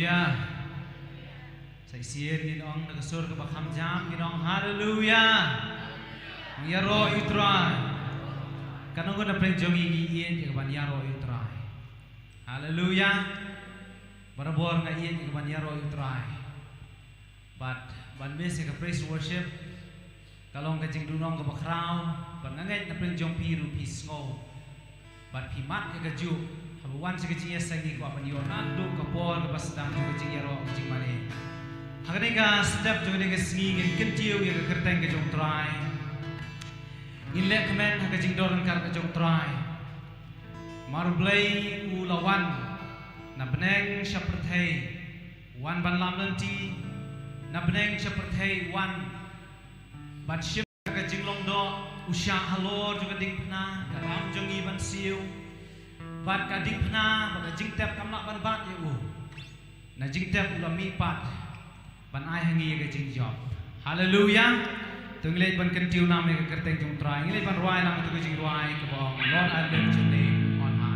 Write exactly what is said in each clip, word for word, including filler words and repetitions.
Sa shisien ngin ong da ka sur kaba kham jam, ngin ong haleluya. Ngi ïaroh ïa u Trai. Katno ngut na pdeng jong ngi ngi ïeit ïa kaban ïaroh ïa u Trai? Haleluya. Barabor nga ïeit ïa kaban ïaroh ïa u Trai. Bad ban miss ïa ka praise worship ka long ka jingduhnong kaba khraw. Bad nga ngeit na pdeng jong phi ruh phi sngew bad phi mad ïa kajuh. Haba wan sha ka jingïaseng ngi kwah ban ïoh naduh ka por kaba sdang jong ka jingïaroh ka jingmane. Ha kane ka step jong kane ka sngi ngin kyntiew ïa ka kyrteng ka jong u Trai. Ngin leh kmen ha ka jingdon ryngkat ka jong u Trai. Namar u Blei u la wan na bneng sha pyrthei, u wan ban lam lynti na bneng sha pyrthei, u wan ban shim ka jinglong doh, u shah halor jong ka diengphna, ka ram jong ngi ban siew. Bad ka diengphna bad ka jingtep kam lah ban bat ïa u. Na jingtep u la mihpat ban ai ha ngi ïa ka jingjop. Haleluya. To ngi leit ban kyntiew nam ïa ka kyrteng jong u Trai. Ngi leit ban rwai lang ïa ka jingrwai kaba ong Lord, I lift your name on high.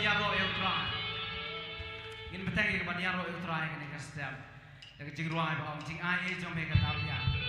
Ïaroh ïa U Trai. Ngin bteng ïa ka ban ïaroh ïa U Trai ha kane ka step da ka jingrwai ba ong: Jingai ei jong me ka tam biang.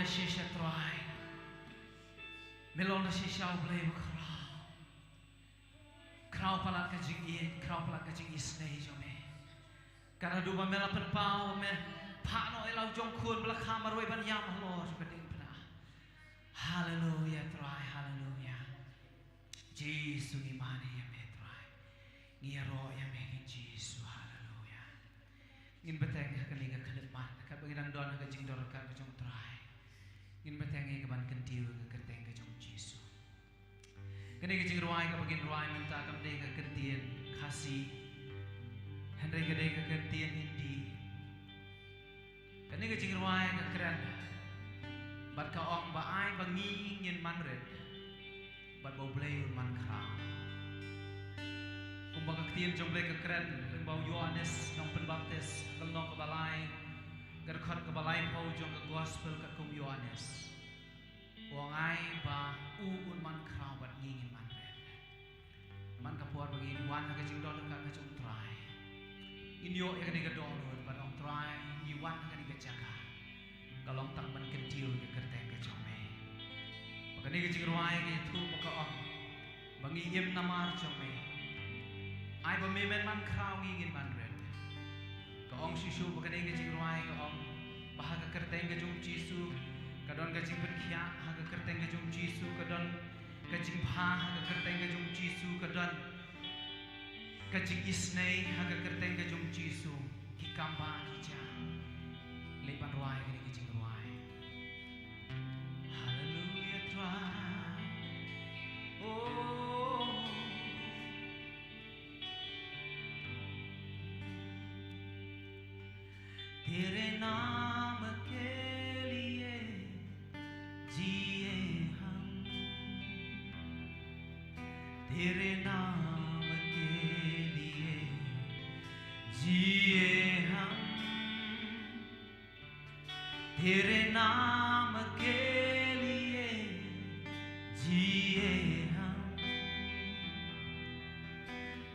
Shisha Trai. Me long da shisha U Blei ba khraw. Khraw palat ka jingïeit, khraw palat ka jingisynei jong me. Ka naduh ba me la pynpaw, me phah noh ïa la u jong khun ba la kha marwei ban ïam halor jong ka diengphna. Haleluya Trai, haleluya. Jisu ngi mane ïa me Trai. Ngi ïaroh ïa me ngi Jisu, haleluya. Ngin bteng ha kane ka khyllipmat, katba ngi dang don ha ka jingdon ryngkat ka jong U Trai. Ngin bteng ïa ka ban kyntiew ka kyrteng ka jong U Jisu. Kane ka jingrwai kaba ngin rwai mynta kam dei ka ktien Khasi, hynrei ka dei ka ktien Hindi. Kane ka jingrwai ka kren bad ka ong ba ai ba ngi ngin man rit bad ba U Blei un man khraw. Kumba ka ktien jong U Blei ka kren lyngba u Ïoannis nongpynbaptis, ka lynnong kaba lai, ka dkhot kaba laiphew jong ka gospel katkum u Ïoannis. U ong ai ba u un man khraw bad ngi ngin man rit. Man ka por ba ngi wan ha ka jingdon ryngkat ka jong U Trai, ngin ïoh ïa kane ka dohnud ban ong Trai, ngi wan ha kane ka jaka. Ka long tang ban kyntiew ïa ka kyrteng ka jong me. Ba kane ka jingrwai ka ïathuh ba ka ong ba ngi im namar jong me. Ai ba me men man khraw ngi ngin man rit. Ka ong shuh shuh ba kane ka jingrwai ka ong ba ha ka kyrteng ka jong U Jisu ka don ka jingpynkhiah, ha ka kyrteng ka jong U Jisu ka don ka jingbha, ha ka kyrteng ka jong U Jisu ka don ka jingisynei, ha ka kyrteng ka jong U Jisu ki kam ba ki jam. Leit ban rwai kane ka jingrwai. Haleluya Trai. Oh. तेरे नाम के लिए जिए हम, तेरे नाम के लिए जिए हम, तेरे नाम के लिए जिए हम,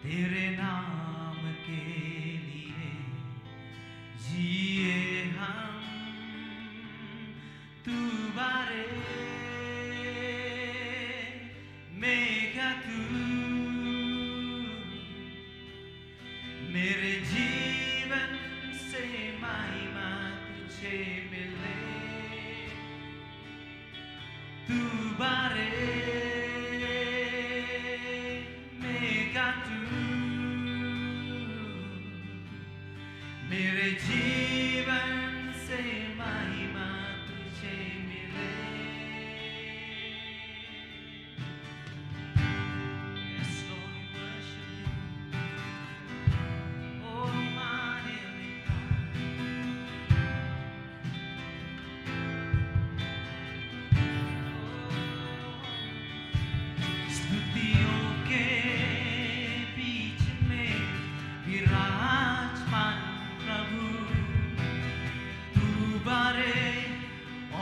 तेरे नाम के लिए जिए हम। तू बारे मेघा तू, मेरे जीवन से महिमा तुझे मिले। तू बारे मेघा तू, मेरे जीवन से महिमा तुझे मिले। Yes, Lord, we worship you. Oh, my heavenly Father. स्तुतियों के बीच में विराजमान प्रभु, तू बारे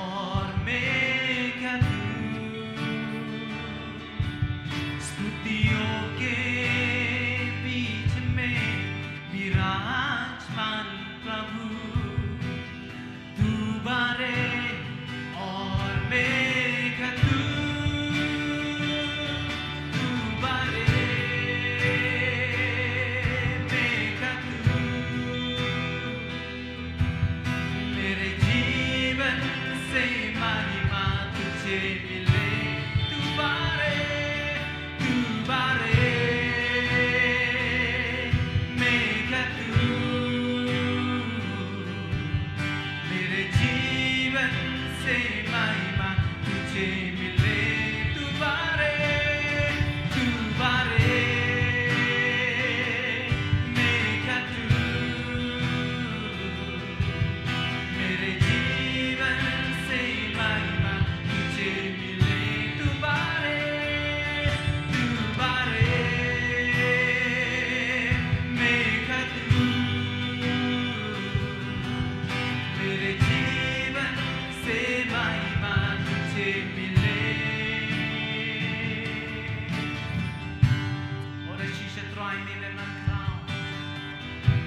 और मेघा तू। स्तुतियों के बीच में विराजमान प्रभु, तू बारे और मेघा तू, तू बारे मेघा तू, मेरे जीवन से महिमा तुझे मिले। तू बारे, तू बारे मेघा तू, मेरे जीवन से महिमा तुझे मिले। तू बारे, तू बारे मेघा तू, मेरे जीवन से महिमा तुझे मिले। तू बारे, तू बारे मेघा तू, मेरे जीवन से महिमा तुझे मिले। Ora shisha Trai me men man khraw.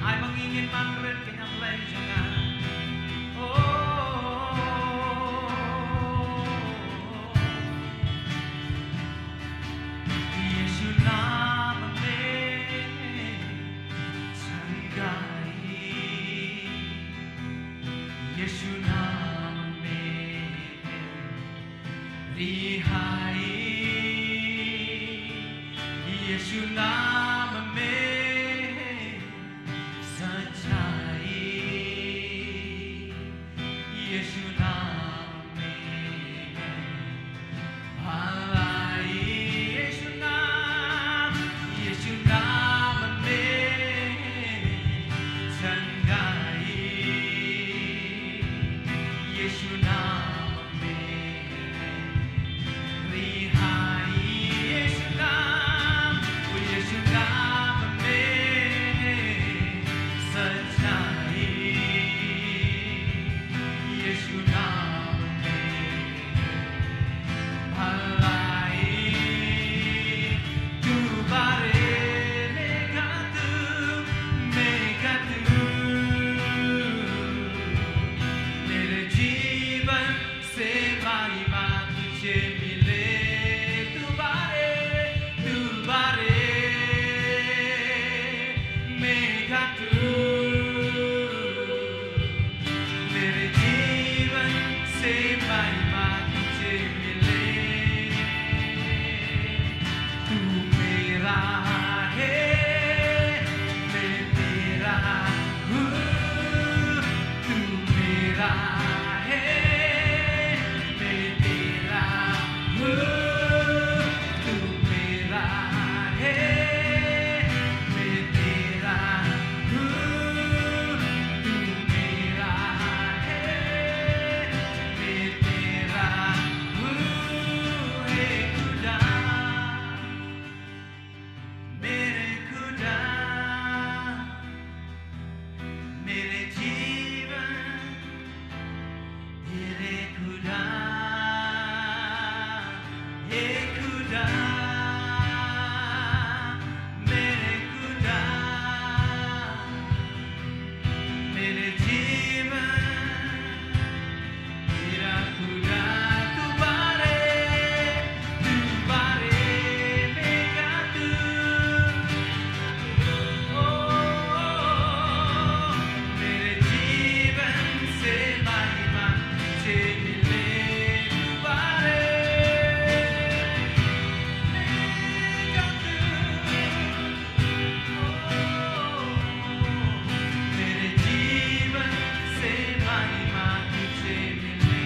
Ai ba ngi ngin man rit ka ñiam lei jong nga. Oh. Ri hai, Yeshua nam me sachai. Yeshua nam me bhalai. Yeshua nam, Yeshua nam me changei. Yeshua nam me ri hai. Yeshua nam, Yeshua nam me sachai. Yeshua nam me bhalai. Tu bare me katu, me katu. Mere jeevan se mahima tujhe mile. Tu bare, tu bare me katu. Mere jeevan se mahima tujhe mile. Tu mera hai, main tera hoon. Tu mera hai, main tera hoon. Tu mera hai, main tera hoon. Tu mera hai, main tera hoon. He Khuda, mere Khuda, mere jeevan, mere Khuda, he Khuda, mere Khuda, mere jeevan. Mera Khuda, tu bare, tu bare me katu. Oh, mere jeevan se mahima tujhe mile. Tu bare me katu. Mere jeevan se mahima tujhe mile.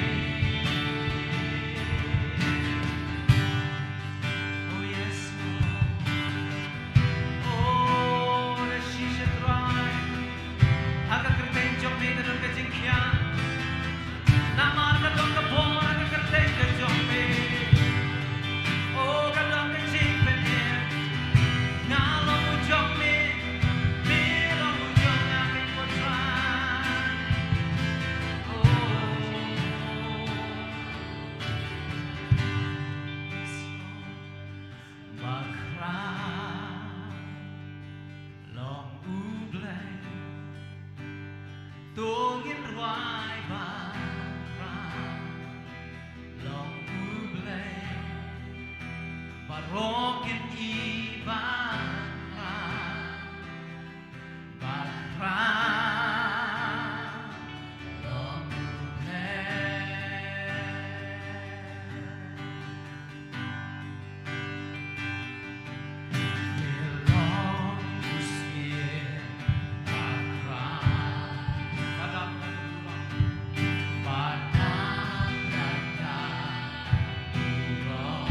Oh yes, Lord. Oh, da shisha Trai. Ha ka kyrteng jong me ka don ka jingkhiah. Namar ka don ka bor ha ka kyrteng ka jong me. Oh, ka don ka jingpynim. Nga long u jong me, me long u jong nga, ko Trai. Oh. Bakhraw long U Blei. To ngin rwai bakhraw long U Blei. Baroh kin i bakhraw. Bakhraw long U Blei. Me long u syiem bakhraw. Ba dap da ka burom. Ba dap da ka burom.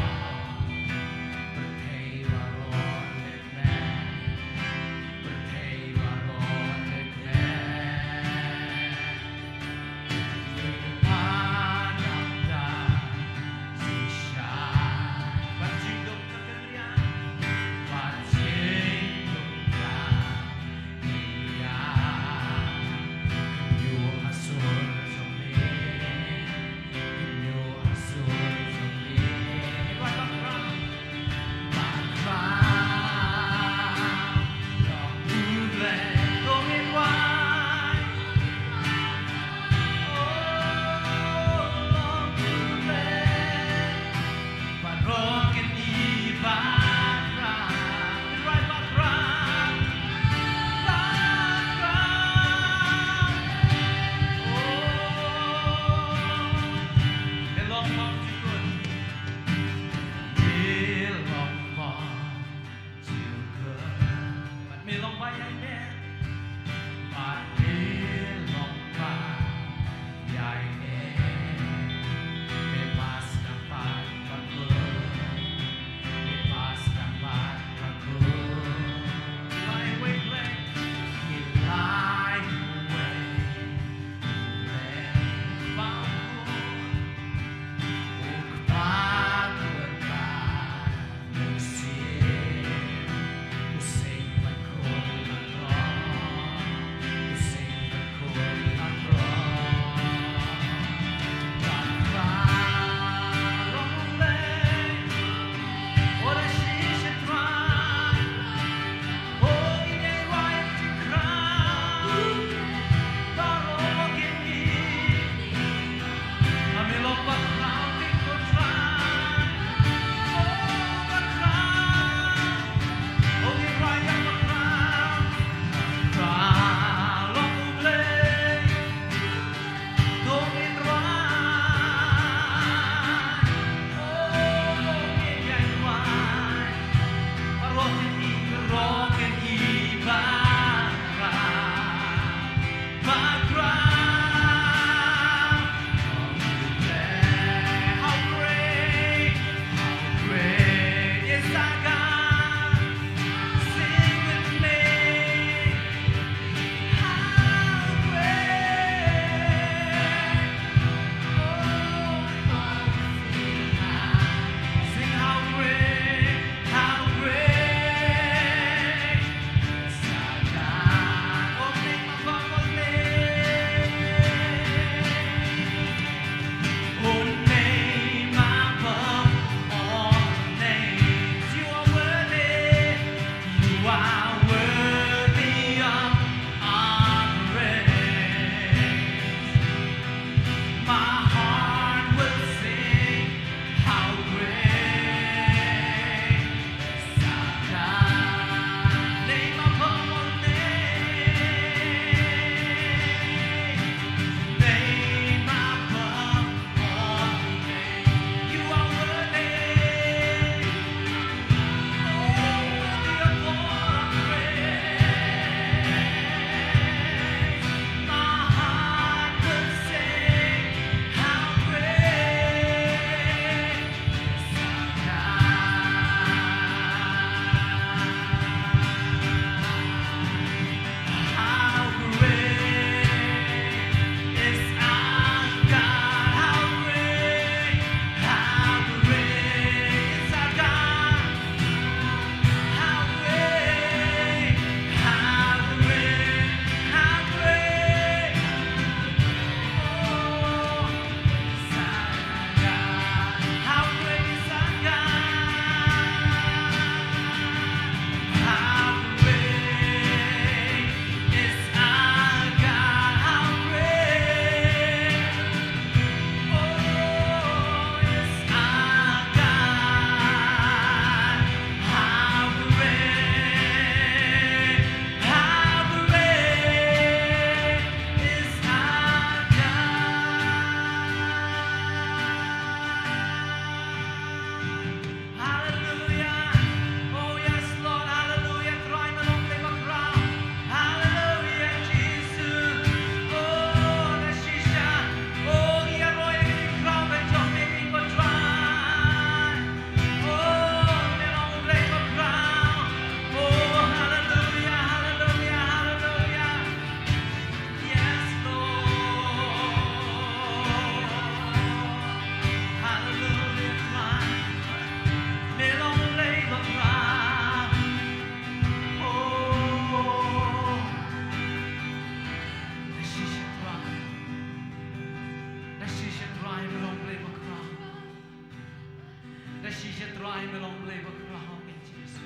Jisu Trai, me long Blei ba khraw, ïa Jisu.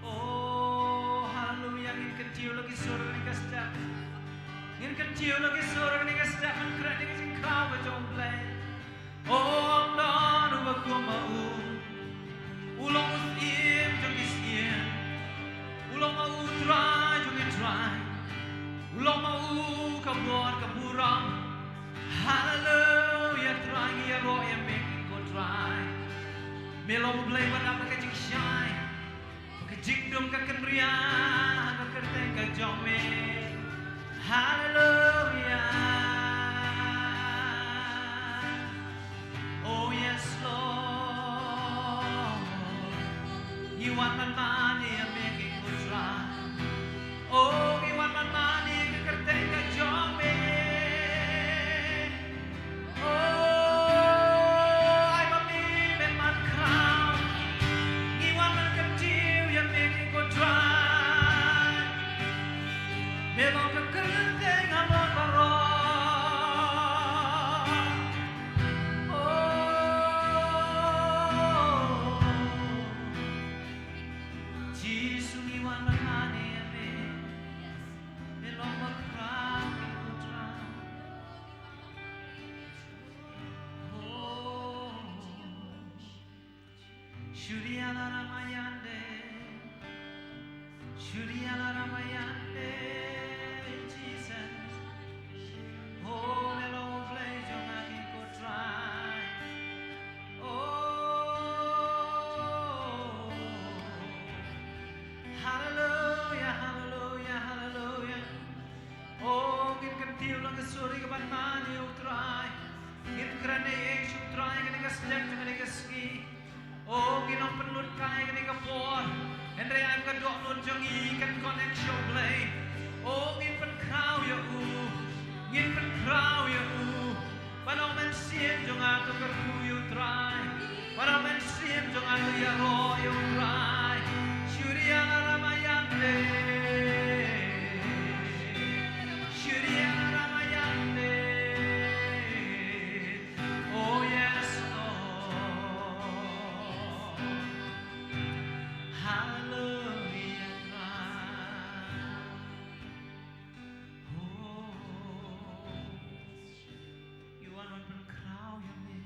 Oh, haleluya, ngin kyntiew la ki sur kane ka step. Ngin kyntiew la ki sur kane ka step, ban kren ïa ka jingkhraw ka jong Blei. Oh, Amdan uba kum ma u. U long u Syiem jong ki syiem. U long ma u Trai jong ki trai. U long ma u ka bor ka burom. Haleluya, Trai, ngi ïaroh ïa me ko Trai. Me long Blei ba dap ka jingshai, ka jingdum, ka kynriah, ka kyrteng ka jong me. Haleluya. Oh yes, Lord. Ngi wan ban mane ïa me ko Trai. Oh, ngi wan ban mane ïa ka kyrteng ka jong me. Oh, ai ba me men ban khraw. Ngi wan ban kyntiew ïa me ko Trai. Me long ka kyrteng halor baroh. Oh, Jisu, ngi wan ban mane ïa me. Me long ba khraw ko Trai. Oh. Shuri ala ramayande. Shuri ala ramayande, Jesus. Oh, me long u Blei jong nga ko Trai. Oh, haleluya, haleluya, haleluya. Oh, ngin kyntiew la ki sur ïa ka ban mane ïa u Trai. Ngin kren ïa u Trai kane ka step, kane ka sngi. Oh, ngin ym pynlut kai kane ka por. Hynrei ai ba ka dohnud jong ngi kan connect sha u Blei. Oh, ngin pynkhraw ïa u. Ngin pynkhraw ïa u. Ban ong mynsiem jong nga to kyrkhu ïa u Trai. Ban ong mynsiem jong nga to ïaroh ïa u Trai. Shuri ala ramayande. Shuri ala ramayande. Oh yes, Lord. Hallelujah, Lord. Oh, ngi wan ban pynkhraw ïa me,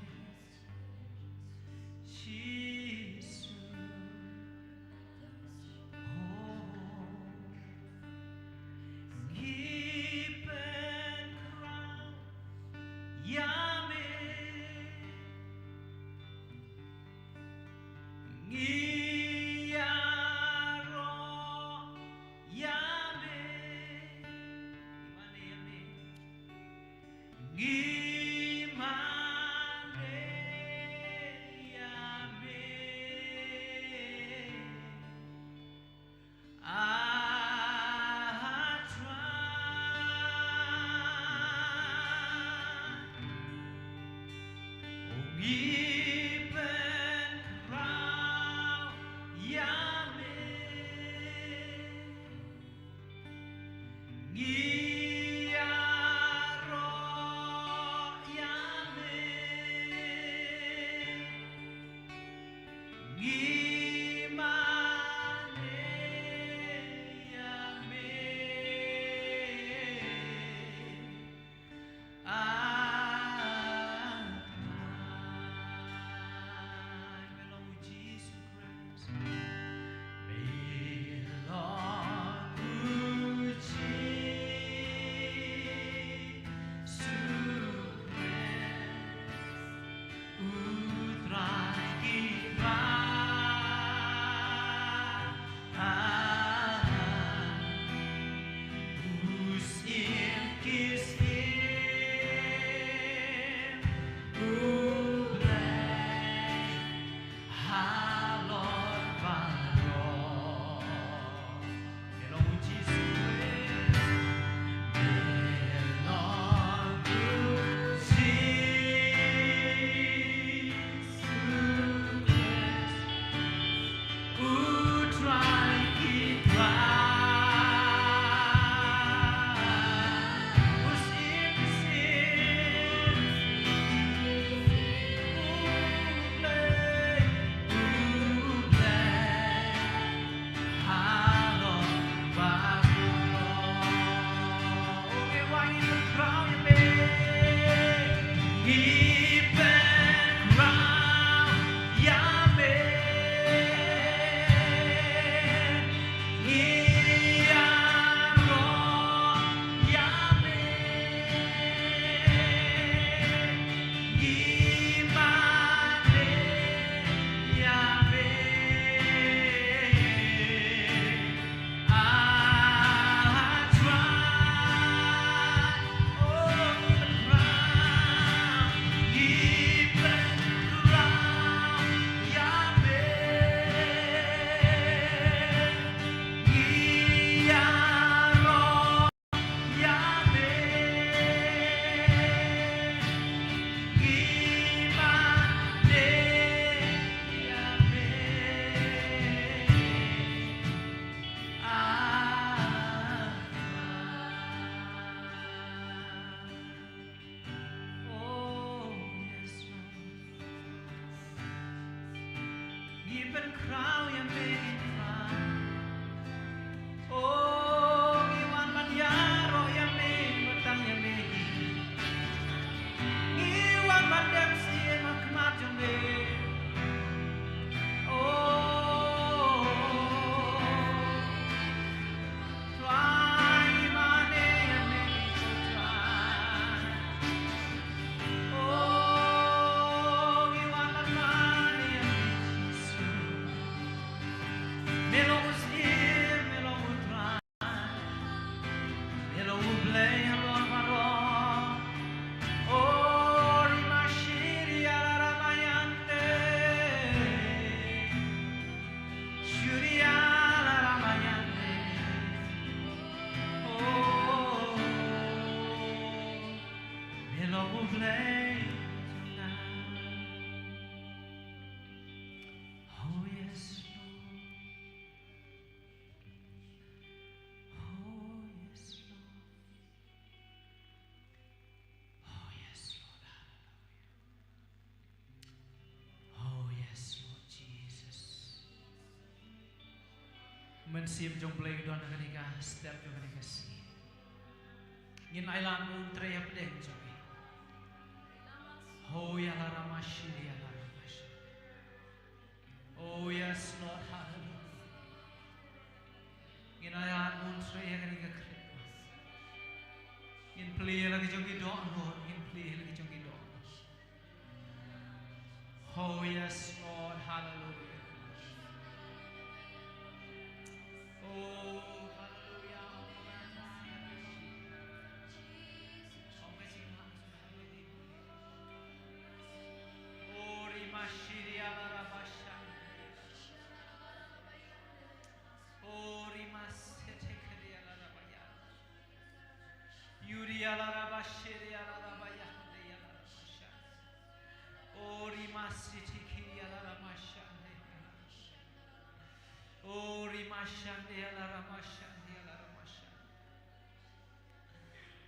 Jisu. Oh, ngi pynkhraw ïa me. Ngi ïaroh ïa me. Ngi mane ïa me. Ngi mane ïa me. Ah, Trai. Oh, ngi pynkhraw ïa me. Ngi ïaroh ïa me. Ngi mane ïa me. Ah, Trai, me long u Jisu Khrist. Me long u Jisu Khrist. U Trai ki trai, u Syiem ki syiem, u Blei halor baroh. Me long u Jisu Khrist. Me long u Jisu Ngi pynkhraw ïa me, ngi pynkhraw. O, ngi wan ban ïaroh ïa me, ban tang ïa me. Ngi wan ban dep sien ha khmat jong me. O, Trai, mane ïa me, Trai. O, ngi wan ban mane ïa me, Jisu. Me long u Syiem, me long u Trai. Me long u Blei halor baroh. O, ri mashiri ala ramayante. Shuri ala ramayante. O, me long u Blei jong nga. Oh yes, Lord. Oh yes, Lord. Oh yes, Lord. Hallelujah. Oh yes, Lord Jesus. Mynsiem jong Blei u don ha kane ka step jong kane ka sngi. Ngin ailad, U Trai, hapdeng jong ngi. Ho ïa la ramashi, ïa la ramashi. Oh yes, Lord, hallelujah. Ngin ailad, U Trai, ha kane ka Christmas. Ngin plie la ki jong ki dohnud, ngin plie la ki jong ki dohnud. Oh yes, Lord, hallelujah. Oh, hallelujah. Oh, rimashiri ala rabasha. Oh, rimasete kiri ala rabaya. Yuri ala rabashiri ala rabaya. Ala rabasha. Oh, rimasiti kiri ala rabasha. Oh, rimashande ala ramashande ala ramasha.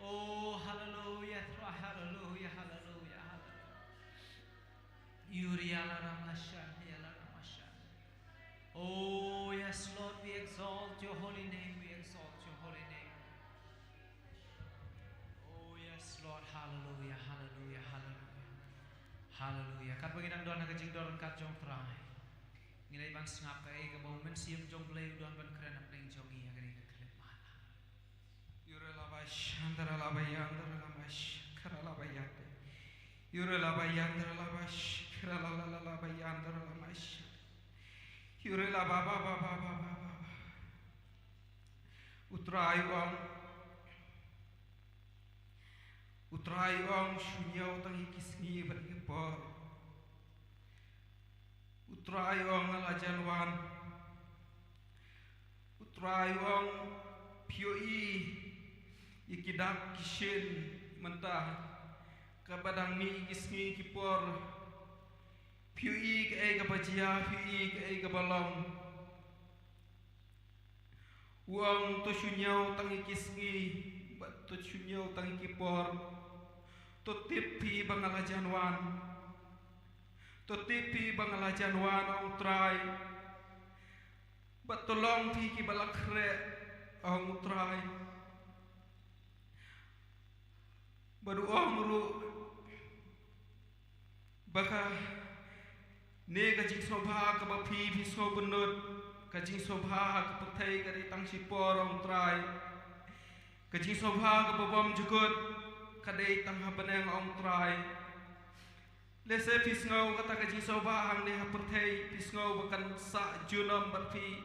Oh, hallelujah, Lord, hallelujah, hallelujah, hallelujah. Yuri ala ramashande ala ramasha. Oh, yes, Lord, we exalt your holy name, we exalt your holy name. Oh, yes, Lord, hallelujah, hallelujah, hallelujah. Hallelujah. Katba ngi dang don ha ka jingdon kat jong Trai, ngi dei ban sngap kaei kaba U Mynsiem jong Blei u don ban kren hapdeng jong ngi ha kane ka khyllipmat. Yure la ba shandra la ba yandra la ba shakra la ba yate. Yure la ba yandra la ba shakra la la la la ba yandra la ba sha. Yure la ba ba ba ba ba ba ba ba. U Trai u ong. U Trai u ong, shu ñiew tang ïa ki sngi bad ki por. U Trai u ong, nga la jan wan. U Trai u ong, phi ïohi ïa ki dak ki shin mynta, kaba dang mih ki sngi ki por. Phi ïohi kaei kaba jia, phi ïohi kaei kaba long. U ong, to shu ñiew tang ïa ki sngi bad to shu ñiew tang ïa ki por. To tip phi ba nga la jan wan. To tip phi ba nga la jan wan, ong U Trai. Bad to long phi kiba la khreh, ong U Trai. Bad u ong ruh ba kane ka jingsngewbha kaba phi phi sngewbynnud, ka jingsngewbha ha ka pyrthei ka dei tang shipor, ong U Trai. Ka jingsngewbha kaba bymjukut ka dei tang ha bneng, ong U Trai. Lehse phi sngew kata ka jingsngewbha hangne ha pyrthei, phi sngew ba kan sah junom bad phi.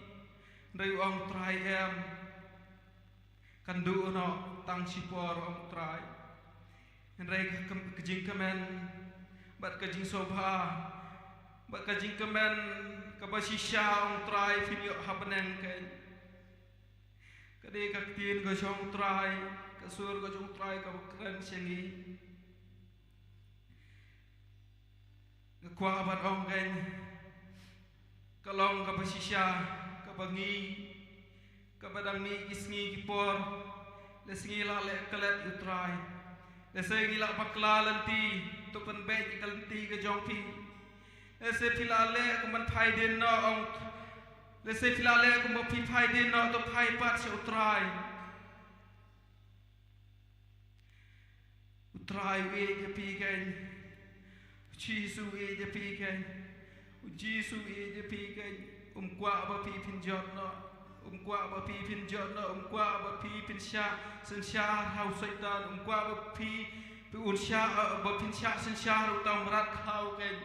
Hynrei u ong U Trai, em. Kan duh noh tang shipor, ong U Trai. Hynrei ka, ka jingkmen bad ka jingsngewbha bad ka jingkmen kaba shisha, ong U Trai, phin ïoh ha bneng kein. Ka dei ka ktien ka jong U Trai, ka sur ka jong U Trai kaba kren sha ngi. Nga kwah ban ong kein, ka long kaba shisha, kaba ngi, kaba dang mih ki sngi ki por. Lehse ngi la leh klet ïa U Trai. Lehse ngi la bakla lynti, to pynbeit ïa ka lynti ka jong phi. Lehse phi la leh kumban phai dien noh, ong. Lehse phi la leh kumba phi phai dien noh, to phai pat sha U Trai. U Trai u ïeit ïa phi kein. U Jisu u ïeit ïa phi kein. U Jisu u ïeit ïa phi kein. Um kwah ba phi phin jot noh. Um kwah ba phi phin jot noh. Um kwah ba phi phin shah synshar ha u Soitan. Um kwah ba phi, phi un shah, eh, ba phin shah synshar ha uta u mrad khlaw kein.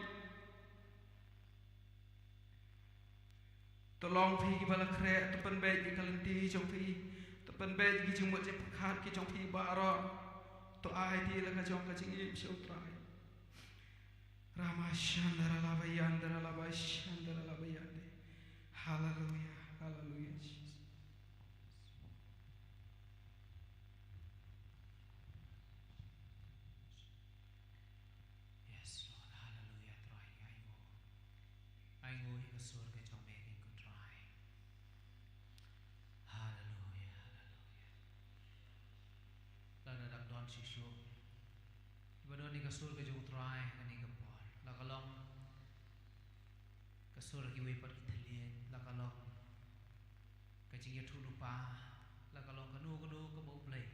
To long phi kiba la khreh, to pynbeit ïa ka lynti jong phi, to pynbeit ïa ki jingmut jingpyrkhat ki jong phi baroh, to ai te la ka jong ka jingim sha U Trai. Rama shandara laba yandara laba shandara laba yande. Hallelujah, hallelujah, Jesus. Yes, Lord. Hallelujah. Trai, ngi ainguh. Ainguh ïa ka sur ka jong me, ko Trai. Hallelujah, hallelujah. Lada dang don shisha kiba don ïa ka sur ka jong U Trai ha kane ka por. La ka long ka sur kiwei pat ki thylliej, la ka long ka jingïathuhlypa, la ka long kano kano kaba U Blei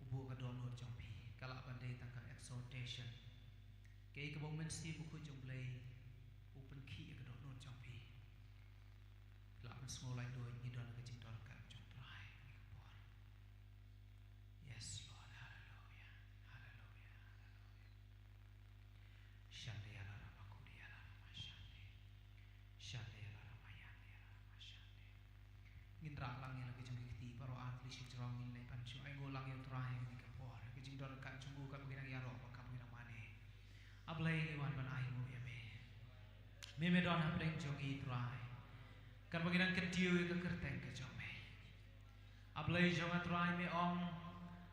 u buh ka dohnud jong phi, ka lah ban dei tang ka exhortation. Kaei kaba U Mynsiem Bakhuid jong U Blei u pynkhih ïa ka dohnud jong phi, lah ban sngew lait duh ngi don ka jingdonkam jong U Trai ha kane ka por. Yes, Lord. Hallelujah. Hallelujah. Hallelujah. Shande ya la rama kudi ya la rama shande. Shande ya la rama yande ya la rama shande. Ngin rah lang ïa la ka jong ki kti baroh ar tylli shi jrong ngin leit ban shu ainguh lang ïa U Trai ha kane ka por. Ka jingdonkam jong u kaba ngi dang ïaroh bad kaba ngi dang mane. A Blei ngi wan ban ainguh ïa me. Me me don hapdeng jong ngi Trai. Katba ngi dang kyntiew ïa ka kyrteng ka jong me. A Blei jong nga Trai me ong,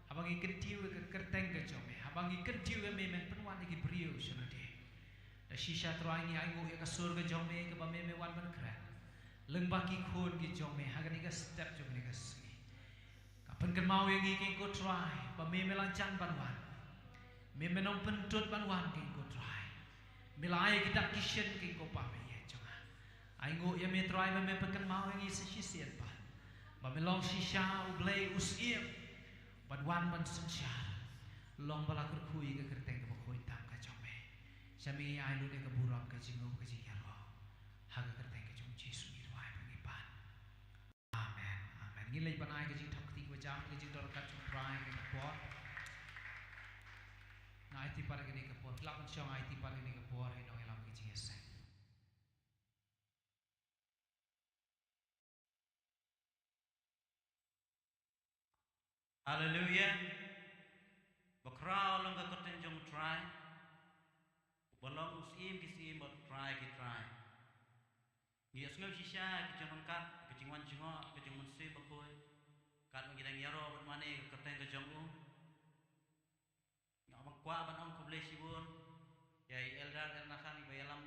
haba ngi kyntiew ïa ka kyrteng ka jong me, haba ngi kyntiew ïa me men pynwan ïa ki briew sha lade. Da shisha Trai ngi ainguh ïa ka sur ka jong me kaba me me wan ban kren lyngba ki khun ki jong me ha kane ka step jong kane ka sngi. Ka pynkynmaw ïa ngi kein ko Trai ba me me la jan ban wan. Me me nongpyntut ban wan kein ko Trai. Me la ai ki dak ki shin kein ko Pa, me ïeit jong nga. Ainguh ïa me Trai ba me pynkynmaw ïa ngi sa shisien pat ba me long shisha U Blei u syiem ban wan ban synshar. Long ba la kyrkhu ïa ka kyrteng kaba khuid tam ka jong me. Sha me ngi ai lut ïa ka burom, ka jingngop, ka jingïaroh. Ha ka kyrteng ka jong U Jisu ngi duwai bad ngi pan. Amen. Amen. Ngin leit ban ai ka jingthap kti kaba jam, ka jingdonkam jong U Trai ha kane ka por. Nga aiti pat ha kane ka por, phi lah ban shong aiti pat ha kane ka por, hei nongïalam ka jingïaseng. Haleluia. Bakhraw long ka kyrteng jong U Trai, uba long u Syiem ki syiem bad U Trai ki trai. Ngi ïohsngew shisha ki jingryngkat, ki jingwan jngoh, ki jong U Mynsiem Bakhuid. Katba ngi dang ïaroh bad mane ka kyrteng ka jong u, ngi ong, kwah ban ong khublei shibun ïa i Elder Erna Khan iba ïalam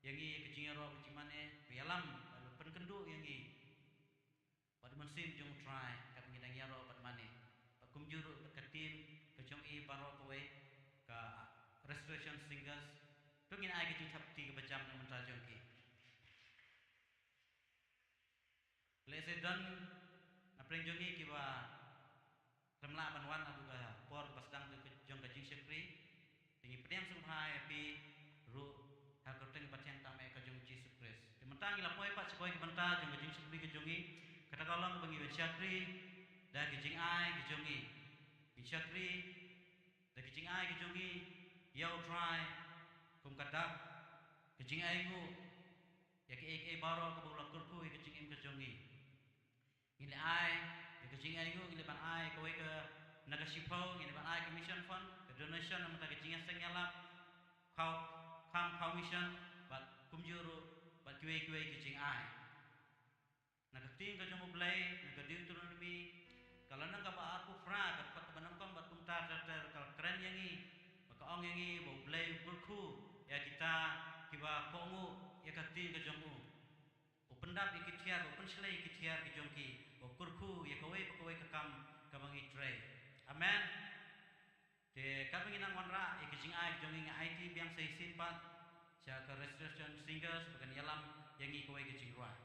ïa ngi ka jingïaroh ka jingmane, ba ïalam, ba la pynkynduh ïa ngi bad u Mynsiem jong U Trai katba ngi dang ïaroh bad mane. Bad kumjuh ruh bad ka team ka jong i baroh kawei, ka Restoration Singers. To ngin ai ka jingthap kti kaba jam na ka bynta jong ki. Lehse don na pdeng jong ngi kiba khlem lah ban wan haduh ka por kaba sdang jong ka jingshakri. Te ngi pdiang sngewbha ïa phi ruh ha ka kyrteng kaba thiang tam eh ka jong U Jisu Khrist. Te mynta ngi la poi pat sha kawei ka bynta jong ka jingshakri ka jong ngi. Kata ka long kaba ngi ban shakri da ka jingai ka jong ngi. Ngi shakri da ka jingai ka jong ngi ïa U Trai kum ka dak, ka jingainguh ïa kaei kaei baroh kaba u la kyrkhu ïa ka jingim ka jong ngi. Ngin leh ai ïa ka jingainguh, ngin leh ban ai kawei ka, na ka shiphew ngin leh ban ai ka mission fund, ka donation na ka bynta ka jingïaseng ïalap, khaw, kham khaw mission, bad kumjuh ruh bad kiwei kiwei ki jingai. Na ka ktien ka jong U Blei, na ka Deuteronomi, ka lynnong kaba arphew phra, ka dkhot kaba nyngkong bad kumta ter ter, ka la kren ïa ngi, ba ka ong ïa ngi ba U Blei u kyrkhu ïa kita kiba kohnguh ïa ka ktien ka jong u. U pyndap ïa ki thiar, u pynshlei ïa ki thiar ki jong ki, u kyrkhu ïa kawei pa kawei ka kam kaba ngi trei. Amen. Te katba ngi nang wanrah ïa ka jingai ka jong ngi, nga aiti biang sa shisien pat sha ka Restoration Singers ba kan ïalam ïa ngi kawei ka jingrwai.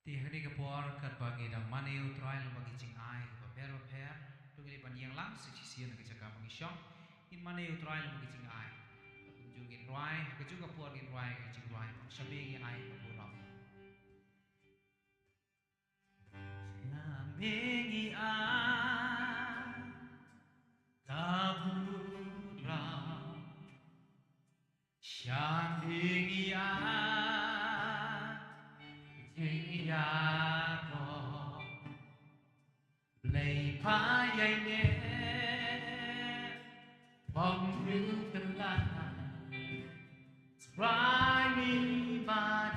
Te ha kane ka por katba ngi dang mane ïa U Trai lyngba ki jingai bapher bapher, to ngin ïa ban ïeng lang sa shisien na ka jaka ba ngi shong. Ngin mane ïa U Trai lyngba ki jingai. Kumjuh ngin rwai, ha kajuh ka por ngin rwai ka jingrwai, Shaba ngi ai ka burom. Shaba ngi ai ka burom. Shaba ngi ai ka jingïaroh. Blei ba ïaineh bym ju kylla. Trai ngi mad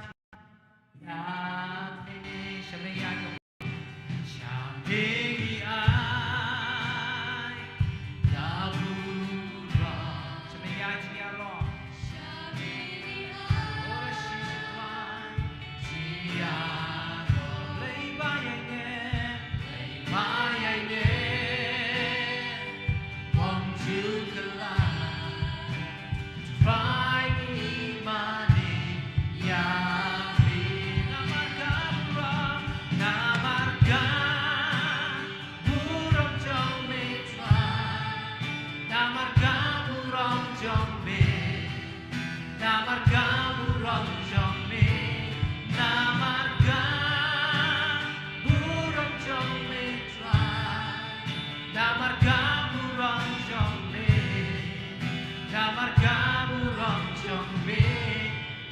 ïa me. Shaba ngi ai ka, shaba ngi ai ka burom. Shaba ngi ai ka jingïaroh. Burom jong me Trai, namar ka burom jong me, namar ka burom jong me, namar ka burom jong me Trai, namar ka burom jong me, namar ka burom jong me,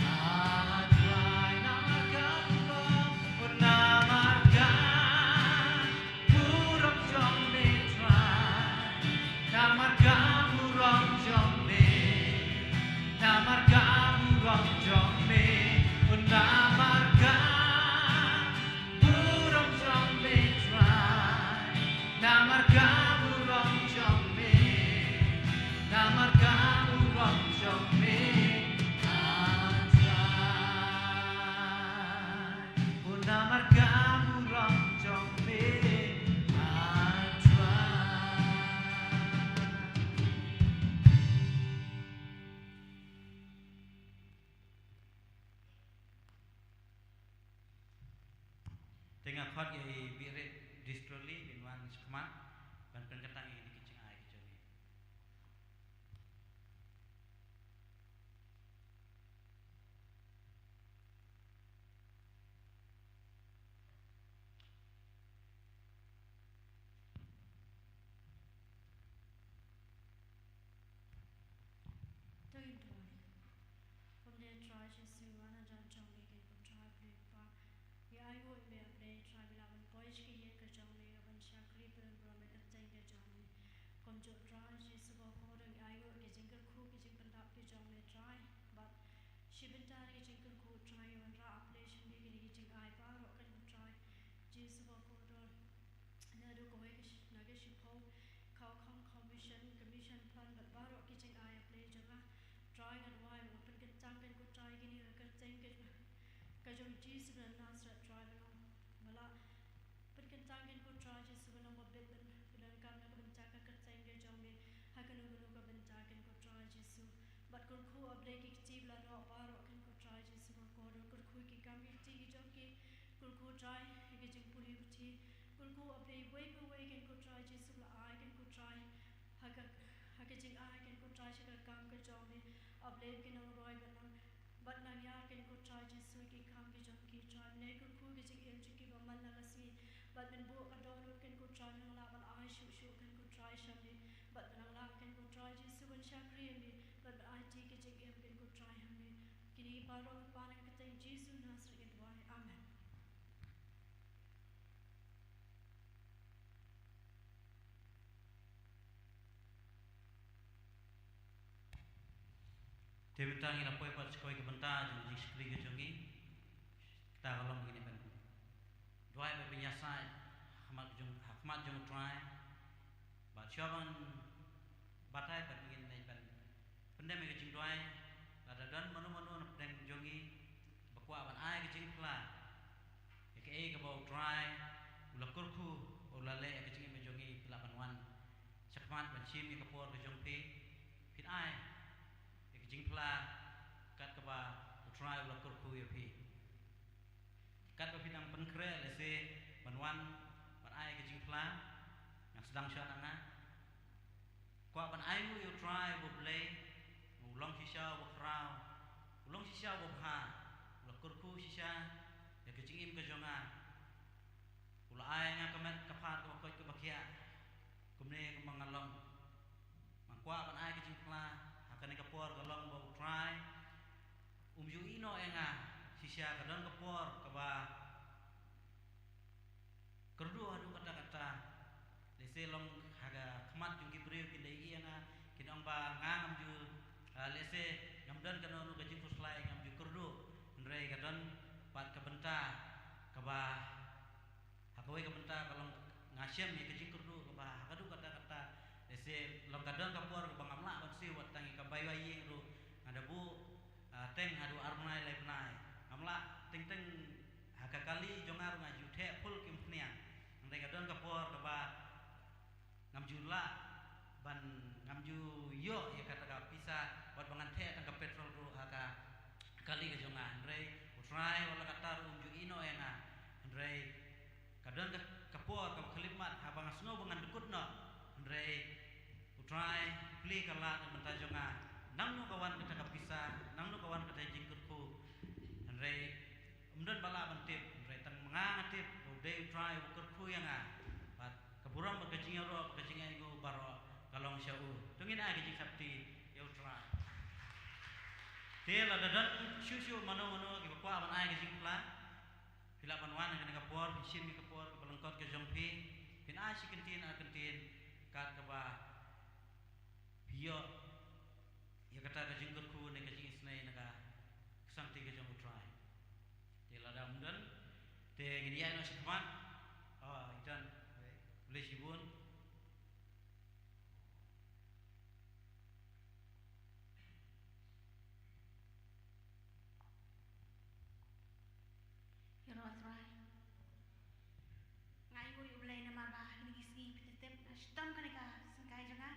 ah Trai, namar ka burom, oh namar ka burom jong me Trai, namar ka burom jong me, namar ka burom jong me, oh namar ka burom jong me Trai, namar ka burom jong me, namar ka burom jong me, ah Trai. Oh namar ka burom jong me, ah Trai. Te nga khot ïa i Birit Distroli ban wan shakhmat ban pynkyntang ïa kine ki jingai ki jong ngi. To ngin duwai. Ko Blei Trai Jisu, nga na jan jong me ko Trai Blei Kpa. Ngi ainguh ïa me Blei Trai, me lah ban poi sha ka ïing ka jong me, ka ban shakri pynlong burom ïa ka kyrteng ka jong me. Kumjuh Trai Jisu ko Kordor, ngi ainguh ïa ki jingkyrkhu ki jingpyndap ki jong me Trai. Bad shi bynta ki jingkyrkhu Trai, ngi wanrah A Blei sha me kine ki jingai baroh kan ko Trai Jisu ko Kordor. Naduh kawei ka sh-, na ka shiphew, kawei ka commission, commission plan bad baroh ki jingai A Blei jong nga. Trai nga duwai ba pynkyntang kan ko Trai kine ha ka kyrteng ka, ka jong Jisu na Nasareth Trai ba long ba la pynkyntang kan ko Trai Jisu ba long ba bit ban pyndonkam na ka bynta ka kyrteng ka jong me ha kano kano ka bynta kan ko Trai Jisu. Bad kyrkhu A Blei ki kti ba la noh baroh kan ko Trai Jisu ko Kordor, kyrkhu ki kam ki kti ki jong ki, kyrkhu Trai ïa ki jingpule puthi, kyrkhu A Blei uwei pa uwei kan ko Trai Jisu ba la ai kan ko Trai ha ka, ha ka jingai kan ko Trai sha ka kam ka jong me, A Blei ba kin nang roi bad nang, bad nang ïa kan ko Trai Jisu ki kam ki jong ki Trai, me kyrkhu ki jingim jong ki ba man la ka sngi, bad men buh ka dohnud kan ko Trai, men nang lah ban ai shuh shuh kan ko Trai sha me, bad men nang lah kan ko Trai Jisu ban shakri ïa me, bad ban aiti ki jingim kan ko Trai ha me. Kine baroh ngi pan ha ka kyrteng Jisu Nasareth ngi duwai. Amen. Te mynta ngin ïa poi pat sha kawei ka bynta jong ka jingshakri ka jong ngi. Kata ka long ngin ïa ban duwai ban pynïasaid ha khmat jong, ha khmat jong U Trai. Bad shuwa ban batai pat ngin ïa ban pyndem ïa ka jingduwai, lada don mano mano na pdeng jong ngi ba kwah ban ai ka jingphla ïa kaei kaba U Trai u la kyrkhu, u la leh ïa ka jingim jong ngi, phi lah ban wan shakhmat ban shim ïa ka por ka jong phi, phin ai ïa ka jingphla kat kaba U Trai u la kyrkhu ïa phi. Kat ba phi dang pynkhreh lehse ban wan ban ai ïa ka jingphla, nga sdang shwa na nga. Kwah ban ai nguh ïa U Trai uba Blei, u long shisha uba khraw, u long shisha uba bha, u la kyrkhu shisha ïa ka jingim ka jong nga. U la ai nga ka met ka phad kaba koit kaba khiah, kumne kumba nga long. Nga kwah ban ai ka jingphla ha kane ka por ka long ba U Trai um ju ïehnoh ïa nga shisha, ka don ka por kaba kyrduh haduh katta katta. Lehse long ha ka khmat jong ki briew kin da ïohi ïa nga, kin ong ba nga ngam ju, ah, lehse ngam don kano kano ka jingkhuslai, ngam ju kyrduh. Hynrei ka don pat ka bynta kaba, ha kawei ka bynta ka long nga shem ïa ka jingkyrduh kaba ha kaduh katta katta. Lehse long ka don ka por kaba ngam lah ban siew wat tang ïa ka bai wai ïing ruh, nga da buh, ah, teng haduh ar bnai lai bnai. Ngam lah teng teng ha ka kali jong nga ruh nga ju theh full ki umphniang. Hynrei ka don ka por kaba ngam ju lah ban, ngam ju ïoh ïa kata ka pisa wat ba ngan theh tang ka petrol ruh ha ka kali ka jong nga. Hynrei U Trai wat la katta ruh um ju ïehnoh ïa nga. Hynrei ka don ka, ka por kaba khyllipmat haba nga sngew ba ngan dkut noh. Hynrei U Trai plie ka lad na bynta jong nga. Nangno ka wan kata ka pisa, nangno ka wan kata ka jingkyrkhu. Hynrei ym don ba lah ban tip, hynrei tang ma nga nga tip ba u dei U Trai uba kyrkhu ïa nga. Bad ka burom bad ka jingïaroh bad ka jingainguh baroh ka long sha u. To ngin ai ka jingthap kti ïa U Trai. Te lada don shuh shuh mano mano kiba kwah ban ai ka jingphla, phi lah ban wan ha kane ka por, phin shim ïa ka por kaba lyngkot ka jong phi, phin ai shi kyntien ar kyntien kat kaba phi ïoh ïa kata ka jingkyrkhu ne ka jingisynei na ka ksangti ka jong U Trai. Te lada ym don, te ngin ïaid noh shakhmat. Ah, i don. Khublei shibun. Ïaroh Trai. Nga ainguh ïa U Blei namar ba ha kine ki sngi phi tip nga shitom kane ka syngkai jong nga.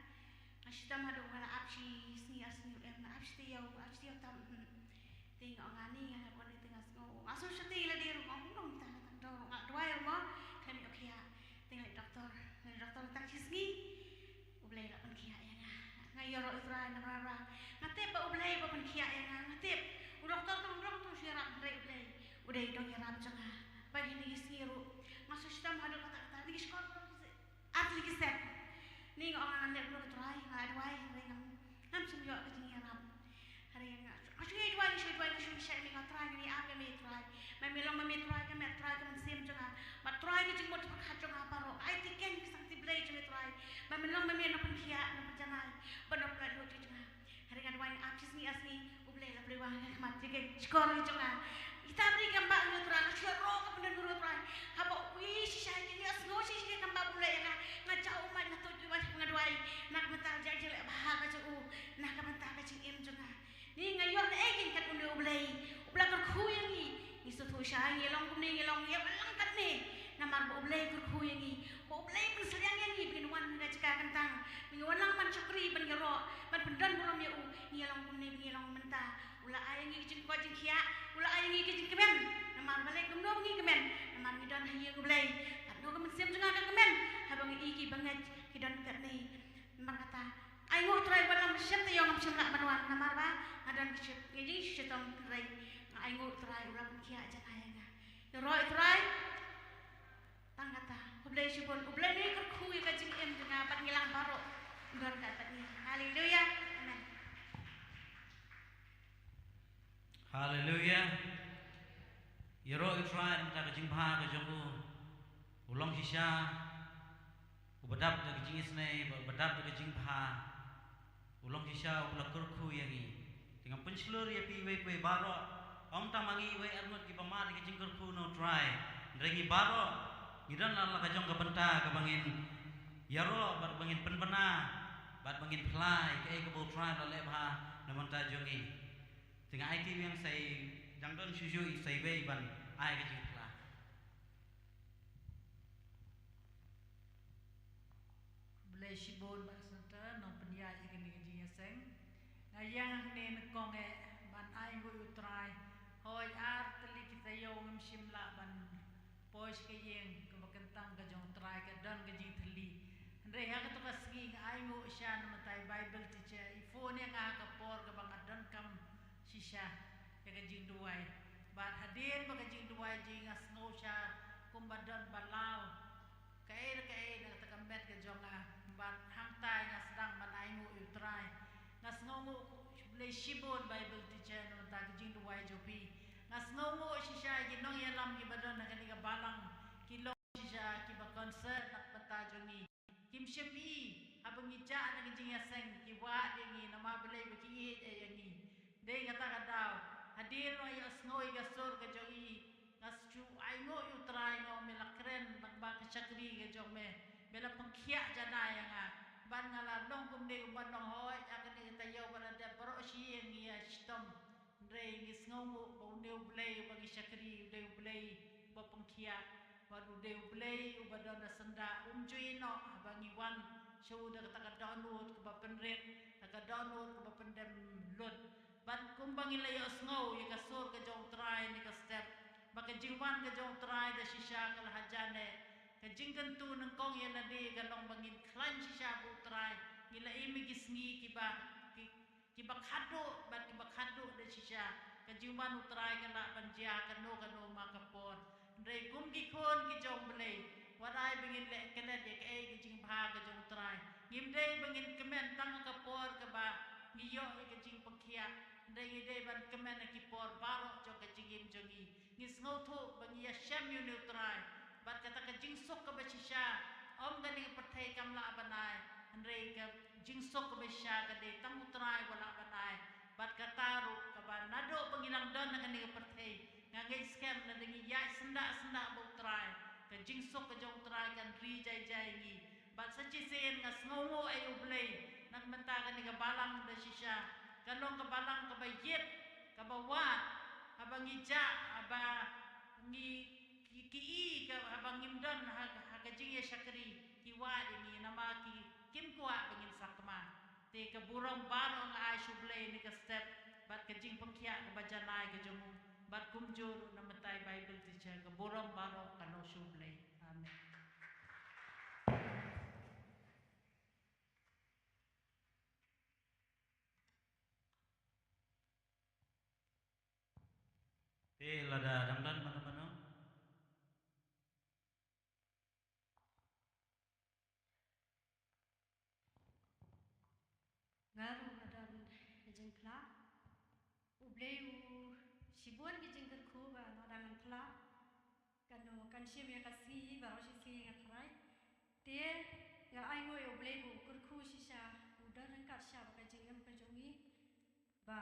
Nga shitom haduh nga la ap shi sngi ar sngi em, nga ap shi taïew, ap shi taïew tam. Hmm. Te nga ong ani nga hap wan te nga sngew nga sngewsih te lade ruh nga ong kumno mynta nga tang dor ruh nga duwai ruh mo khlem ïoh khiah. Te nga leit doktor, nga leit doktor tang shi sngi. U Blei la pynkhiah ïa nga. Nga ïaroh ïa U Trai namar ba nga tip ba U Blei ba pynkhiah ïa nga. Nga tip u doktor tang u long tang shu ïarap hynrei U Blei u dei u dang ïarap jong nga. Ba kine ki sngi ruh nga shu shitom haduh katta katta, kine ki shkor ar tylli ki step. Ni nga ong ngan leh kumno Trai, nga la duwai hynrei ngam, ngam shym ïoh ka jingïarap. Hynrei nga, nga shu duwai, nga shu duwai, nga shu shait, nga Trai, ngan ïa ap ïa me Trai. Ba me long, ba me Trai ka met, Trai ka mynsiem jong nga. Ba Trai ka jingmut jingpyrkhat jong nga baroh. Ai tiken ka sangti Blei jong me Trai. Ba me long, ba me nongpynkhiah, nongpynjanai, ba nongpynlut jong nga. Hynrei nga duwai nga ap shi sngi ar sngi, U Blei la plie wah ha khmat jong ki shkor jong nga. Kita bri kam bah ngi Trai, nga shu ïaroh ka pyndonkam Trai. Haba u ïohi shisha ïa ngi, nga sngew shisha kam bah U Blei ïa nga. Nga jaw ummat, nga tuid ummat, nga duwai na ka bynta ka jingïaleh bha ka jong u, na ka bynta ka jingim jong nga. Ni nga ïoh na ei kein kat une U Blei uba la kyrkhu ïa ngi. Ngi sngewthuh shisha ngi long kumne, ngi long ïa balang katne. Namar ba U Blei kyrkhu ïa ngi, ba U Blei pynsliang ïa ngi ba ngin wan ha ka jaka kyntang, ba ngin wan lang ban shakri, ban ïaroh, ban pyndon burom ïa u. Ngi long kumne, ngi long mynta. U la ai ïa ngi ka jingkoit jingkhiah, u la ai ïa ngi ka jingkmen. Namar balei kumno ba ngi kmen? Namar ngi don ha ïing U Blei. Katno ka mynsiem jong nga ka kmen haba ngi i ki bangeit ki don katne. Namar kata, ainguh Trai ba lam shet te ïong ngam shym lah ban wan namar ba nga don ka jingshit, ka jingshitom Trai. Nga ainguh Trai u la pynkhiah jan ai ïa nga. Ïaroh Trai. Tang kata, khublei shibun, U Blei un kyrkhu ïa ka jingim jong nga bad ngi lang baroh. Don ka bad ngi. Haleluia. Amen. Haleluia. Ïaroh ïa U Trai namar ka jingbha ka jong u. U long shisha uba dap da ka jingisynei, uba dap da ka jingbha. U long shisha uba la kyrkhu ïa ngi. Te nga pynshlur ïa phi iwei pa iwei baroh. Ym tang ma ngi iwei arngut kiba mad ïa ka jingkyrkhu na U Trai. Hynrei ngi baroh ngi don la la ka jong ka bynta kaba ngin ïaroh bad ba ngin pynbna bad ba ngin phla ïa kaei kaba U Trai u la leh bha na bynta jong ngi. Te nga aiti biang sa i dang don shuh shuh i sa iwei ban ai ka jingphla. Shibun Bah Senator, nongpynïaid ïa kane ka jingïaseng. Nga ïeng hangne nyngkong eh ban ainguh ïa U Trai. Hooid, ar tylli ki taïew ngim shym lah ban poi sha ka ïing kaba kyntang ka jong U Trai, ka don ka jingthylli. Hynrei ha kato ka sngi nga ainguh shisha na mynta i Bible teacher i phone ïa nga ha ka por kaba nga donkam shisha ïa ka jingduwai. Bad hadien ba ka jingduwai jong ngi nga sngew shisha kumba don ba law kaei re kaei na kata ka met ka jong nga. Bad hangtai nga sdang ban ainguh ïa U Trai. Nga sngewnguh, khublei shibun Bible teacher na ka bynta ka jingduwai jong phi. Nga sngewnguh shisha ïa ki nongïalam kiba don ha kane ka balang, ki long shisha kiba concern na ka bynta jong ngi. Kim shym i haba ngi jah na ka jingïaseng, ki wad ïa ngi namar balei ba ki ïeit ïa ngi. Dei kata ka daw, hadien ba nga ïohsngew ïa ka sur ka jong i, nga shu ainguh ïa U Trai, nga ong me la kren, naba ka shakri ka jong me, me la pynkhiah janai ïa nga. Bad nga la long kumne kumba nonghoi ha kane ka taïew ba la dep baroh shi ïing ïa shitom. Hynrei ngi sngewnguh ba une U Blei uba ngi shakri u dei U Blei uba pynkhiah. Bad u dei U Blei uba don da syndah, um ju ïehnoh haba ngi wan sha u da kata ka dohnud kaba pynrit, da ka dohnud kaba pyndem lut. Bad kumba ngi la ïohsngew ïa ka sur ka jong U Trai ha kane ka step, ba ka jingwan ka jong U Trai da shisha ka la hajan eh. Ka jingkyntu nyngkong ïa lade ka long ba ngin khlaiñ shisha bad U Trai. Ngi la im ïa ki sngi kiba, ki, kiba khadduh bad kiba khadduh da shisha. Ka jingwan U Trai ka lah ban jia kano kano ma ka por. Hynrei kum ki khun ki jong U Blei, wat ai ba ngin leh klet ïa kaei ka jingbha ka jong U Trai. Ngim dei ba ngin kmen tang ha ka por kaba ngi ïoh ïa ka jingpynkhiah. Hynrei ngi dei ban kmen ha ki por baroh jong ka jingim jong ngi. Ngi sngewthuh ba ngi ïashem ïa une U Trai. Bad kata ka jingsuk kaba shisha, ym kane ka pyrthei kam lah ban ai. Hynrei ka jingsuk kaba shisha ka dei tang U Trai ba lah ban ai. Bad kata ruh kaba naduh ba ngi dang don ha kane ka pyrthei, nga ngeit skhem lada ngi ïaid syndah syndah bad U Trai, ka jingsuk ka jong U Trai kan ri jai jai ïa ngi. Bad sa shisien nga sngewnguh ïa U Blei na ka bynta kane ka balang da shisha. Ka long ka balang kaba ïit, kaba wad, haba ngi jah, haba ngi ki, ki i ka, haba ngim don ha, ha ka jingïashakri, ki wad ïa ngi namar ki, kim kwah ba ngin sakma. Te ka burom baroh nga ai sha U Blei ha kane ka step, bad ka jingpynkhiah kaba janai ka jong u, bad kumjuh ruh na mynta i Bible teacher, ka burom baroh ka long sha U Blei. Amen. Te lada dang don mano mano. Nga ruh nga don ka jingphla. U Blei u shibun ki jingkyrkhu ba nga dang phla. Kano kan shim ïa ka sngi baroh shi sngi nga tharai. Te nga ainguh ïa U Blei ba u kyrkhu shisha, u don ryngkat shisha bad ka jingim ka jong ngi. Ba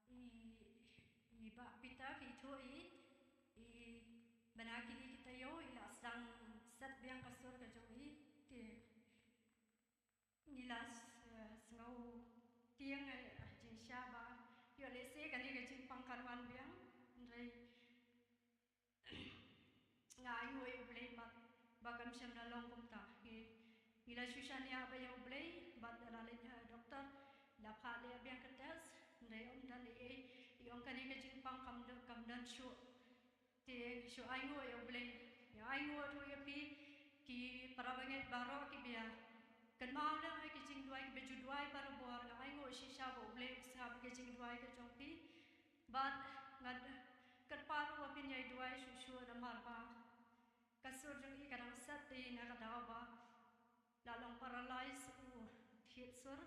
i, i Bah Peter, phi ithuh i, i bad ha kine ki taïew i la sdang set biang ka sur ka jong i. Te ngi la s-, eh, sngew tieng, eh, jingshisha ba ïoh lehse kane ka jingpang kan wan biang. Hynrei nga ainguh ïa U Blei bad ba kam shym la long kumta. Ngi, ngi la shu shaniah bha ïa U Blei bad la leit ha doktor, la phah leh biang ka test, hynrei ym don ei ei. I ong kane ka jingpang kam don, kam don shuh. Te ngi shu ainguh ïa U Blei. Ngi ainguh ruh ïa phi ki para bangeit baroh kiba kynmaw lem ïa ki jingduwai kiba ju duwai barabor. Nga ainguh shisha ba U Blei u sngap ïa ki jingduwai ka jong phi. Bad nga kyrpad ruh ba phin ïai duwai shuh shuh namar ba ka sur jong i ka dang set dei na ka daw ba la long paralyze u thied sur,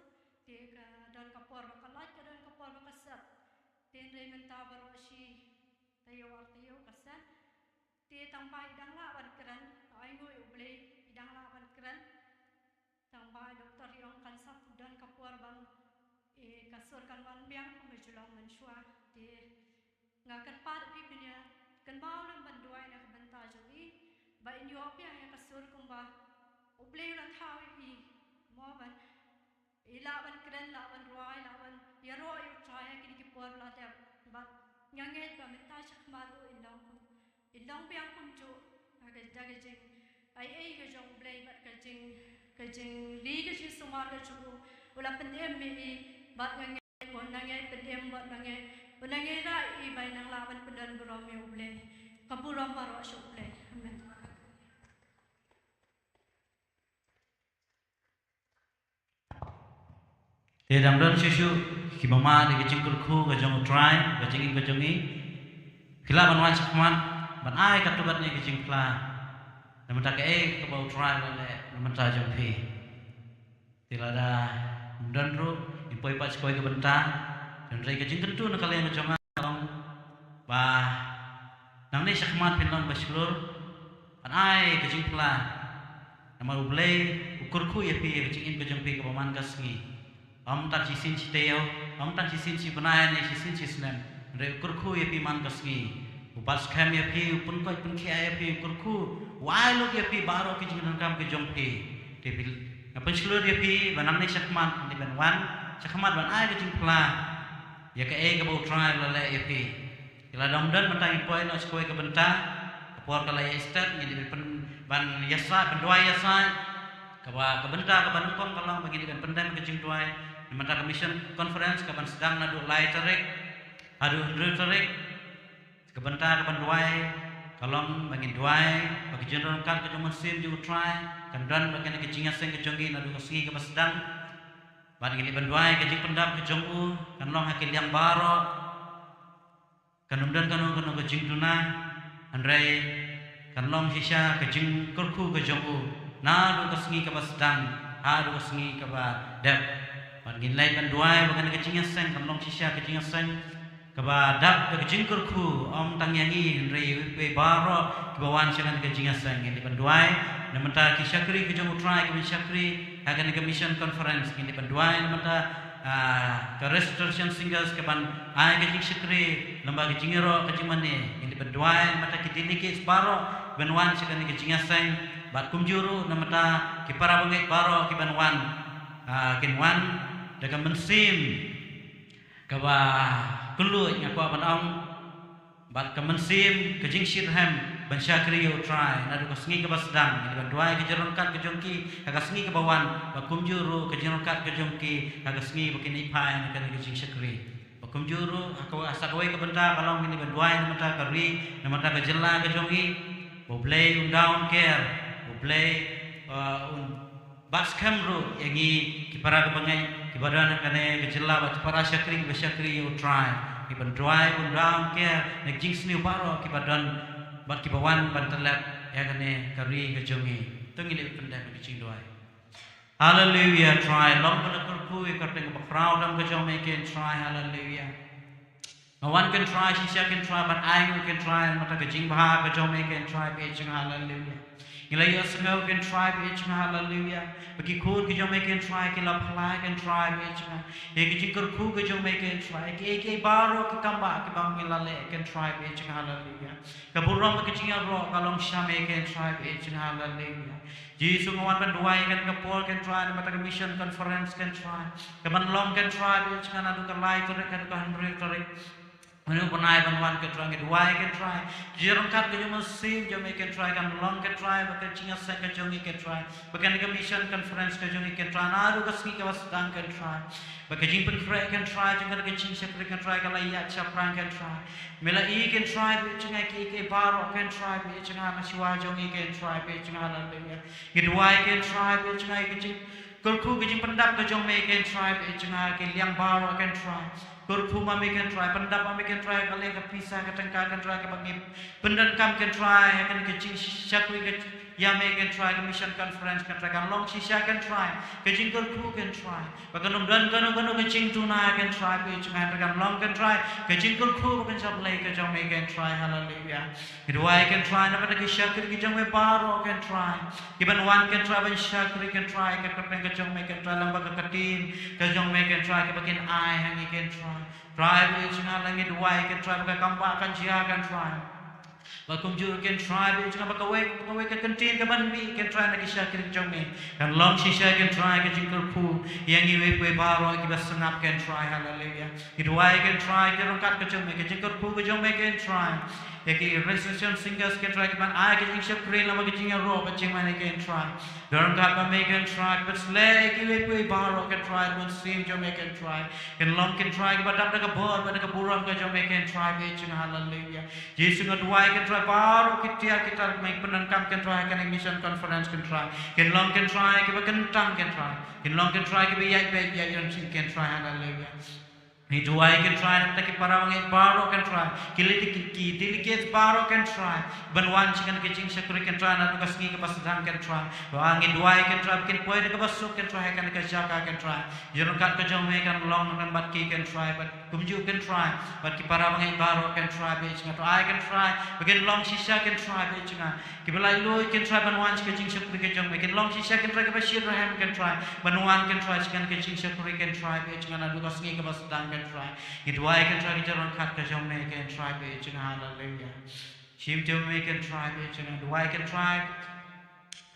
te ka don ka por ba ka lait, ka don ka por ba ka set. Te hynrei mynta baroh shi taïew ar taïew ka set. Te tang ba i dang lah ban kren, nga ainguh ïa U Blei, i dang lah ban kren. Tang ba i doktor i ong kan sa don ka por ban, eh, ka sur kan wan biang kumba ju long mynshuwa. Te nga kyrpad ïa phi phin ïa kynmaw lem ban duwai na ka bynta jong i ba in ïoh biang ïa ka sur kumba U Blei u la thaw ïa i. Mo ban i lah ban kren, lah ban rwai, lah ban ïaroh ïa U Trai ha kine ki por la dep. Bad nga ngeit ba mynta shakhmat ruh in long kum, in long biang kumjuh ha ka, da ka jing, ai ei ka jong U Blei bad ka jing, Ka jingri ka jingsumar ka jong u, u la pynim ïa i bad nga ngeit, u nang ïai pynim bad nga ngeit, u nang ïai rah ïa i ba i nang lah ban pyndon burom ïa U Blei. Ka burom baroh sha U Blei. Amen. Te dang don shuh shuh kiba mad ïa ka jingkyrkhu ka jong U Trai, ka jingim ka jong ngi, phi lah ban wan shakhmat ban ai katto katne ka jingphla na bynta kaei kaba U Trai u la leh na bynta jong phi. Te lada ym don ruh, ngin poi pat sha kawei ka bynta. Hynrei ka jingkyntu na ka liang ka jong nga ka long ba nangne shakhmat phin long ba shlur ban ai ka jingphla. Namar U Blei u kyrkhu ïa phi ïa ka jingim ka jong phi kaba man ka sngi. Ym tang shisien shi taïew, ym tang shisien shi bnai ne shisien shi snem. Hynrei u kyrkhu ïa phi man ka sngi. U bat skhem ïa phi, u pynkoit pynkhiah ïa phi, u kyrkhu, u ai lut ïa phi baroh ki jingdonkam ki jong phi. Te phi, nga pynshlur ïa phi ba nangne shakhmat ngin dei ban wan shakhmat ban ai ka jingphla ïa kaei kaba U Trai u la leh ïa phi. Te lada ym don, mynta ngin poi noh sha kawei ka bynta. Ka por ka la ïaid stet, ngin dei ban pyn-, ban ïasaid, ban duwai ïasaid. Kaba, ka bynta kaba nyngkong ka long ba ngin dei ban pyndem ka jingduwai na bynta ka mission conference kaban sdang naduh lai tarik haduh hynriew tarik. Ka bynta kaban duwai ka long ba ngin duwai ba ka jingryngkat ka jong U Mynsiem jong U Trai kan don bad kane ka jingïaseng ka jong ngi naduh ka sngi kaba sdang. Bad ngin dei ban duwai ka jingpyndap ka jong u kan long ha ki liang baroh. Kan ym don kano kano ka jingduna, hynrei kan long shisha ka jingkyrkhu ka jong u naduh ka sngi kaba sdang haduh ka sngi kaba dep. Bad ngin leit ban duwai ba kane ka jingïaseng kan long shisha ka jingïaseng kaba dap da ka jingkyrkhu, ym tang ïa ngi hynrei ïa kiwei baroh kiba wan sha kane ka jingïaseng. Ngin dei ban duwai na bynta ki shakri ka jong U Trai kiban shakri ha kane ka mission conference. Ngin dei ban duwai na bynta, ah, ka Restoration Singers kaban ai ka jingshakri lyngba ka jingïaroh ka jingmane. Ngin dei ban duwai na bynta ki delegates baroh kiban wan sha kane ka jingïaseng bad kumjuh ruh na bynta ki para bangeit baroh kiban wan, ah, kin wan da ka mynsiem kaba kylluid, nga kwah ban ong, bad ka mynsiem ka jingshitrhem ban shakri ïa U Trai naduh ka sngi kaba sdang. Ngin dei ban duwai ka jingryngkat ka jong ki ha ka sngi kaba wan bad kumjuh ruh ka jingryngkat ka jong ki ha ka sngi ba kin ïaid phai na kane ka jingshakri. Bad kumjuh ruh ha ka, ha sa kawei ka bynta ka long ngin dei ban duwai na bynta ka ri, na bynta ka jylla ka jong ngi. Ba U Blei un da un ker, U Blei, uh, un bat skhem ruh ïa ngi ki para ka bangeit kiba don ha kane ka jylla bad ki para shakri kiba shakri ïa U Trai. Ngi ban duwai un da un ker na ki jingsniew baroh kiba don bad kiba wan ban tyllep ïa kane ka ri ka jong ngi. To ngin leit pyndem ka jingduwai. Haleluia, Trai, long ba la kyrkhu ïa ka kyrteng kaba khraw tam ka jong me, kynrad Trai, haleluia. Nga wan kynrad shisha kynrad ban ai nguh kynrad na bynta ka jingbha ka jong me kynrad, bad jong nga, haleluia. Ngi la ïohsngew kynrad, bad jong nga, haleluia, ba ki khun ki jong me kynrad ki la phla kynrad, bad jong nga, ïa ka jingkyrkhu ka jong me kynrad, ïa kiei kiei baroh ki kam ba ki bang ngi la leh kynrad, bad jong nga, haleluia. Ka burom bad ka jingïaroh ka long sha me kynrad, bad jong nga, haleluia. Jisu, nga wan ban duwai kane ka por kynrad na bynta ka mission conference kynrad kaban long kynrad, bad jong nga, naduh ka lai tarik haduh ka hynriew tarik. Mano u bnai ban wan kynrad, ngi duwai kynrad. Ka jingryngkat ka jong U Mynsiem jong me kynrad kan long kynrad bad ka jingïaseng ka jong ngi kynrad, bad kane ka mission conference ka jong ngi kynrad naduh ka sngi kaba sdang kynrad. Bad ka jingpynkhreh kynrad jong kane ka jingshakri kynrad ka la ïaid shaphrang kynrad. Me la ïohi kynrad, bad jong nga, ïa kiei kiei baroh kynrad, bad jong nga, na shuwa jong ngi kynrad, bad jong nga, haleluia. Ngi duwai kynrad, bad jong nga, ïa ka jing kyrkhu ka jingpyndap ka jong me kynrad, bad jong nga, ha ki liang baroh kynrad. Kyrkhu ma me kynrad, pyndap ma me kynrad, ka leh ka pisa ka tyngka kynrad kaba ngi pyndonkam kynrad ha kane ka jingshakri ka ïa me kynrad, ka mission conference kynrad kan long shisha kynrad ka jingkyrkhu kynrad. Ba kan ym don kano kano ka jingduna kynrad, bad jong nga, kan long kynrad ka jingkyrkhu bad ka jingïaroh ka jong me kynrad, haleluia. Ngi duwai kynrad na bynta ki shakri ki jong me baroh kynrad kiban wan kynrad ban shakri kynrad, ka kyrteng ka jong me kynrad, lyngba ka ktien ka jong me kynrad kaba kin ai ha ngi kynrad. Trai, bad jong nga, la ngi duwai kynrad ba ka kam ba kan jia kynrad. Bad kumjuh kynrad, bad jong nga, ba kawei kawei ka ktien kaban mih kynrad na ki shakri ki jong me kan long shisha kynrad ka jingkyrkhu ïa ngi wei pa wei baroh kiba sngap kynrad, haleluia. Ngi duwai kynrad ka jingryngkat ka jong me, ka jingkyrkhu ka jong me kynrad. Ïa ki Resurrection Singers, Kynrad, ki ban ai ka jingshakri lem bad ka jingïaroh bad jingmane, Kynrad. Don ka ba me, Kynrad, pynsleh ïa kiwei kiwei baroh, Kynrad, da u Mynsiem jong me, Kynrad. Kin long, Kynrad, kiba dap da ka bor bad da ka burom ka jong me, Kynrad, bad jong nga, haleluya. Jisu, nga duwai, Kynrad, baroh ki tiar ki tar ba me pyndonkam, Kynrad, ha kane ka mission conference, Kynrad. Kin long, Kynrad, kiba kyntang, Kynrad. Kin long, Kynrad, kiba ïaid beit ïaid rynsiej, Kynrad, haleluya. Ngi duwai, Kynrad, na ka bynta ki para bangeit baroh, Kynrad. Ki dele-, ki, ki delegates baroh, Kynrad, ban wan sha kane ka jingshakri, Kynrad, naduh ka sngi kaba sdang, Kynrad. Ba ngi duwai, Kynrad, ba kin poi da kaba suk, Kynrad, ha kane ka jaka, Kynrad. Jingryngkat ka jong me kan long ryngkat bad ki, Kynrad, bad kumjuh, Kynrad, bad ki para bangeit baroh, Kynrad, bad jong nga. To ai, Kynrad, ba kin long shisha, Kynrad, bad jong nga, kiba laitluid, Kynrad, ban wan sha ka jingshakri ka jong me. Kin long shisha, Kynrad, kiba shitrhem, Kynrad, ban wan, Kynrad, sha kane ka jingshakri, Kynrad, bad jong nga, naduh ka sngi kaba sdang, Kynrad. Ngi duwai, Kynrad, ka jingryngkat ka jong me, Kynrad, bad jong nga, haleluya. Shim to me, Kynrad, bad jong nga, duwai, Kynrad,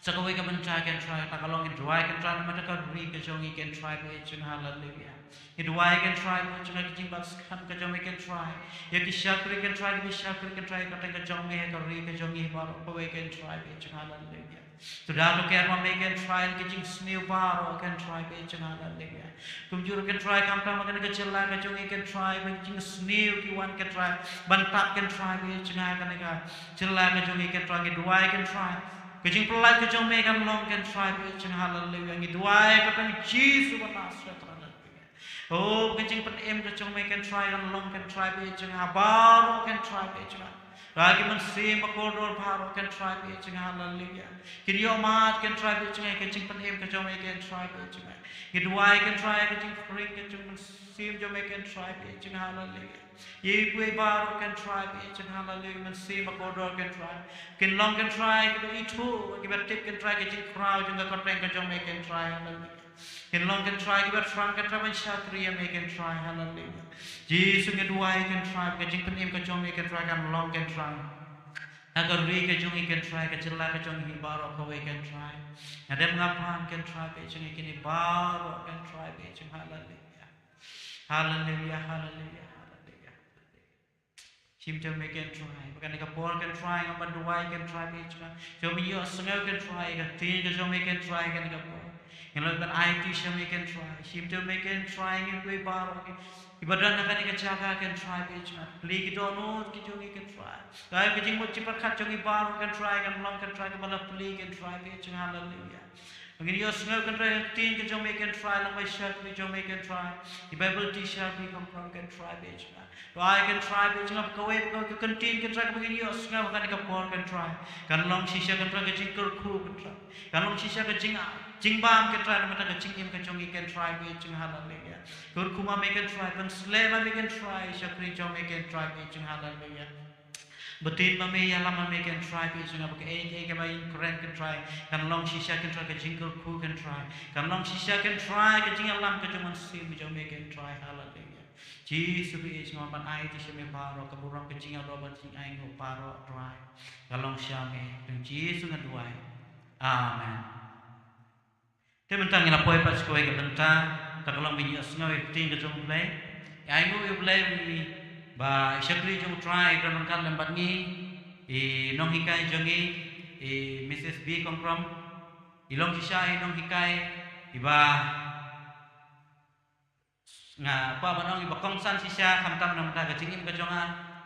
sa kawei ka bynta, Kynrad, kata ka long, ngi duwai, Kynrad, namar ka ri ka jong ngi, Kynrad, bad jong nga, haleluya. Ngi duwai, Kynrad, bad jong nga, ka jingbat skhem ka jong me, Kynrad. Ïa ki shakri, Kynrad, ki shakri, Kynrad, ka teng ka jong me, ka ri ka jong ngi baroh kawei, Kynrad, bad jong nga, haleluya. To da to care ma me, Kynrad, ki jingsniew baroh, Kynrad, bad jong nga, haleluya. Kumjuh, Kynrad, khamtam ha kane ka jylla ka jong ngi, Kynrad, ba ki jingsniew ki wan, Kynrad, ban tap, Kynrad, bad jong nga, ha kane ka jylla ka jong ngi, Kynrad, ngi duwai, Kynrad, ka jingpyllait ka jong me kan long, Kynrad, bad jong nga, haleluya. Ngi duwai ha ka kyrteng Jisu ba Nasareth, haleluya. Oh, ka jingpynim ka jong me, Kynrad, kan long, Kynrad, bad jong nga, ha baroh, Kynrad, bad jong nga. Ba ki mynsiem ba kordor baroh, Kynrad, bad jong nga, haleluya, kin ïoh mad, Kynrad, bad jong nga, ka jingpynim ka jong me, Kynrad, bad jong nga. Ngi duwai, Kynrad, ka jingkhring ka jong u Mynsiem jong me, Kynrad, bad jong nga, haleluya. Ïa kiwei baroh, Kynrad, bad jong nga, haleluya, mynsiem ba kordor, Kynrad. Kin long, Kynrad, kiba ithuh, kiba tip, Kynrad, ka jingkhraw jong ka kyrteng ka jong me, Kynrad, haleluya. Kin long, Kynrad, kiba thrang, Kynrad, ban shakri ïa me, Kynrad, haleluya. Jisu, ngi duwai, Kynrad, ka jingpynim ka jong me, Kynrad, kan long, Kynrad, ha ka ri ka jong ngi, Kynrad, ka jylla ka jong ngi baroh kawei, Kynrad. Nga dem nga pan, Kynrad, bad jong ngi kine baroh, Kynrad, bad jong nga, haleluya. Haleluya, haleluya, haleluya. Shim to me, Kynrad, ba kane ka por, Kynrad, ngam ban duwai, Kynrad, bad jong nga. To me ïohsngew, Kynrad, ka ktien ka jong me, Kynrad, kane ka por. Ngi la ban aiti sha me, Kynrad. Shim to me, Kynrad, ngi kiwei baroh ki, kiba don ha kane ka jaka, Kynrad, bad jong nga. Plie ki dohnud ki jong ngi, Kynrad. Dei ka jingmut jingpyrkhat jong ngi baroh, Kynrad, kan long, Kynrad, kaba la plie, Kynrad, bad jong nga, haleluya. Ngin ïohsngew, Kynrad, ka ktien ka jong me, Kynrad, lang ba shakri jong me, Kynrad. Ki Bible teacher, Bi Khongkrom, Kynrad, bad jong nga. To ai, Kynrad, bad jong nga, ba kawei ba kawei ka ktien, Kynrad, kaba ngin ïohsngew ha kane ka por, Kynrad, kan long shisha, Kynrad, ka jingkyrkhu, Kynrad. Kan long shisha ka jing, jingbam, Kynrad, namar ka jingim ka jong ngi, Kynrad, bad jong nga, haleluya. Kyrkhu ma me, Kynrad, pynsleh ma me, Kynrad, ïa ki shakri jong me, Kynrad, bad jong nga, haleluya. Btin ma me, ïalam ma me, Kynrad, bad jong nga, ba kaei kaei kaba ngin kren, Kynrad, kan long shisha, Kynrad, ka jingkyrkhu, Kynrad. Kan long shisha, Kynrad, ka jingïalam ka jong u Mynsiem jong me, Kynrad, haleluya. Jisu, bad jong nga, ban aiti sha me baroh ka burom, ka jingïaroh bad jingainguh baroh, Trai, ka long sha me. Ha ka kyrteng Jisu nga duwai. Amen. Te mynta ngin ïa poi pat sha kawei ka bynta, kata ka long ban ïohsngew ïa ka ktien ka jong U Blei. Ïa ainguh ïa U Blei ba i shakri jong U Trai i don ryngkat lem bad ngi, i nonghikai jong ngi, i Missus Bi Khongkrom, i long shisha i nonghikai iba nga kwah ban ong iba kongsan shisha, khamtam na ka bynta ka jingim ka jong nga,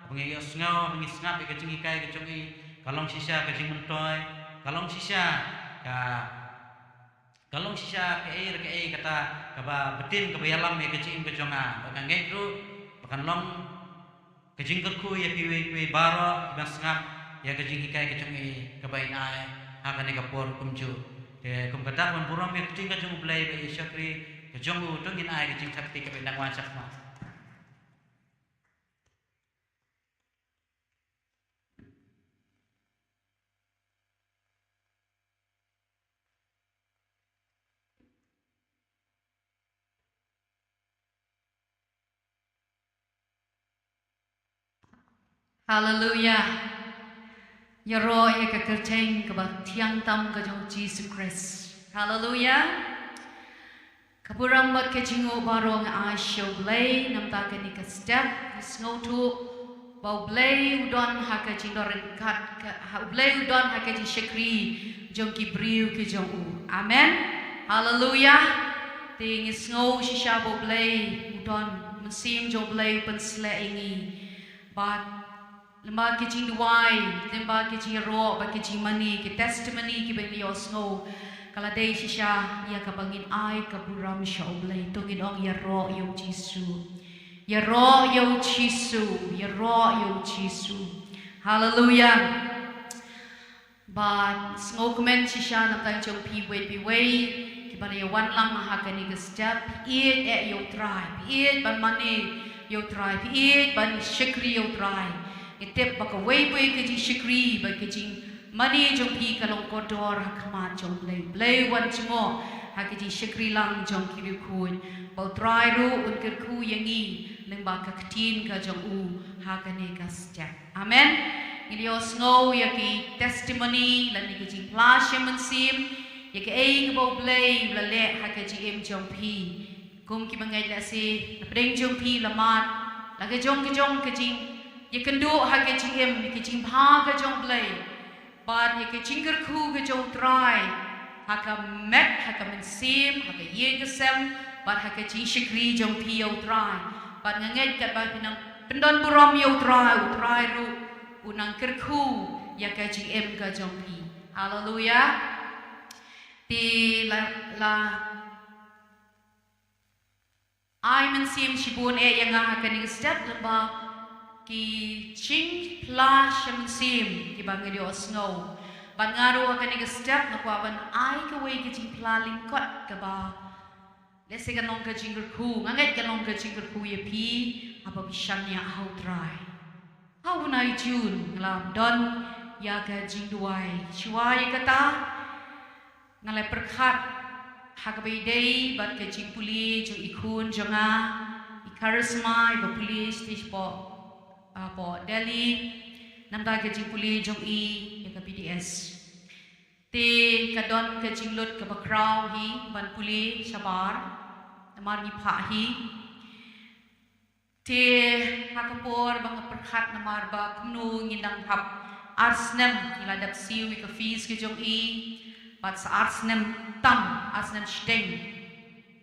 ba ngi ïohsngew, ba ngi sngap ïa ka jinghikai ka jong i, ka long shisha ka jingmyntoi, ka long shisha ka, ka long shisha kaei re kaei kata kaba btin kaba ïalam ïa ka jingim ka jong nga. Ba kan ngeit ruh ba kan long ka jingkyrkhu ïa kiwei kiwei baroh kiban sngap ïa ka jinghikai ka jong i kaba in ai ha kane ka por kumjuh. Te kum kata ban burom ïa ka ktien ka jong U Blei bad ïa i shakri ka jong u, to ngin ai ka jingthap kti kaba in dang wan shakhmat. Haleluya. Ïaroh ïa ka kyrteng kaba thiang tam ka jong U Jisu Khrist. Haleluya. Ka burom bad ka jingnguh baroh nga ai sha U Blei, namar kane ka step, ngi sngewthuh ba U Blei u don ha ka jingdon ryngkat, ka, ha U Blei u don ha ka jingshakri jong ki briew ki jong u. Amen. Haleluya. Te ngi sngew shisha ba U Blei u don, mynsiem jong U Blei u pynshlur ïa ngi. Bad lyngba ki jingduwai, lyngba ki jingïaroh, bad ki jingmane, ki testimony kiba ngi ïohsngew, ka la dei shisha ïa kaba ngin ai ka burom sha U Blei. To ngin ong ïaroh ïa U Jisu. Ïaroh ïa U Jisu, ïaroh ïa U Jisu. Haleluya. Bad sngewkmen shisha na ka bynta jong phi iwei pa iwei kiba la ïa wan lang ha kane ka step, phi ïeit eh ïa U Trai, phi ïeit ban mane ïa U Trai, phi ïeit ban shakri ïa U Trai. Ngi tip ba kawei pa kawei ka jingshakri bad ka jingmane jong phi ka long kordor ha khmat jong U Blei. U Blei u wan jngoh ha ka jingshakri lang jong ki riewkhuid. Ba U Trai ruh un kyrkhu ïa ngi lyngba ka ktien ka jong u ha kane ka step. Amen. Ngin ïohsngew ïa ki testimony lane ki jingphla sha mynsiem ïa kaei kaba U Blei u la leh ha ka jingim jong phi. Kum kiba ngeit lehse na pdeng jong phi la mad la ka jong ka jong ka jingïakynduh ha ka jingim, ïa ka jingbha ka jong U Blei. Bad ïa ka jingkyrkhu ka jong U Trai ha ka met, ha ka mynsiem, ha ka ïing ka sem, bad ha ka jingshakri jong phi ïa U Trai. Bad nga ngeit katba phi nang pyndon burom ïa U Trai, U Trai ruh u nang kyrkhu ïa ka jingim ka jong phi. Haleluya. Te la, la ai mynsiem shibun eh ïa nga ha kane ka step lyngba ki jingphla sha mynsiem kiba nga ïohsngew. Bad nga ruh ha kane ka step nga kwah ban ai kawei ka jingphla lyngkot kaba lehse kan long ka jingkyrkhu, nga ngeit kan long ka jingkyrkhu ïa phi haba phi shaniah ha U Trai. Ha u bnai Jun nga la don ïa ka jingduwai. Shuwa ïa kata nga la pyrkhat ha kaba ïadei bad ka jingpule jong i khun jong nga, i Charisma, iba pule shatei shapoh, ah, poh Delhi, namar ka jingpule jong i ïa ka B D S. Te ka don ka jinglut kaba khraw hi ban pule shabar namar ngi phah hi. Te ha ka por ba nga pyrkhat namar ba kumno ngin dang hap ar snem, ngi la dep siew ïa ka fees ka jong i, bad sa ar snem tam, ar snem shiteng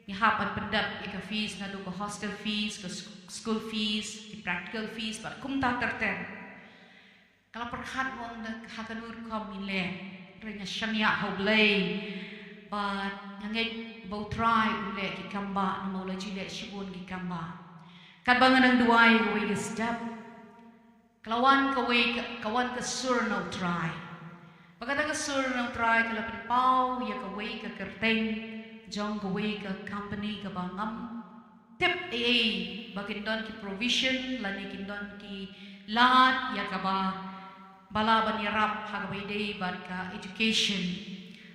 ngi hap ban pyndep ïa ka fees, naduh ka hostel fees, ka sch-, school fees, ki practical fees, bad kumta ter ter. Ka la pyrkhat, nga ong da ha kano rukom ngin leh, hynrei nga shaniah ha U Blei bad nga ngeit ba U Trai un leh ki kam ba, namar u la ju leh shibun ki kam ba. Katba nga dang duwai kawei ka step, ka la wan kawei ka, ka wan ka sur na U Trai. Bad kata ka sur na U Trai ka la pynpaw ïa kawei ka kyrteng jong kawei ka company kaba ngam tip ei ei ba kin don ki provision lane kin don ki lad ïa kaba, ba lah ban ïarap ha kaba ïadei bad ka education.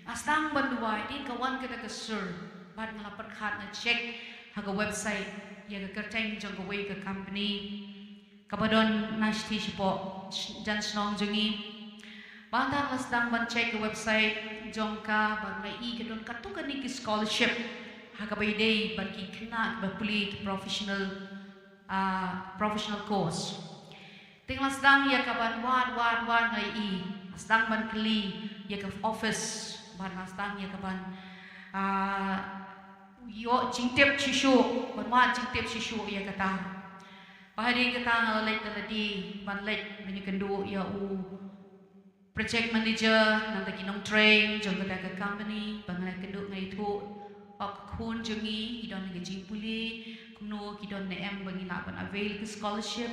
Nga sdang ban duwai, te ka wan kata ka sur bad nga la pyrkhat, nga check ha ka website ïa ka kyrteng jong kawei ka company kaba don na shatei shapoh sh-, jan shnong jong ngi. Bad nga la sdang ban check ka website jong ka, bad nga la ïohi ka don katto katne ki scholarship ha kaba ïadei bad ki khynnah kiba pule ki professional, ah, professional course. Te nga la sdang ïa ka ban wad, wad, wad, nga la ïohi, nga la sdang ban kylli ïa ka office, bad nga la sdang ïa ka ban, ah, ïoh jingtip shuh shuh, ban wad jingtip shuh shuh ïa kata. Bad hadien kata nga la leit da lade ban leit ban ïakynduh ïa u project manager, nangta ki nongtrei jong kata ka company, ba nga la ïakynduh, nga la ïathuh, oh, ka khun jong ngi i don ha ka jingpule, kumno ki don ne em ba ngi lah ban avail ka scholarship.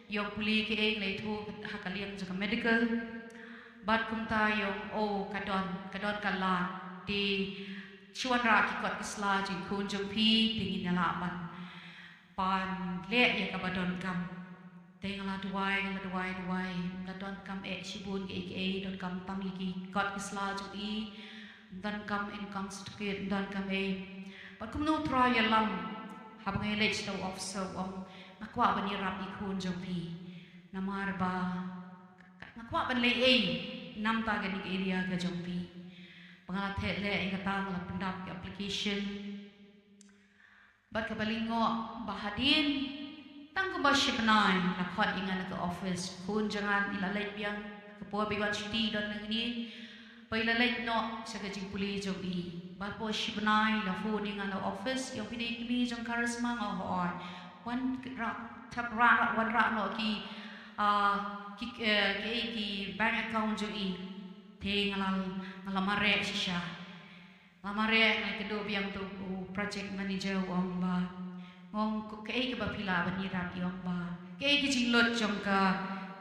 Ïa u pule kaei, nga la ïathuh ha ka liang jong ka medical. Bad kumta ïa u, oh, ka don, ka don ka lad, te shu wanrah ki kot ki sla jong i khun jong phi, te ngin ïa lah ban, ban leh ïa kaba donkam. Te nga la duwai, nga la duwai, duwai. Ym donkam eh shibun kiei kiei, donkam tang ïa ki kot ki sla jong i. Ym donkam income certificate, ym donkam ei. Bad kumno U Trai u ïalam, haba nga ïaleit sha u officer, u ong, nga kwah ban ïarap ïa i khun jong phi. Namar ba nga kwah ban leh ei namar kane ka area ka jong phi. Bad nga la theh leh ïa kata, nga la pyndap ïa ka application. Bad kaba lyngngoh ba hadien Tang kumba shi bnai la khot ïa nga na ka office. Khun jong nga i la leit biang, ka por ba i wan shuti don nangne. Ba i la leit noh sha ka jingpule jong i. Bad por shi bnai la phone ïa nga na office, ïa phi dei kmie jong Charisma? Nga ong hooid. Wan rah, tap rah, rah, wan rah noh ki, ah, ki, eh, ki, ki bank account jong i. Te nga la, nga la mareh shisha. Nga mareh, nga kynduh biang tu u project manager u ong ba, nga ong, kaei kaba phi lah ban ïarap? I ong ba, kaei ki jinglut jong ka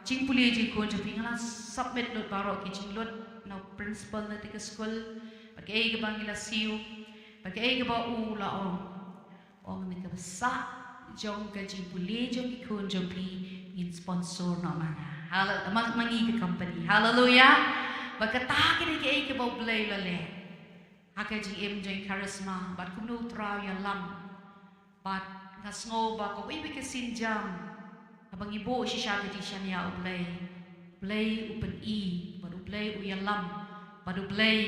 jingpule jingkhun jong phi? Nga la submit lut baroh ki jinglut na u principal na te ka skul. Bad kaei kaba ngi la siew, bad kaei kaba u la ong. Ong, na ka bsah jong ka jingpule jong ki khun jong phi ngin sponsor noh ma nga. Hal-, ma, ma ngi ka company. Haleluya. Bad kata ka dei kaei kaba U Blei u la leh ha ka jingim jong i Charisma, bad kumno U Trai u ïalam. Bad nga sngew ba kawei pat ka sienjam haba ngi buh shisha ka jingshaniah, U Blei, U Blei u pyni, bad U Blei u ïalam, bad U Blei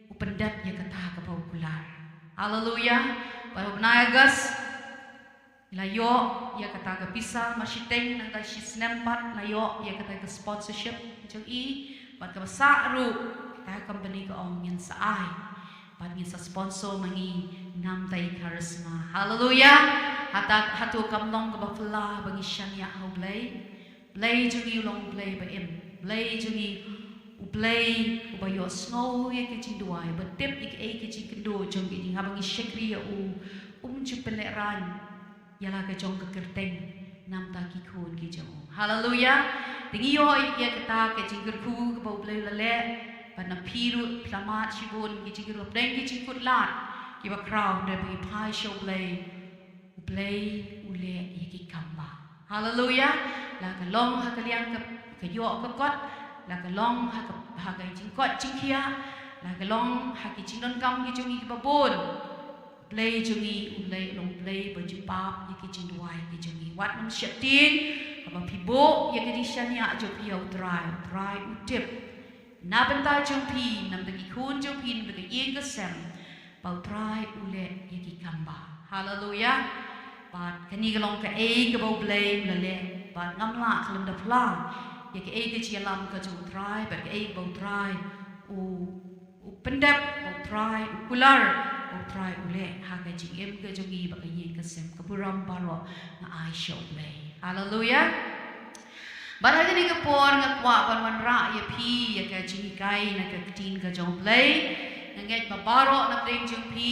u pyndep ïa kata kaba u kular. Haleluya. Bad ha u bnai August la ïoh ïa kata ka pisa, mar shiteng nangta shi snem pat la ïoh ïa kata ka sponsorship jong i. Bad kaba sah ruh, kata ka company ka ong, ngin sa ai, bad ngin sa sponsor ma ngi namta i Charisma. Haleluya. Hata, hato kam long kaba phylla ba ngi shaniah ha U Blei? Blei jong ngi u long U Blei ba im. Blei jong ngi U Blei uba ïohsngew ïa ki jingduwai, ba tip ïa kaei ka jingkynduh jong ki, haba ngi shakri ïa u, um ju pynlehraiñ ïa la ka jong ka kyrteng namta ki khun ki jong u. Haleluya. Te ngi ïoh ïa kata ka jingkyrkhu kaba U Blei u la leh, bad na phi ruh phi la mad shibun ki jingkyrkhu hapdeng ki jingkutlad kiba khraw, hynrei ba ngi phai sha U Blei, U Blei u leh ïa ki kam bah. Haleluya. La ka long ha ka liang ka, ka ïoh ka kot, la ka long ha ka, ha ka jingkoit jingkhiah, la ka long ha ki jingdonkam ki jong ngi kiba bun. Blei jong ngi u long Blei ba jubab ïa ki jingduwai ki jong ngi. Wat nym sheptieng haba phi buh ïa ka jingshaniah jong phi ïa U Trai. U Trai u tip na bynta jong phi, namta ki khun jong phi, namta ka ïing ka sem, ba U Trai u leh ïa ki kam bah. Haleluya. Bad kane ka long kaei kaba U Blei u la leh, bad ngam lah khlem da phla ïa kaei ka jingïalam ka jong U Trai, bad kaei kaba U Trai u u pyndep, ba U Trai u kular, ba U Trai u leh ha ka jingim ka jong ngi bad ka ïing ka sem, ka burom baroh nga ai sha U Blei. Haleluya. Bad ha kane ka por nga kwah ban wanrah ïa phi ïa ka jinghikai na ka ktien ka jong U Blei. Nga ngeit ba baroh na pdeng jong phi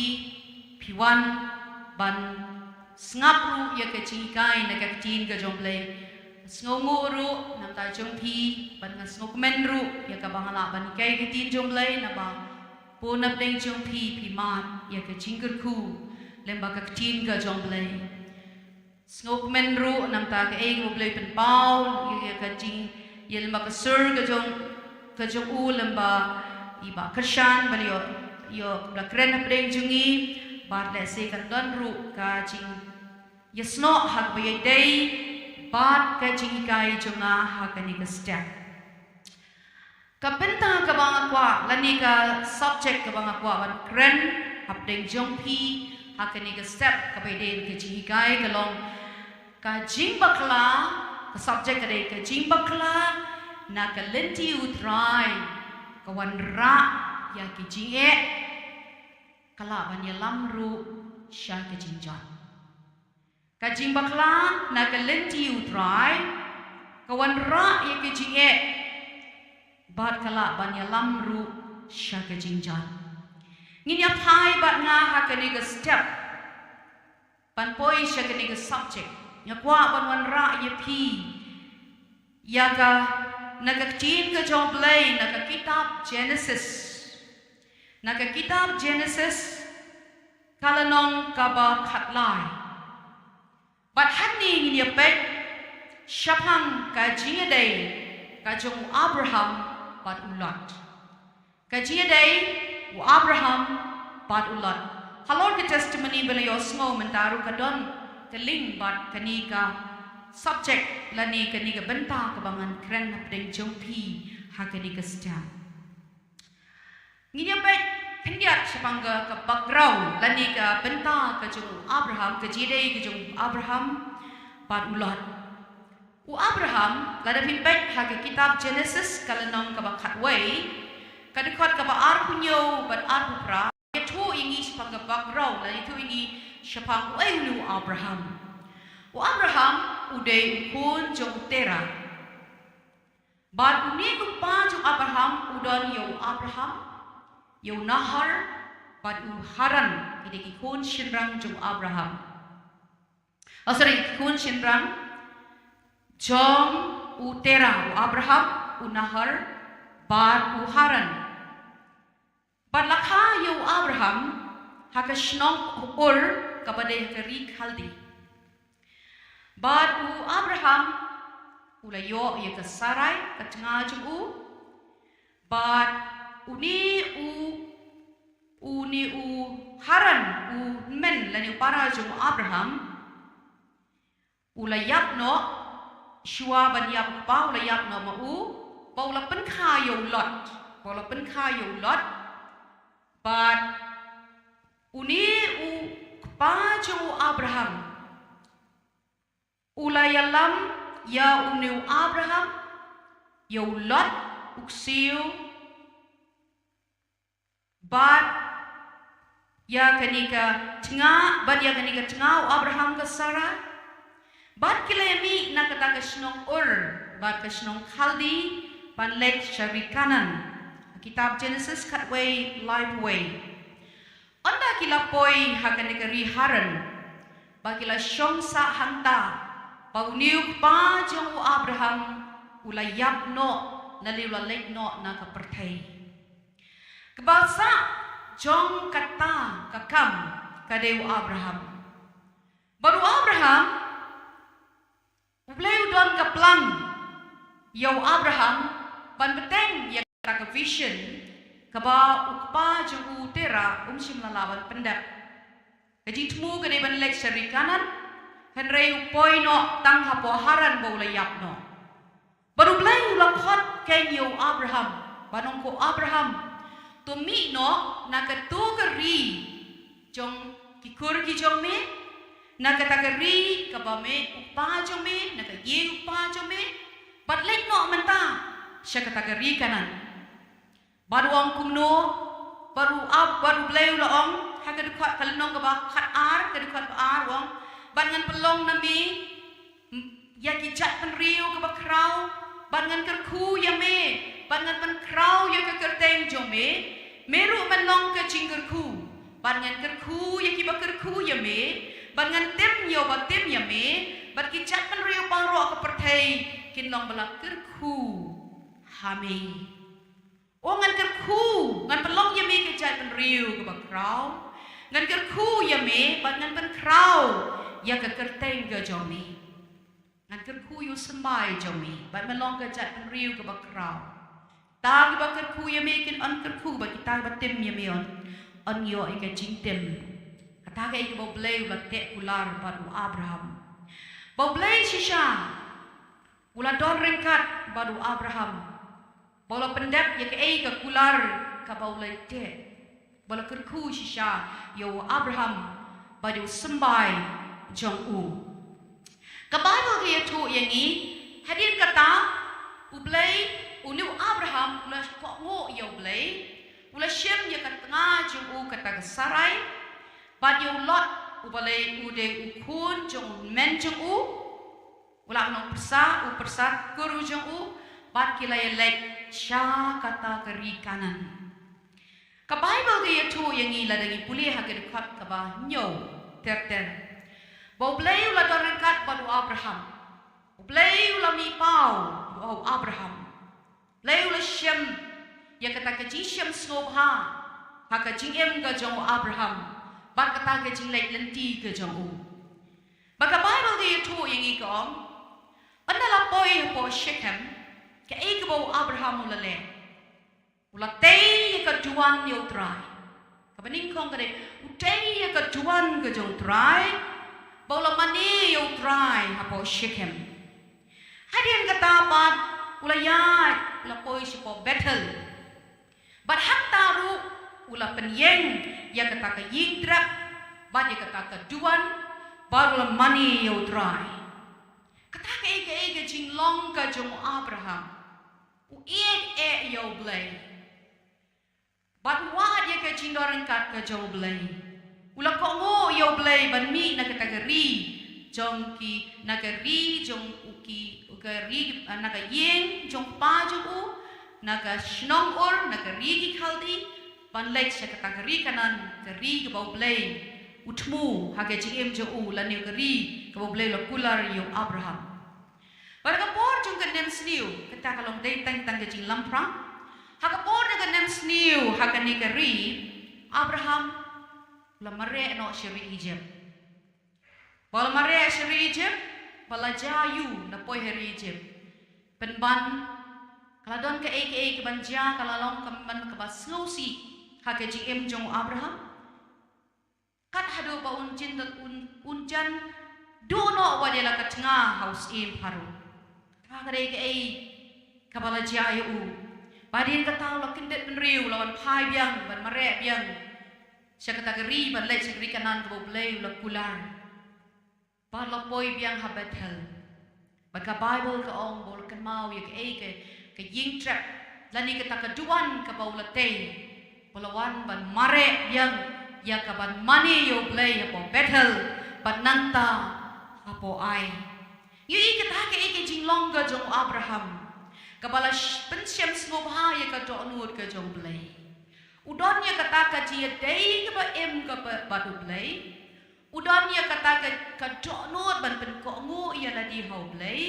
phi wan ban sngap ruh ïa ka jinghikai na ka ktien ka jong U Blei. Sngewnguh ruh namta jong phi, bad nga sngewkmen ruh ïa kaba nga lah ban hikai ka ktien jong U Blei, naba bun na pdeng jong phi phi mad ïa ka jingkyrkhu lyngba ka ktien ka jong U Blei. Sngewkmen ruh namta kaei kaba U Blei u pynpaw ïa ka jing, ïa lyngba ka sur ka jong, ka jong u, lyngba i Bah Kyrshan, ba la ïoh, ïoh ba la kren hapdeng jong ngi, bad lehse kan don ruh ka jing ïasnoh ha kaba ïadei bad ka jinghikai jong nga ha kane ka step. Ka bynta kaba nga kwah, lane ka subject kaba nga kwah ban kren hapdeng jong phi ha kane ka step kaba ïadei ka jinghikai ka long ka jingbakla, ka subject ka dei ka jingbakla na ka lynti U Trai, ka wanrah ïa ki jingeh, ka lah ban ïalam ruh sha ka jingjot. Ka jingbakla na ka lynti U Trai, ka wanrah ïa ka jingeh, bad ka lah ban ïalam ruh sha ka jingjot. Ngin ïa phai bad nga ha kane ka step ban poi sha kane ka subject. Nga kwah ban wanrah ïa phi ïa ka, na ka ktien ka jong U Blei, na ka kitab Genesis. Na ka kitab Genesis, ka lynnong kaba khatlai. Bad hangne ngin ïa peit shaphang ka jingïadei ka jong u Abraham bad u Lot. Ka jingïadei u Abraham bad u Lot. Halor ka testimony ba la ïohsngew mynta ruh ka don ka link bad kane ka subject lane kane ka bynta kaba ngan kren hapdeng jong phi ha kane ka step. Ngin ïa peit khyndiat shaphang ka, ka background lane ka bynta ka jong u Abraham, ka jingïadei ka jong u Abraham bad u Lot. U Abraham, lada phi peit ha ka kitab Genesis ka lynnong kaba khatwei, ka dkhot kaba arphew hynñiew bad arphew phra, ïathuh ïa ngi shaphang ka background, lada ïathuh ïa ngi shaphang uei une u Abraham. U Abraham u dei u khun jong u Terah. Bad une u kpa jong u Abraham u don ïa u Abraham, ïa u Nahor, bad u Haran, ki dei ki khun shynrang jong u Abraham. Oh, sorry, ki khun shynrang jong u Terah, u Abraham, u Nahor, bad u Haran. Bad la kha ïa u Abraham ha ka shnong Ur kaba dei ha ka ri Khaldi. Bad u Abraham u la ïoh ïa ka Sarai, ka tnga jong u. Bad une u, une u Haran, u hynmen lane u para jong u Abraham, u la ïap noh, shuwa ban ïap u kpa u la ïap noh ma u, ba u la pynkha ïa u Lot, ba u la pynkha ïa u Lot. Bad une u kpa jong u Abraham u la ïalam ïa une u Abraham, ïa u Lot, u ksiew, bad ïa kane ka tnga, bad ïa kane ka tnga u Abraham ka Sarai. Bad ki la ïamih na kata ka shnong Ur bad ka shnong Khaldi ban leit sha ri Kanaan. Kitab Genesis khatwei, laiphew wei. Ynda ki la poi ha kane ka ri Haran, ba ki la shong sah hangta, ba une u kpa jong u Abraham u la ïap noh, lane u la leit noh na ka pyrthei. Kaba sah jong kata ka kam ka dei u Abraham. Bad u Abraham, U Blei u don ka plan ïa u Abraham ban bteng ïa kata ka vision kaba u kpa jong u Terah um shym la lah ban pyndep. Ka jingthmu ka dei ban leit sha ri Kanaan, hynrei u poi noh tang hapoh Haran ba u la ïap noh. Bad U Blei u la khot kein ïa u Abraham, ban ong ko Abraham, to mih noh na kato ka ri jong ki kur ki jong me, na kata ka ri kaba me, u kpa jong me, na ka ïing u kpa jong me, bad leit noh mynta sha kata ka ri Kanaan. Bad u ong kumno, bad u Ab-, bad U Blei u la ong, ha ka dkhot, ka lynnong kaba khat ar, ka dkhot ba ar u ong, bad ngan pynlong na me, m-, ïa ki jaitbynriew kiba khraw, bad ngan kyrkhu ïa me, bad ngan pynkhraw ïa ka kyrteng jong me, me ruh men long ka jingkyrkhu, bad ngan kyrkhu ïa kiba kyrkhu ïa me, bad ngan tim ïa uba tim ïa me, bad ki jaitbynriew baroh ka pyrthei kin long ba la kyrkhu ha me. O ngan kyrkhu, ngan pynlong ïa me ka jaitbynriew kaba khraw, ngan kyrkhu ïa me, bad ngan pynkhraw ïa ka kyrteng ka jong me. Ngan kyrkhu ïa u symbai jong me, bad men long ka jaitbynriew kaba khraw. Kita kiba kyrkhu ïa me kin yn kyrkhu, bad kita kiba tim ïa me yn, yn ïoh ïa ka jingtim. Kata kaei kaba U Blei u la teh kular bad u Abraham. Ba U Blei shisha u la don ryngkat bad u Abraham. Ba u la pyndep ïa kaei ka kular kaba u la teh. Ba u la kyrkhu shisha ïa u Abraham bad ïa u symbai jong u. Ka Baibl ka ïathuh ïa ngi, hadien kata, U Blei, une u Abraham, u la kohnguh ïa U Blei, u la shim ïa ka tnga jong u kata ka Sarai, bad ïa u Lot, uba lei u dei u khun jong u hynmen jong u, u la nongpyrsa, u pyrsa kur u jong u, bad ki la ïaleit sha kata ka ri Kanaan. Ka Baibl ka ïathuh ïa ngi lada ngi pule ha ka dkhot kaba hynñiew ter ter. Ba U Blei u la don ryngkat bad u Abraham. U Blei u la mih paw ïa u Abraham. Blei u la shim ïa kata ka jingshim sngewbha ha ka jingim ka jong u Abraham, bad kata ka jingleit lynti ka jong u. Ba ka Baibl ka ïathuh ïa ngi ka ong, ynda la poi hapoh Shekhem, kaei kaba u Abraham u la leh? U la tei ïa ka duwan ïa U Trai. Kaba nyngkong ka dei, u tei ïa ka duwan ka jong U Trai, ba u la mane ïa U Trai hapoh Shekhem. Hadien kata pat, u la ïaid, u la poi shapoh Bethel. Bad hangta ruh, u la pynïeng ïa kata ka ïing drep, bad ïa kata ka duwan, bad u la mane ïa U Trai. Kata kaei kaei ka jinglong ka jong u Abraham. U ïeit eh ïa u Blei. Bad u wad ïa ka jingdon ryngkat ka jong u Blei. U la kohnguh ïa u Blei ban mih na kata ka ri jong ki, na ka ri jong u ki, ka ri, na ka ïing jong u kpa jong u, na ka shnong Ur, na ka ri ki Khaldi, ban leit sha kata ka ri Kanaan, ka ri kaba u Blei u thmu ha ka jingim jong u, lane ka ri kaba u Blei u la kular ïa u Abraham. Bad ha ka por jong ka nemsniew, kata ka long dei tang tang ka jinglamphrang. Ha ka por jong ka nemsniew ha kane ka ri, Abraham u la mareh noh sha ri Egypt. Ba u la mareh sha ri Egypt, ba la jia ïa u na poi ha ri Egypt. Pynban, ka la don kaei kaei kaban jia, ka la long ka man kaba sngewsih ha ka jingim jong u Abraham. Kat haduh ba un jin, un, un jan duh noh wat ïa la ka tnga ha u syiem Pharaoh. Kata ka dei kaei kaba la jia ïa u. Ba hadien kata u la kyndit bynriew, u la wan phai biang, ban mareh biang sha kata ka ri, ban leit sha ka ri Kanaan kaba u Blei u la kular. Bad la poi biang ha Bethel. Bad ka Baibl ka ong ba u la kynmaw ïa kaei ka, ka ïing trep, lane kata ka duwan kaba u la tei. Ba u la wan ban mareh biang ïa ka ban mane ïa u Blei hapoh Bethel, bad nangta hapoh Ai. Ïohi kata kaei ka jinglong ka jong u Abraham, kaba la sh-, pynshem sngewbha ïa ka dohnud ka jong u Blei. U don ïa kata ka jingïadei kaba im kaba bad u Blei. U don ïa kata ka, ka dohnud ban pynkohnguh ïa lade ha u Blei.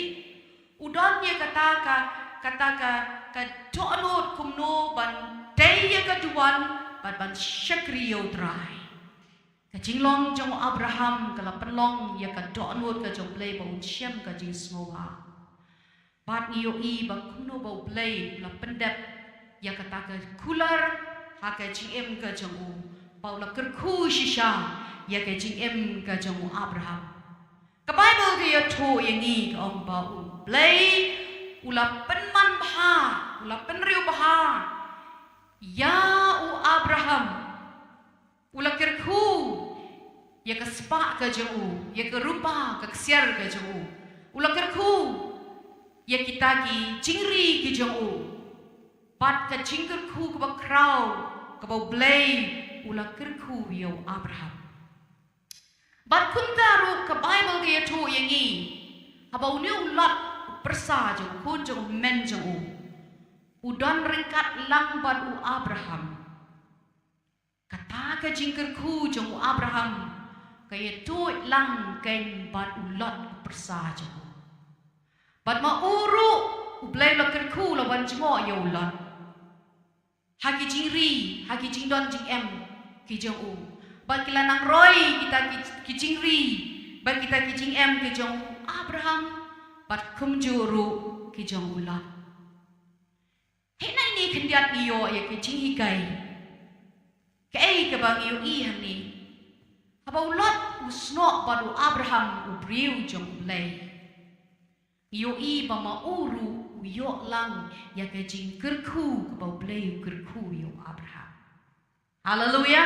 U don ïa kata ka, kata ka, ka dohnud kumno ban tei ïa ka duwan bad ban shakri ïa u Trai. Ka jinglong jong u Abraham ka la pynlong ïa ka dohnud ka jong u Blei ba un shem ka jingsngewbha. Bad ngi ïohi ba kumno ba u Blei u la pyndep ïa kata ka kular ha ka jingim ka jong u, ba u la kyrkhu shisha ïa ka jingim ka jong u Abraham. Ka Baibl ka ïathuh ïa ngi ka ong ba u Blei u la pynman bha, u la pynriew bha ïa u Abraham. U la kyrkhu ïa ka spah ka jong u, ïa ka rupa ka ksiar ka jong u. U la kyrkhu ïa kita ki jingri ki jong u. Bad ka jingkyrkhu kaba khraw kaba u Blei u la kyrkhu ïa u Abraham. Bad kumta ruh ka Baibl ka ïathuh ïa ngi, haba une u Lot u pyrsa jong u, khun jong u, hynmen jong u, u don ryngkat lang bad u Abraham. Kata ka jingkyrkhu jong u Abraham ka ïathuh lang kein bad u Lot u pyrsa jong u. Bad ma u ruh u Blei u la kyrkhu, u la wan jngoh ïa u Lot ha ki jingri, ha ki jingdon jingem ki jong u. Bad ki la nang roi kita ki, ki jingri bad kita ki jingem ki jong u Abraham, bad kumjuh ruh ki jong u Lot. Hynrei hangne khyndiat ngi ïoh ïa ka jinghikai. Kaei kaba ngi ïohi hangne? Haba u Lot u snoh bad u Abraham u briew jong u Blei, ngi ïohi ba ma u ruh u ïoh lang ïa ka jingkyrkhu kaba u Blei u kyrkhu ïa u Abraham. Haleluia.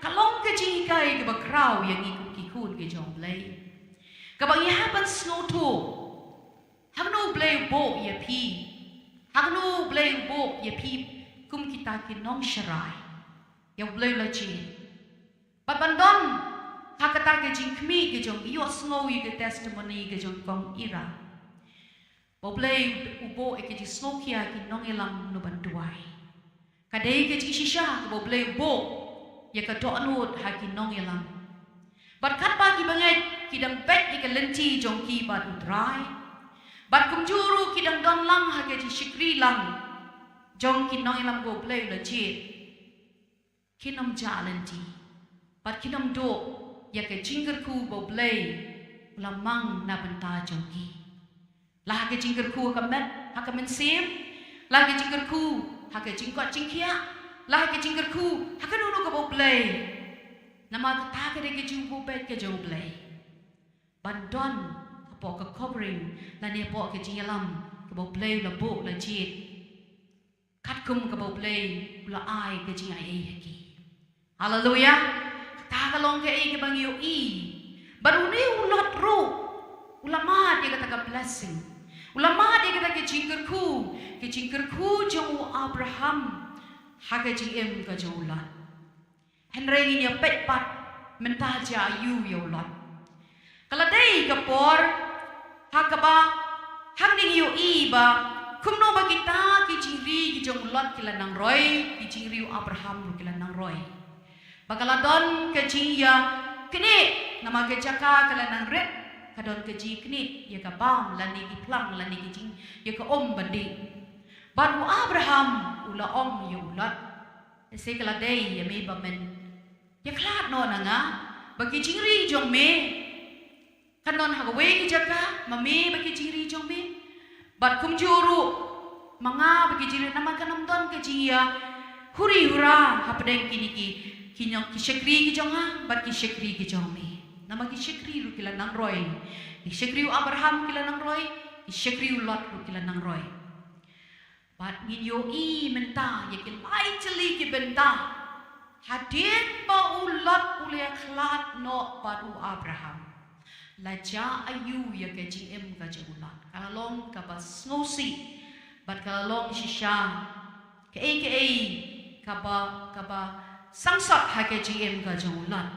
Ka long ka jinghikai kaba khraw ïa ngi kum ki khun ki jong u Blei, kaba ngi hap ban sngewthuh. Hangno u Blei u buh ïa phi? Hangno u Blei u buh ïa phi kum kita ki nongsharai? Ïa u Blei u la jied. Bad ban don ha kata ka jingkhmih ka jong, ïohsngew ïa ka testimony ka jong Kong Ira, ba u Blei u buh ïa ka jingsngewkhia ki nongïalam na ban duwai. Ka dei ka jingshisha kaba u Blei u buh ïa ka dohnud ha ki nongïalam. Bad katba ki bangeit ki dang beit ïa ka lynti jong ki bad u Trai, bad kumjuh ruh ki dang don lang ha ka jingshakri lang jong ki nongïalam ba u Blei u la jied, kin ym jah lynti bad kin ym duh ïa ka jingkyrkhu ba u Blei u la mang na bynta jong ki. La ha ka jingkyrkhu ha ka met, ha ka mynsiem, la ha ka jingkyrkhu ha ka jingkoit jingkhiah, la ha ka jingkyrkhu ha kano kano kaba u Blei. Namar kata ka dei ka jingbuh beit ka jong u Blei, ban don hapoh ka covering lane hapoh ka jingïalam kaba u Blei u la buh, u la jied, katkum kaba u Blei u la ai ka jingaiei ha ki. Haleluia. Kata ka long kaei kaba ngi ïohi. Bad une u Lot ruh U la mad ïa kata ka blessing. U la mad ïa kata ka jingkyrkhu, ka jingkyrkhu jong u Abraham ha ka jingim ka jong u Lot. Hynrei ngin ïa peit pat mynta jia aiu ïa u Lot. Ka la dei ka por ha kaba hangne ngi ïohi ba kumno ba kita ki jingri ki jong u Lot ki la nang roi, ki jingri u Abraham ruh ki la nang roi. Ba ka la don ka jingïaknieh, namar ka jaka ka la nang rit, ka don ka jingïaknieh ïa ka bam lane ki phlang lane ki jingïakha um ban dih. Bad u Abraham u la ong ïa u Lot, lehse ka la dei ïa me ba men ïakhlad noh na nga, ba ki jingri jong me kan don ha kawei ka jaka ma me bad ki jingri jong me. Bad kumjuh ruh ma nga bad ki jingri, namar kan ym don ka jingïahuri hura hapdeng kine ki, ki nong, ki shakri ki jong nga bad ki shakri ki jong me. Namar ki shakri ruh ki la nang roi. Ki shakri u Abraham ki la nang roi, ki shakri u Lot ruh ki la nang roi. Bad ngin ïohi mynta ïa ki lai tylli ki bynta hadien ba u Lot u la ïakhlad noh bad u Abraham. La jia aiu ïa ka jingim ka jong u Lot? Ka la long kaba sngewsih bad ka la long shisha kaei kaei kaba, kaba sangsot ha ka jingim ka jong u Lot.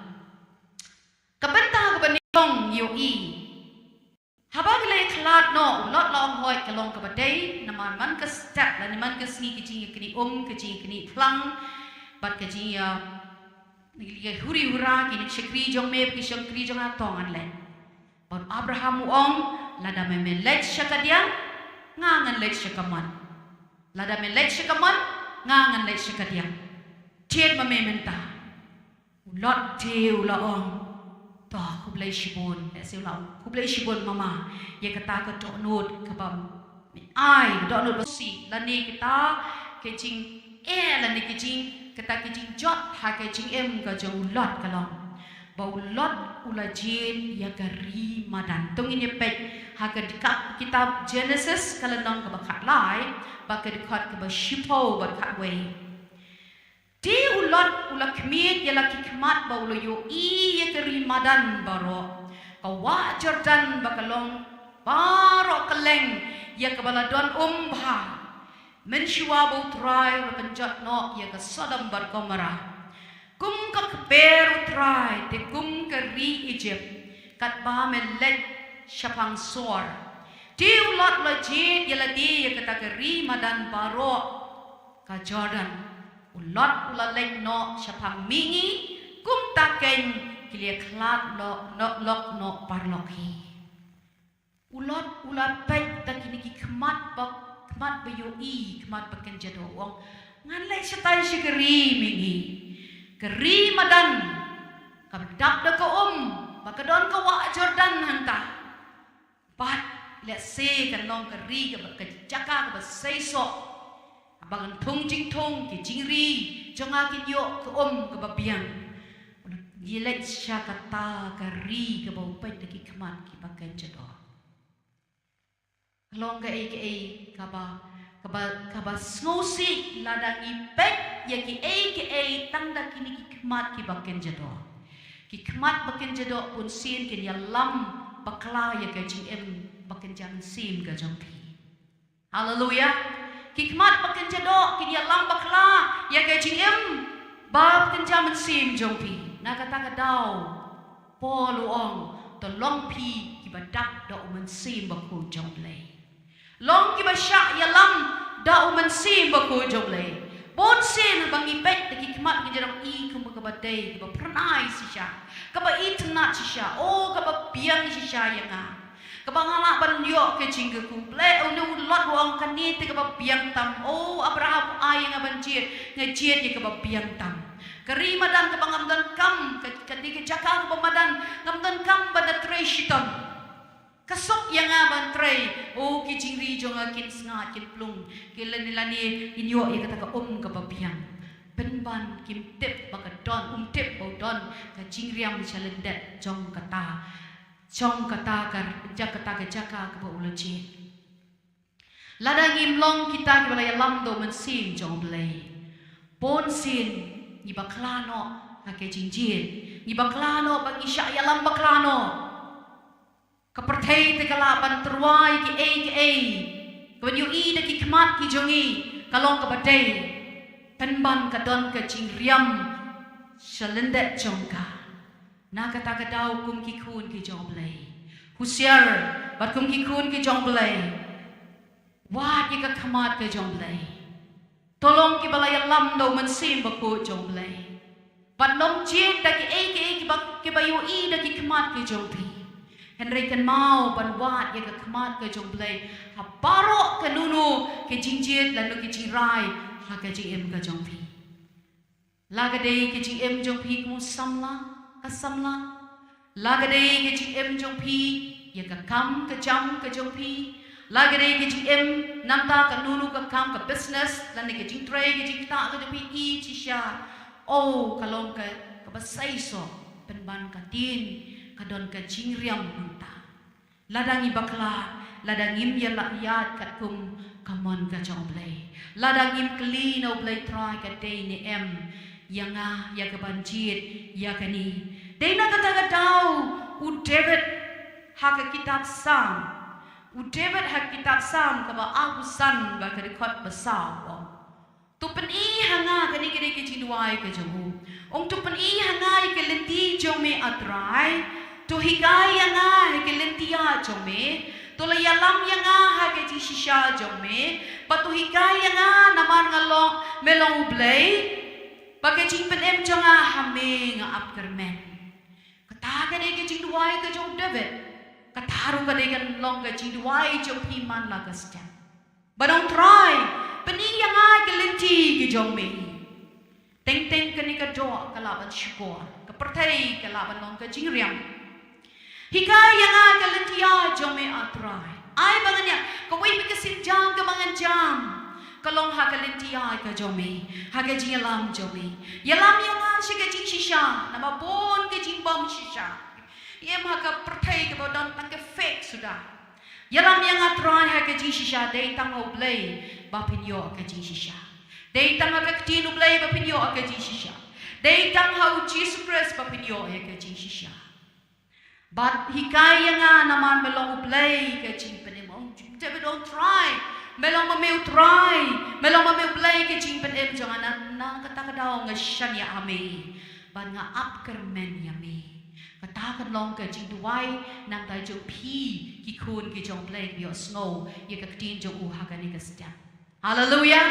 Ka bynta kaba nyngkong ïohi, haba ki la ïakhlad noh, u Lot la ong hooid ka long kaba dei, namar man ka step lane man ka sngi ka jingïaknieh um, ka jingïaknieh phlang bad ka jingïa, ïahuri hura kine ki shakri jong me, ki shakri jong nga, to ngan leit. Bad u Abraham u ong, lada me me leit sha kadiang, nga ngan leit sha kamon. Lada me leit sha kamon, nga ngan leit sha kadiang. Thied ma me mynta. U Lot te u la ong, to khublei shibun, lehse u la ong khublei shibun mama ïa kata ka dohnud kaba me ai, ka dohnud ba sngewsih lane kata ka jing, eh, lane ka jing, kata ka jingjot ha ka jingim ka jong u Lot ka long ba u Lot u la jied ïa ka ri madan. To ngin ïa peit ha ka dkhot kitab Genesis ka lynnong kaba khatlai bad ka dkhot kaba shiphew bad khatwei. Te u Lot u la khmied ïa la ki khmat bad u la ïohi ïa ka ri madan baroh, ka wah Jordan ba ka long baroh kylleng ïa kaba la don um bha. Mynshuwa ba U Trai u la pynjot noh ïa ka Sodom bad Gomorrah kum ka kper U Trai, te kum ka ri Ijipt, katba me leit shaphang Soar. Te u Lot u la jied ïa lade ïa kata ka ri madan baroh ka Jordan. U Lot u la leit noh shaphang mihngi, kumta kein ki la ïakhlad noh, noh, lok noh paralok hi. U Lot u la peit da kine ki khmat ba, khmat ba ïohi, khmat ba kynja doh, u ong, ngan leit shatai sha ka ri mihngi, ka ri madan, kaba dap da ka um, ba ka don ka wah Jordan hangta. Bad lehse kan long ka ri kaba, ka jaka kaba seisoh, ba kan thung jingthung, ki jingri jong nga kin ïoh ka um kaba biang. Ngi leit sha kata ka ri kaba u peit da ki khmat kiba kynja doh. Ka long kaei kaei kaba, kaba, kaba sngewsih lada ngi peit ïa kiei kiei tang da kine ki khmat kiba kynja doh. Ki khmat ba kynja doh bunsien kin ïalam bakla ïa ka jingim ba kynja mynsiem ka jong phi. Haleluia. Ki khmat ba kynja doh kin ïalam bakla ïa ka jingim ba kynja mynsiem jong phi. Na kata ka daw Paul u ong, to long phi kiba dap da U Mynsiem Bakhuid jong U Blei. Long kiba shah ïalam da U Mynsiem Bakhuid jong U Blei. Bunsien ba ngi peit da ki khmat ngi ju ïohi kumba kaba dei, kaba phyrnai shisha, kaba itynnad shisha, o kaba biang shisha ïa nga. Kaba nga lah ban ïoh ka jingkyrkhu. Blei, une u Lot u ong kane te kaba biang tam. O Abraham, ai ïa nga ban jied, nga jied ïa kaba biang tam. Ka ri madan kaba ngam don kam, ka, ka dei ka jaka kaba madan, ngam don kam ban da trei shitom. Ka suk ïa nga ban trei, o ki jingri jong nga kin sngaid, kin plung, ki lane lane, kin ïoh ïa kata ka um kaba biang. Pynban kim tip ba ka don, um tip ba u don ka jingriam sha lyndet jong kata, jong kata ka, jong kata ka jaka kaba u la jied. Lada ngim long kita kiba la ïalam da U Mynsiem jong U Blei, bunsien ngi bakla noh ha ka jingjied, ngi bakla noh ba ngi shah ïalam bakla noh. Ka pyrthei te ka lah ban tyrwa ïa kiei kiei kaban ïohi da ki khmat ki jong ngi, ka long kaba dei, pynban ka don ka jingriam sha lyndet jong ka. Na kata ka daw, kum ki khun ki jong U Blei, husiar, bad kum ki khun ki jong U Blei, wad ïa ka khmat ka jong U Blei. To long kiba la ïalam da U Mynsiem Bakhuid jong U Blei. Bad ym jied da kiei kiei kiba, kiba ïohi da ki khmat ki jong phi. Hynrei kynmaw ban wad ïa ka khmat ka jong U Blei ha baroh kano kano ka jingjied lano ka jingrai ha ka jingim ka jong phi. La ka dei ka jingim jong phi kum u samla, ka samla. La ka dei ka jingim jong phi ïa ka kam ka jam ka jong phi. La ka dei ka jingim namar kano kano ka kam, ka business, lane ka jingtrei, ka jingktah ka jong phi, i shisha. Oh, ka long ka, kaba seisoh, pynban ka ktien ka don ka jingriam nangta. Lada ngi bakla, lada ngim ïa la ïaid katkum ka mon ka jong U Blei, lada ngim kylli na U Blei Trai ka dei ne em ïa nga, ïa kaban jied ïa kane. Dei na kata ka daw u David ha ka kitab Salm, u David ha ka kitab Salm kaba arphew san bad ka dkhot ba saw, u ong: To pyni ha nga, kane ka dei ka jingduwai ka jong u. Ong, to pyni ha nga ïa ka lynti jong me, A Trai. To hikai ïa nga ha ka lynti jong me. To la ïalam ïa nga ha ka jingshisha jong me. Bad to hikai ïa nga namar nga long, me long U Blei. Bad ka jingpynim jong nga ha me nga ap kyrmen. Kata ka dei ka jingduwai ka jong u David. Kata ruh ka dei ka long ka jingduwai jong phi man la ka step. Ba ong, Trai, pyni ïa nga ka lynti ka jong me. Teng teng kane ka doh ka lah ban shukor, ka pyrthei ka lah ban long ka jingriam. Hikai ïa nga ka lynti jong me, A Trai. Ai ba ngan ïa, kawei pat ka sienjam kaba ngan jam ka long ha ka lynti ka jong me, ha ka jingïalam jong me. Ïalam ïa nga sha ka jingshisha, namar bun ka jingbymshisha. Em, ha ka pyrthei kaba don tang ka fake suda. Ïalam ïa nga, Trai, ha ka jingshisha. Dei tang ha U Blei ba phin ïoh ka jingshisha. Dei tang ha ka ktien U Blei ba phin ïoh ka jingshisha. Dei tang ha U Jisu Khrist ba phin ïoh ïa ka jingshisha. Bad hikai ïa nga namar me long U Blei ka jingpynim. Ong, David ong, Trai, me long ma me U Trai, me long ma me U Blei ka jingpynim jong nga. Na, na kata ka daw nga shaniah ha me bad nga ap kyrmen ïa me. Kata kan long ka jingduwai na ka bynta jong phi, ki khun ki jong U Blei, kiba ïohsngew ïa ka ktien jong u ha kane ka step. Haleluia.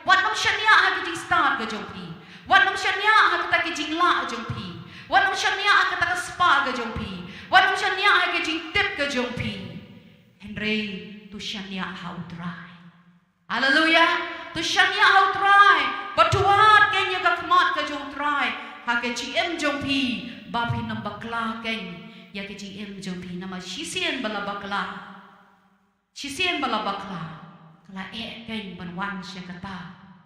Wat nym shaniah ha ka jingstad ka jong phi. Wat nym shaniah ha kata ka jinglah jong phi. Wat nym shaniah ha kata ka spah ka jong phi. Wat nym shaniah ha ka jingtip ka jong phi. Hynrei to shaniah ha U Trai. Haleluia. To shaniah ha U Trai. Bad to wad kein ïa ka khmat ka jong U Trai ha ka jingim jong phi, ba phin ym bakla kein ïa ka jingim jong phi. Namar shisien ba la bakla, shisien ba la bakla, ka la eh kein ban wan sha kata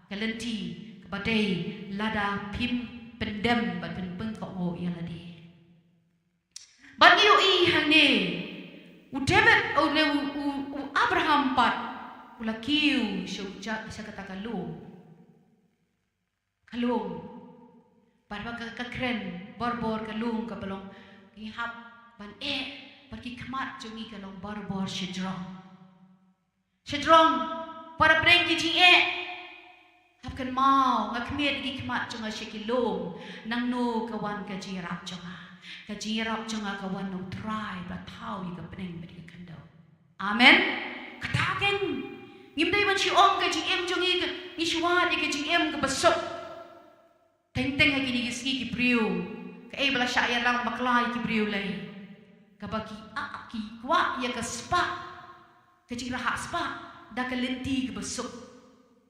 ka lynti kaba dei lada phim pyndem bad pynpynkhuid ïa lade. Ban ïohi hangne, u David, u, u, u, u Abraham pat, u la kiew sha u ja-, sha kata ka lum. Ka lum. Bad ba ka, ka kren, borbor ka lum kaba long, ngi hap ban eh, bad ki khmat jong ngi ka long borbor shajrong. Shajrong, para pdeng ki jingeh. Hap kynmaw, nga khmied ki khmat jong nga sha ki lum, nangno ka wan ka jingïarap jong nga. Ka jingïarap jong nga ka wan na U Trai, ba thaw ïa ka pdeng bad ïa ka khyndew. Amen. Kata kein, ngim dei ban shu ong ka jingim jong ngi ka, ngi shu wad ïa ka jingim kaba suk. Teng teng ha kine ki sngi ki briew, kaei ba la shah ïalam bakla ïa ki briew lei? Kaba ki, ah, ki kwah ïa ka spah, ka jingrhah spah da ka lynti kaba suk.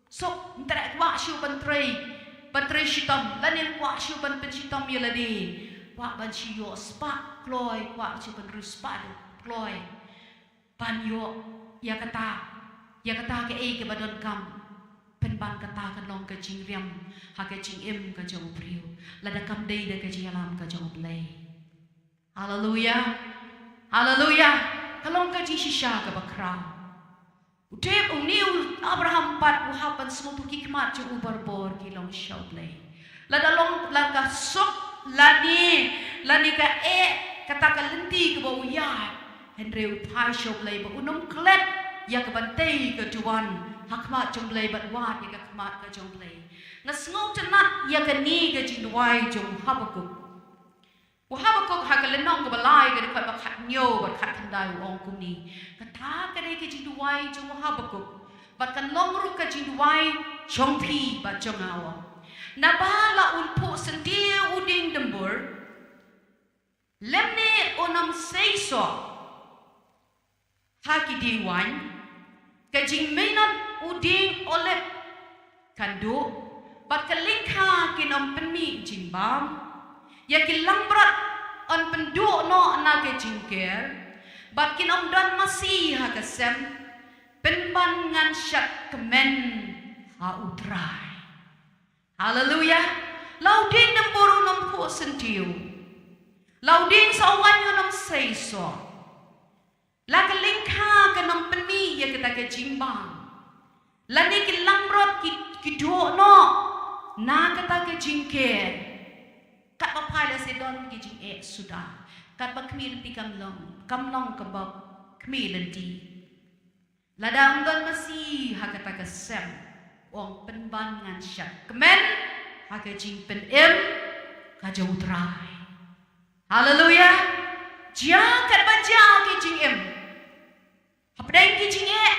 Suk, ym treh kwah shuh ban trei, ban trei shitom, lane kwah shuh ban pynshitom ïa lade. Kwah ban shu ïoh spah kloi, kwah shuh ban riewspah kloi. Ban ïoh ïa kata, ïa kata kaei kaba donkam. Pynban kata kan long ka jingriam ha ka jingim ka jong u briew, lada kam dei da ka jingïalam ka jong U Blei. Haleluia. Haleluia. Ka long ka jingshisha kaba khraw. U Dep, une u Abraham pat u hap ban sngewthuh ki khmat jong u barabor ki long sha U Blei. Lada long, lada ka suk, lane, lane ka eh kata ka lynti kaba u ïaid, Hynrei u phai sha U Blei ba un ym klet ïa ka ban tei ka duwan ha khmat jong U Blei bad wad ïa ka khmat ka jong U Blei. Nga sngewtynnat ïa kane ka jingduwai jong u Habakuk. U Habakuk ha ka lynnong kaba lai ka dkhot ba khathynñiew bad khatkhyndai u ong kumne. Kata ka dei ka jingduwai jong u Habakuk. Bad kan long ruh ka jingduwai jong phi bad jong nga u ong. Naba la un phuh syntiew u dieng dymbur. Lymne un ym sei soh ha ki dieng waiñ, ka jingminot u dieng olib kan duh, bad ka lyngkha kin ym pynmih jingbam, ïa ki langbrot yn pynduh noh na ka jingker, bad kin ym don masi ha ka sem, pynban ngan shad kmen ha U Trai. Haleluya. La u dieng dymbur un ym phuh syntiew. La u dieng soh waiñ un ym sei soh. La ka lyngkha kan ym pynmih ïa kata ka jingbam. Lane ki langbrot ki, ki duh noh na kata ka jingker. Katba phai lehse don ki jingeh suda. Katba khmih lynti kam long, kam long kaba khmih lynti. Lada ym don masi ha kata ka sem, u ong pynban ngan shad kmen ha ka jingpynim ka jong U Trai. Haleluya. Jia katba jia ki jingim. Hapdeng ki jingeh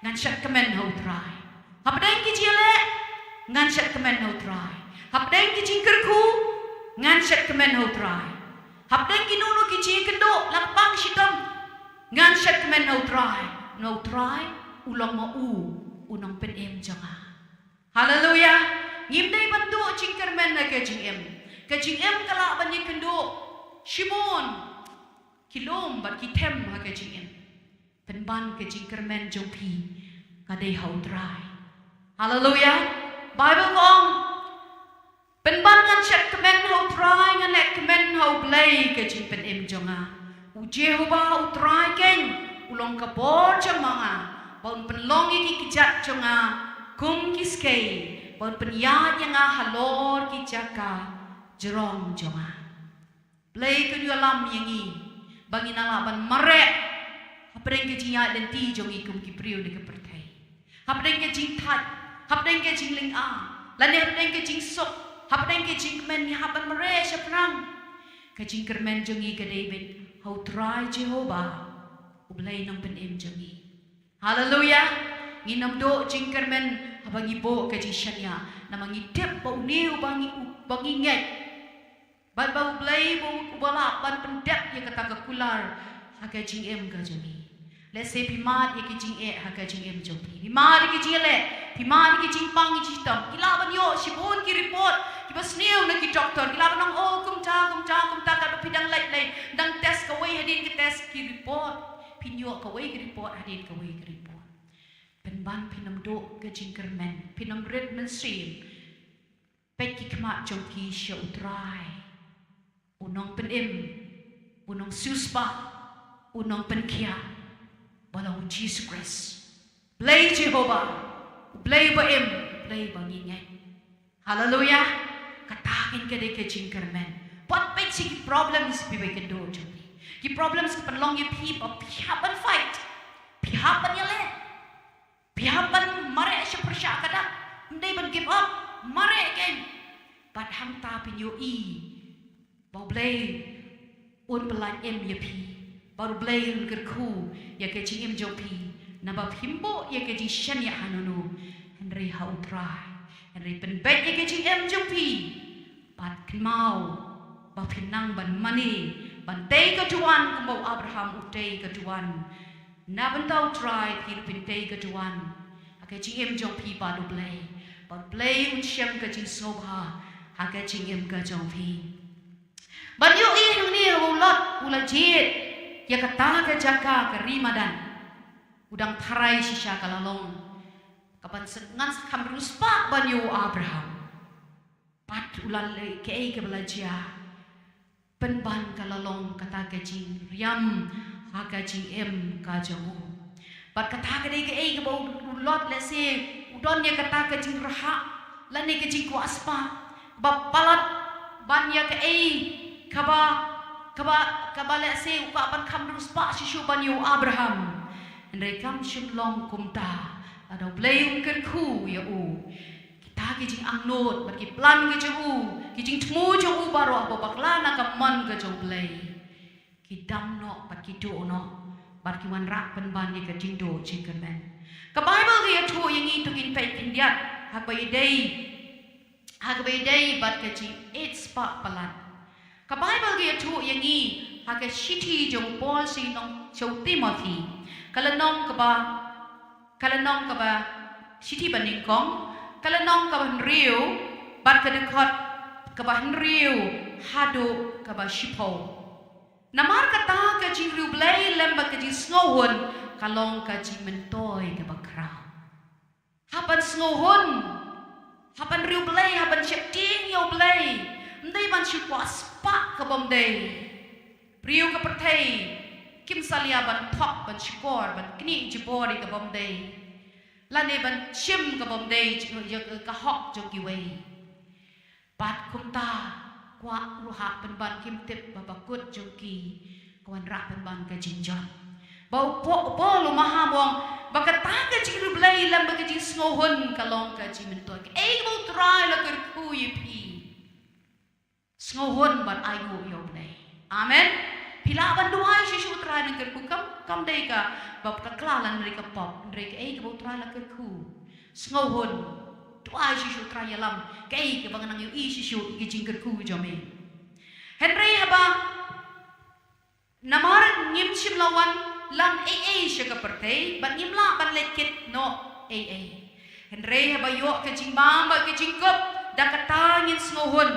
ngan shad kmen ha U Trai. Hapdeng ki jingeh ngan shad kmen ha U Trai. Hapdeng ki jingkyrkhu ngan shad kmen ha U Trai. Hapdeng kino kino ki jingkynduh la pang shitom ngan shad kmen ha U Trai. Na U Trai u long ma u u nongpynim jong nga. Haleluya. Ngim dei ban duh jingkyrmen na ka jingim. Ka jingim ka lah ban ïakynduh shibun ki lum bad ki them ha ka jingim. Pynban ka jingkyrmen jong phi ka dei ha U Trai. Haleluya. Bible ka ong, pynban ngan shad kmen ha U Trai, ngan leh kmen ha U Blei ka jingpynim jong nga. U Jehobah U Trai keiñ u long ka bor jong ma nga, ba un pynlong ïa ki kjat jong nga kum ki skei, ba un pynïaid ïa nga halor ki jaka jrong jong nga. Blei ka ïalam ïa ngi ba ngin lah ban mareh hapdeng ka jingïaid lynti jong ngi kum ki briew na ka pyrthei. Hapdeng ka jingthait, hapdeng ka jinglynga, lane hapdeng ka jingsuk, hapdeng ka jingkmen ngi hap ban mareh shaphrang. Ka jingkyrmen jong ngi ka dei beit ha U Trai Jehobah, U Blei nongpynim jong ngi. Haleluya. Ngin ym duh jingkyrmen haba ngi buh ka jingshaniah, namar ngi tip ba une uba ngi, uba ngi ngeit bad ba U Blei ba u, uba lah ban pyndep ïa kata ka kular ha ka jingim ka jong ngi. Lehse phi mad ïa ki jingeh ha ka jingim jong phi. Phi mad ïa ki jingeh, phi mad ïa ki jingpang, ki jingshitom. Ki lah ban ïoh shibun ki report kiba sniew na ki doktor. Ki lah ban ong, oh, kumta, kumta, kumta, katba phi dang leit leit, dang test kawei hadien ka test ki report. Phin ïoh kawei ka report hadien kawei ka report. Pynban phin ym duh ka jingkyrmen, phin ym rit mynsiem. Peit ki khmat jong phi sha U Trai, U Nongpynim, U Nongsiewspah, U Nongpynkhiah, ba long U Jisu Khrist. Blei Jehobah, U Blei ba im, U Blei ba ngi ngeit. Haleluya. Kata keiñ ka dei ka jingkyrmen. Wat peit sha ki problems phi ba ïakynduh jong phi. Ki problems ki pynlong ïa phi ba phi hap ban fight, phi hap ban ïaleh, phi hap ban mareh sha pyrshah ka dak. Ym dei ban give up, mareh keiñ. Bad hangta phin ïohi ba U Blei un pyllait im ïa phi, ba U Blei un kyrkhu ïa ka jingim jong phi. Naba phim buh ïa ka jingshaniah hano hano, hynrei ha U Trai. Hynrei pynbeit ïa ka jingim jong phi, bad kynmaw ba phin nang ban mane, ban tei ka duwan kumba u Abraham u tei ka duwan. Na bynta U Trai phi ruh phin tei ka duwan ha ka jingim jong phi bad U Blei, bad U Blei un shem ka jingsngewbha ha ka jingim ka jong phi. Ban ïohi hangne, u Lot u la jied ïa kata ka jaka ka ri madan. U dang tharai shisha ka la long, ka ban sa, ngan sa kham riewspah ban ïoh u Abraham. Bad u la leh kaei kaba la jia. Pynban ka la long kata ka jingriam ha ka jingim ka jong u. Bad kata ka dei kaei kaba u, u Lot lehse u don ïa kata ka jingrhah lane ka jingkwah spah ba palat ban ïa kaei kaba kaba, kaba lehse u kwah ban kham riewspah shisha ban ïa u Abraham. Hynrei kam shym long kumta. Lada u Blei um kyrkhu ïa u, kita ki jingangnud bad ki plan ki jong u, ki jingthmu jong u baroh ba bakla na ka mon ka jong u Blei, ki dam noh bad ki duh noh bad ki wanrah pynban ïa ka jingduh jingkyrmen. Ka Baibl ka ïathuh ïa ngi, to ngin peit khyndiat ha kaba ïadei, ha kaba ïadei bad ka jingïeit spah palat. Ka Baibl ka ïathuh ïa ngi ha ka shithi jong u Paul sha u nong, sha u Timothy, ka lynnong kaba, ka lynnong kaba, shithi ba nyngkong, ka lynnong kaba hynriew bad ka dkhot kaba hynriew haduh kaba shiphew. Namar kata ka jingriewblei lem bad ka jingsngewhun ka long ka jingmyntoi kaba khraw. Hap ban sngewhun, hap ban riewblei, hap ban sheptieng ïa u Blei. Ym dei ban shu kwah spah kaba ym dei. Briew ka pyrthei kim salia ban thok, ban shukor, ban knieh jubor ïa kaba ym dei, lane ban shim kaba ym dei ïa ka hok jong kiwei. Bad kumta kwah ruh ha pynban kim tip ba ba kut jong ki ka wanrah pynban ka jingjot. Ba u Paul u maham u ong ba kata ka jingriewblei lem bad ka jingsngewhun ka long ka jingmyntoi. Kaei ba u Trai u la kyrkhu ïa phi? Sngewhun bad ainguh ïa u Blei. Amen. Phi lah ban duwai shisha u Trai nang kyrkhu, kam, kam dei kaba bakla lane ka pop, hynrei kaei kaba u Trai u la kyrkhu. Sngewhun. Duwai shisha u Trai ïalam kaei kaba ngan nang ïohi shisha ïa ka jingkyrkhu jong me. Hynrei haba, namar ngim shym la wan lam ei ei sha ka pyrthei bad ngim lah ban leit kit noh ei ei. Hynrei haba ïoh ka jingbam bad ka jingkup, da kata ngin sngewhun.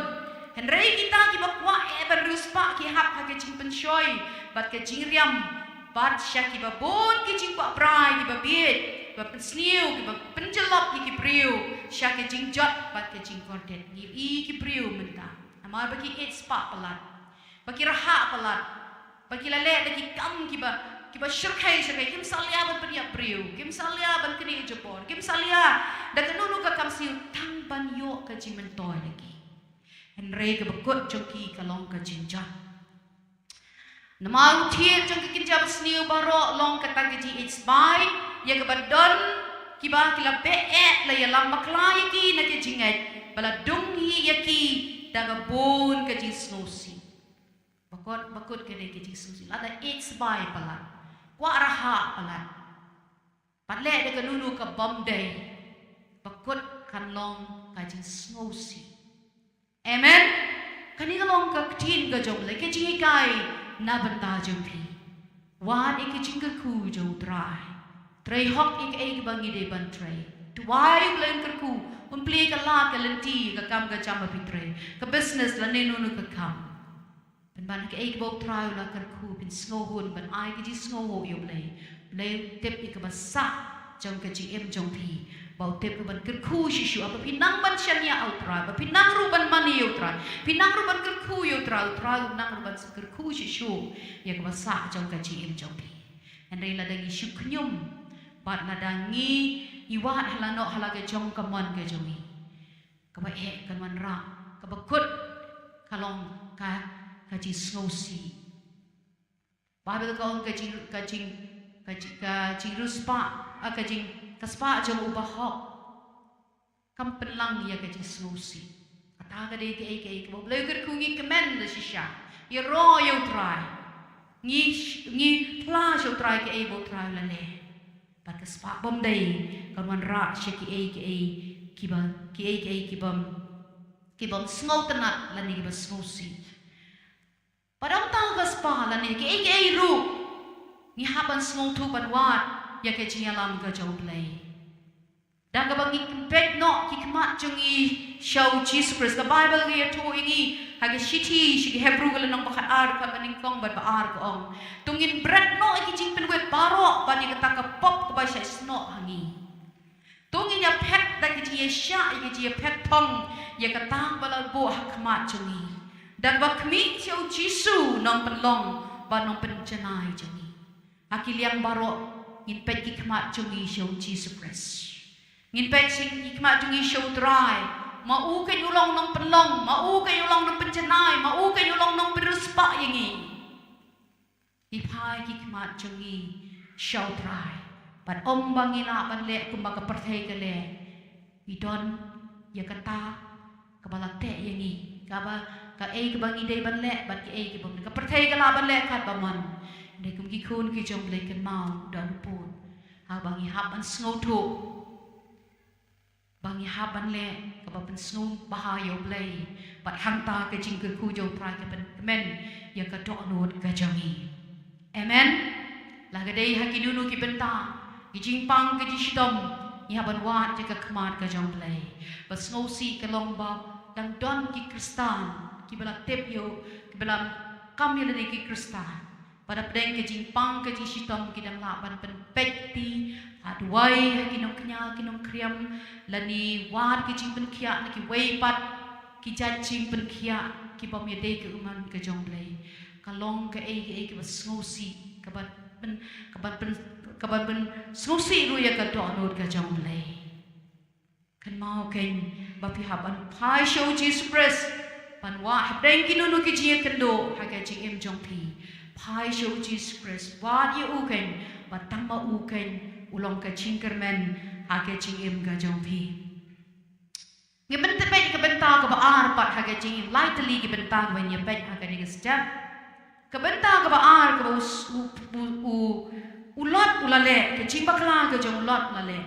Hynrei kita kiba kwah eh ban riewspah ki hap ha ka jingpynshoi bad ka jingriam, bad sha kiba bun ki jingkwah brai kiba bieit, kiba pynsniew, kiba pynjyllop ïa ki briew sha ka jingjot bad ka jingkordit. Ngi ïohi ki briew mynta namar ba ki ïeit spah palat, ba ki rhah palat, ba ki la leh da ki kam kiba, kiba shyrkhei shyrkhei, kim salia ban pynïap briew, kim salia ban knieh jubor, kim salia da kano kano ka kam sniew tang ban ïoh ka jingmyntoi na ki. Hynrei kaba kut jong ki ka long ka jingjot. Namar u thied jong ka kynja basniew baroh long kata ka jingïeit spah, ïa kaba don kiba ki la beh eh, la ïalam bakla ïa ki na ka jingngeit, ba la dung hi ïa ki da ka bun ka jingsngewsih. Ba kut, ba kut ka dei ka jingsngewsih. Lada ïeit spah palat, kwah rhah palat, bad leh da kano kano kaba ym dei, ba kut kan long ka jingsngewsih. Amen. Kane ka long ka ktien ka jong u Blei, ka jinghikai na bynta jong phi. Wad ïa ka jingkyrkhu jong u Trai. Trei hok ïa kaei kaba ngi dei ban trei. Duwai u Blei un kyrkhu, un plie ka lad ka lynti ïa ka kam ka jam ba phi trei, ka business lane kano kano ka kam. Pynban kaei kaba u Trai u la kyrkhu, phin sngewhun ban ai ka jingsngewhun ïa u Blei. U Blei u tip ïa kaba sah jong ka jingim jong phi. Ba u tip ruh ban kyrkhu shisha, ba phi nang ban shaniah ïa u Trai, ba phi nang ruh ban mane ïa u Trai, phi nang ruh ban kyrkhu ïa u Trai, u Trai u nang ruh ban kyrkhu shisha ïa kaba sah jong ka jingim jong phi. Hynrei lada ngi shu khñium, bad lada ngi ïa wad ha la noh ha la ka jong ka mon ka jong ngi, kaba eh kan wanrah, kaba kut ka long ka, ka jingsngewsih. Baibl ka ong ka jing, ka jing, ka jing, ka jingriewspah, ah, ka jing, ka spah jong u bahok kam pynlang ïa ka jingsngewsih. Kata ka dei kaei kaei kaba u Blei u kyrkhu. Ngi kmen da shisha, ïaroh ïa u Trai. Ngi sh-, ngi phla sha u Trai kaei ba u Trai u la leh. Bad ka spah bym dei kan wanrah sha kiei kiei kiba, kiei kiei kibym, kibym sngewtynnat lane kiba sngewsih. Bad ym tang ka spah lane kiei kiei ruh, ngi hap ban sngewthuh ban wad ïa ka jingïalam ka jong u Blei. Da kaba ngi peit noh ki khmat jong ngi sha u Jisu Khrist. Ka Baibl ka ïathuh ïa ngi ha ka shithi sha ki Hebru ka lynnong ba khatar, ka ba nyngkong bad ba ar ka ong, to ngin bret noh ïa ki jingpynwit baroh bad ïa kata ka pop kaba shah snoh ha ngi. To ngin ïaphet da ka jingïashah, ïa ka jingïaphet thong ïa kata ba la buh ha khmat jong ngi. Da kaba khmih sha u Jisu nongpynlong bad nongpynjanai jong ngi. Ha ki liang baroh ngin peit ki khmat jong ngi sha u Jisu Khrist. Ngin peit ki khmat jong ngi sha u Trai. Ma u kein u long nongpynlong, ma u kein u long nongpynjanai, ma u kein u long nongpynriewspah ïa ngi. Ngi phai ki khmat jong ngi sha U Trai. Bad ym ba ngi lah ban leh kumba ka pyrthei ka leh. Ngi don ïa kata kaba la teh ïa ngi. Kaba, kaei kaba ngi dei ban leh bad kaei kaba, ka pyrthei ka lah ban leh katba mon. Dei kum ki khun ki jong U Blei, kynmaw da u pud. Haba ngi hap ban sngewthuh ba ngi hap ban leh kaba pynsngewbha ïa U Blei, bad hangta ka jingkyrkhu jong U Trai ka pynkmen ïa ka dohnud ka jong ngi. Amen. La ka dei ha kino kino ki bynta, ki jingpang, ki jingshitom, ngi hap ban wad ïa ka khmat ka jong U Blei. Ba sngewsih ka long ba dang don ki Khristan kiba la tip ïa u, kiba la kam ïa lade ki Khristan. Ba da pdeng ka jingpang ka jingshitom ki dang lah ban pynpeit ti, ha duwai ha ki nongkñia ki nongkriam, lane wad ki jingpynkhiah na kiwei pat ki jait jingpynkhiah ki bym ïadei ka umman ka jong U Blei. Ka long kaei kaei kaba sngewsih, kaba pyn, kaba pyn, kaba pynsngewsih ruh ïa ka dohnud ka jong U Blei. Kynmaw kein ba phi hap ban phai sha U Jisu Khrist ban wad hapdeng kino kino ki jingïakynduh ha ka jingim jong phi. Phai sha U Jisu Khrist, wad ïa u kein, ba tang ma u kein u long ka jingkyrmen ha ka jingim ka jong phi. Ngin peit ka bynta kaba ar pat ha ka jingim, lai tylli ki bynta kaba ngin ïa peit ha kane ka step. Ka bynta kaba ar kaba u, u, u, u, u Lot u la leh, ka jingbakla ka jong u Lot u la leh.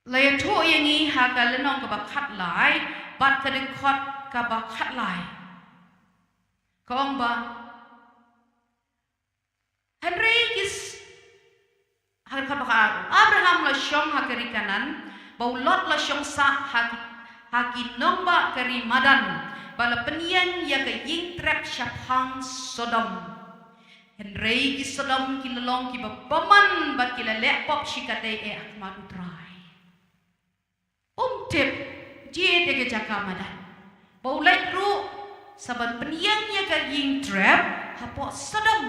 La ïathuh ïa ngi ha ka lynnong kaba khatlai bad ka dkhot kaba khatlai. Ka ong ba, hynrei ki s-, ha ka dkhot ba khatlai, Abraham la shong ha ka ri Kanaan, bad u Lot la shong sah ha ki, ha ki nongbah ka ri Madan, bad la pynïeng ïa ka ïingtrep shaphang Sodom. Hynrei ki Sodom ki la long kiba bymman bad ki la leh pop shikatdei eh ha khmat U Trai. Um tip jied ïa ka jaka madan ba u leit ruh sa ban pynïeng ïa ka ïingtrep hapoh Sodom.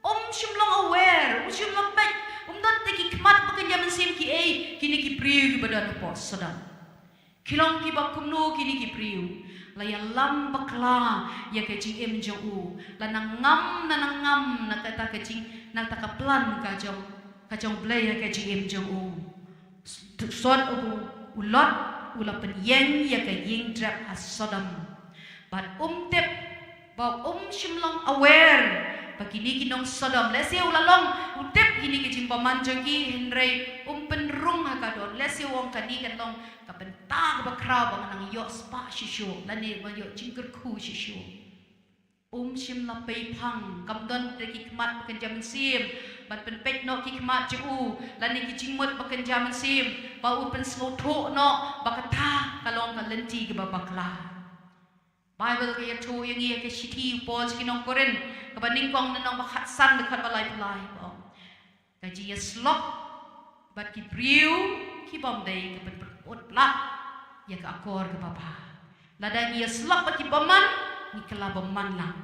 Um shym long aware, um shym long peit, um don te ki khmat ba kynja mynsiem kiei kine ki briew kiba don hapoh Sodom. Ki long kiba kumno kine ki briew? La ïalam bakla ïa ka jingim jong u, la nang ngam, la nang ngam na kata ka jing, na kata ka plan ka jong, ka jong Blei ha ka jingim jong u. Sot u, u Lot u la pynïeng ïa ka ïingtrep ha Sodom. Bad um tip ba um shym long aware ba kine ki nong Sodom, lehse u la long u tip kine ki jingbymman jong ki, hynrei um pynrung ha ka don. Lehse u ong kane kan long ka bynta kaba khraw ba ngan nang ïoh spah shuh shuh lane ba ïoh jingkyrkhu shuh shuh. Um shym la pei phang, kam don te ki khmat ba kynja mynsiem ban pynpeit noh ki khmat jong u lane ki jingmut ba kynja mynsiem ba u pynsngewthuh noh ba kata ka long ka lynti kaba bakla. Baibl ka ïathuh ïa ngi ha ka shithi u Paul sha ki nong Korinth kaba nyngkong, lynnong ba khatsan, dkhot ba laiphew lai, ka ong: Ka jingïasyllok bad ki briew ki bym dei ka pynpyut palat ïa ka akor kaba bha. Lada ngi ïasyllok bad ki bymman, ngi kylla bymman lang.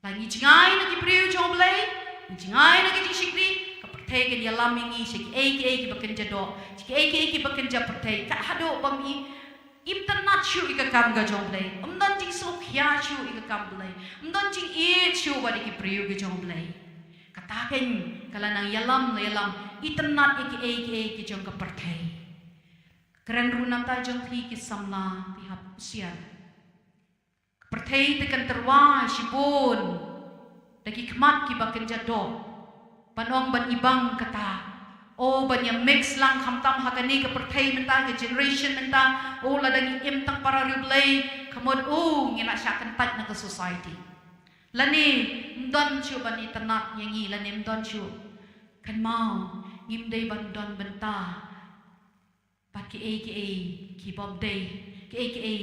La ngi jngai na ki briew jong U Blei, ngi jngai na ki jingshakri, ka pyrthei kan ïalam ïa ngi sha kiei kiei kiba kynja doh, sha kiei kiei kiba kynja pyrthei, kat haduh bym i, im itynnad shuh ïa ka kam ka jong U Blei, ym don jingsngewkhia shuh ïa ka kam U Blei, ym don jingïeit shuh bad ïa ki briew ka jong U Blei. Kata kein ka la nang ïalam, la ïalam itynnad ïa kiei kiei ki jong ka pyrthei. Kren ruh na ka bynta jong phi ki samla, phi hap husiar. Ka pyrthei te kan tyrwa shibun da ki khmat kiba kynja doh, ban ong ban ibang kata, o ban ïa mix lang khamtam ha kane ka pyrthei mynta, ka generation mynta, o lada ngi im tang para riewblei, ka mut o ngi la shah kyntait na ka society. Lane ym don shuh ban itynnad ïa ngi, lane ym don shuh. Kynmaw, ngim dei ban don bynta bad kiei kiei ki bym dei, kiei kiei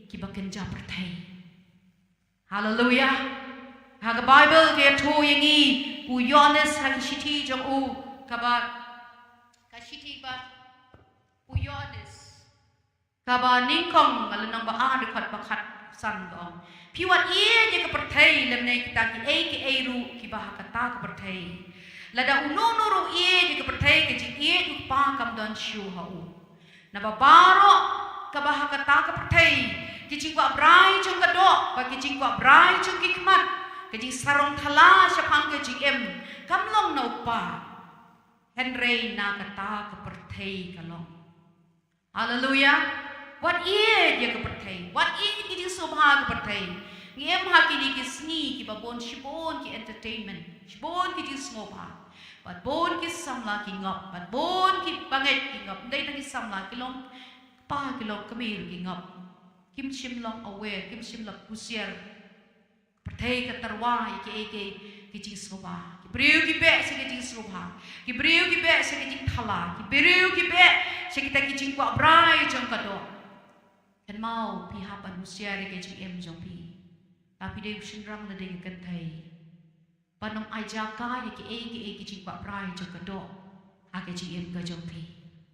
kiba kynja pyrthei. Haleluia. Ha ka Baibl ka ïathuh ïa ngi, u Ïoannis ha ka shithi jong u kaba, ka shithi ba u Ïoannis kaba nyngkong, ka lynnong ba ar, dkhot ba khatsan, ka ong: Phi wat ïeit ïa ka pyrthei lymne kita kiei kiei ruh kiba ha kata ka pyrthei. Lada uno uno ruh u ïeit ïa ka pyrthei, ka jingïeit u Kpa kam don shuh ha u. Naba baroh kaba ha kata ka pyrthei, ki jingkwah brai jong ka doh bad ki jingkwah brai jong ki khmat, ka jingsarong thala shaphang ka jingim, kam long na u Kpa, hynrei na kata ka pyrthei ka long. Haleluya. Wat ïeit ïa ka pyrthei, wat ïeit ïa ka jingsngewbha ka pyrthei. Ngi im ha kine ki sngi kiba bun shibun ki entertainment, shibun ki jingsngewbha. Bad bun ki samla ki ngop, bad bun ki bangeit ki ngop. Ym dei tang ki samla, ki long kpa, ki long kmie ruh ki ngop. Kim shym long aware, kim shym long husiar. Pyrthei ka tyrwa ïa kiei kiei ki jingsngewbha. Ki briew ki beh sha ki jingsngewbha. Ki briew ki beh sha ki jingthala. Ki briew ki beh sha kita ki jingkwah brai jong ka doh. Kynmaw, phi hap ban husiar ïa ka jingim jong phi. Lada phi dei u shynrang lada dei ka kynthei, ban ym ai jaka ïa kiei kiei ki jingkwah brai jong ka doh ha ka jingim ka jong phi.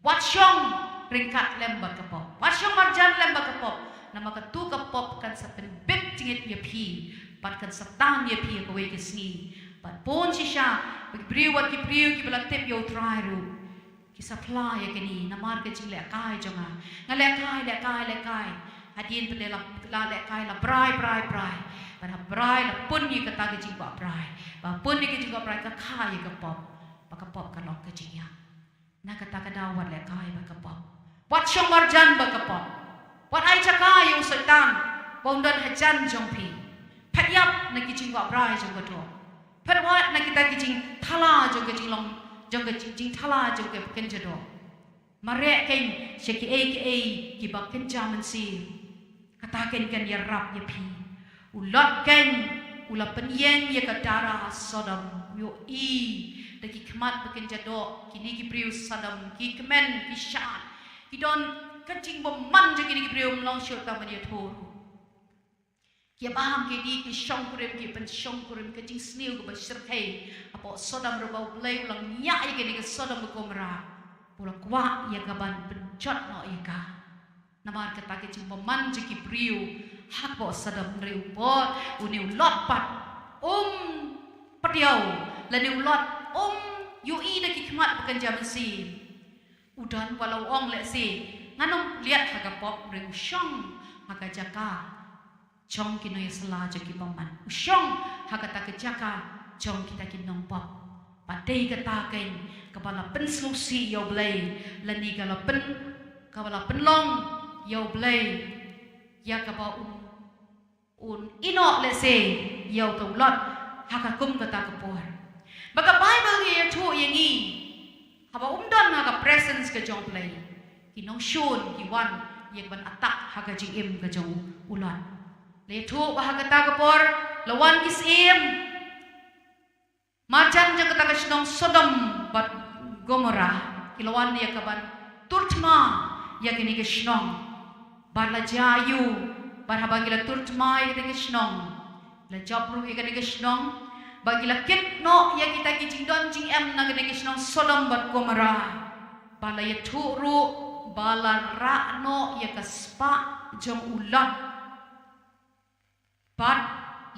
Wat shong ryngkat lem bad ka pop. Wat shong marjan lem bad ka pop. Namar katu ka pop kan sa pynbit jingit ïa phi bad kan sa tan ïa phi ha kawei ka sngi. Bad bun shisha, ki briew, wat ki briew kiba la tip ïa U Trai ruh, ki sa phla ïa kane namar ka jinglehkai jong nga. Nga lehkai, lehkai, lehkai. Hadien pat la, la lehkai, la brai, brai, brai. Bad ha brai la pun ïa kata ka jingkwah brai. Ba pun ïa ka jingkwah brai ka kha ïa ka pop. Ba ka pop ka long ka jingïap. Na kata ka daw wat lehkai bad ka pop. Wat shong marjan bad ka pop. Wat ai jaka ïa u Soitan ba un don hajan jong phi. Phet ïap na ki jingkwah brai jong ka doh. Phet wad na kita ki jingthala jong ka jinglong, jong ka jing, jingthala jong ka kynja doh. Mareh kein sha kiei kiei kiba kynja mynsiem. Kata kein kan ïarap ïa phi. U Lot kein u la pynïeng ïa ka dara Sodom, u ïohi da ki khmat ba kynja doh, kine ki briew Sodom, ki kmen, ki shad, ki don ka jingbymman jong kine ki briew, ym long shuh tang ban ïathuh ruh. Ki ïabam ki dih, ki shongkurim, ki pynshongkurim, ka jingsniew kaba shyrkhei hapoh Sodom ruh ba U Blei u la ñiah ïa kane ka Sodom bad Gomorrah, u la kwah ïa ka ban pynjot noh ïa ka. Namar kata ka jingbymman jong ki briew hapoh Sodom, hynrei u Lot, une u Lot pat um patiaw, lane u Lot um ïohi da ki khmat ba kynja mynsiem. U don, wat la u ong lehse ngan ym liat ha ka pop, hynrei u shong ha ka jaka jong ki nongïasylla jong ki bymman. U shong ha kata ka jaka jong kita ki nongpop. Bad dei kata kein kaba la pynsngewsih ïa U Blei, lane ka la pyn, kaba la pynlong ïa U Blei ïa kaba un, un ïehnoh lehse ïa uta u Lot ha ka kum kata ka por. Ba ka Baibl ka ïathuh ïa ngi, haba um don ha ka presence ka jong U Blei, ki nongshun ki wan ïa ka ban attack ha ka jingim ka jong u Lot. La ïathuh ba ha kata ka por la wan ki syiem marjan jong kata ka shnong Sodom bad Gomorrah, ki la wan ïa ka ban tur thma ïa kane ka shnong. Bad la jia aiu? Bad haba ki la tur thma ïa kane ka shnong, la jop ruh ïa kane ka shnong, bad ki la kit noh ïa kita ki jingdon jingem na kane ka shnong Sodom bad Gomorrah. Bad la ïathuh ruh ba la rah noh ïa ka spah jong u Lot. Bad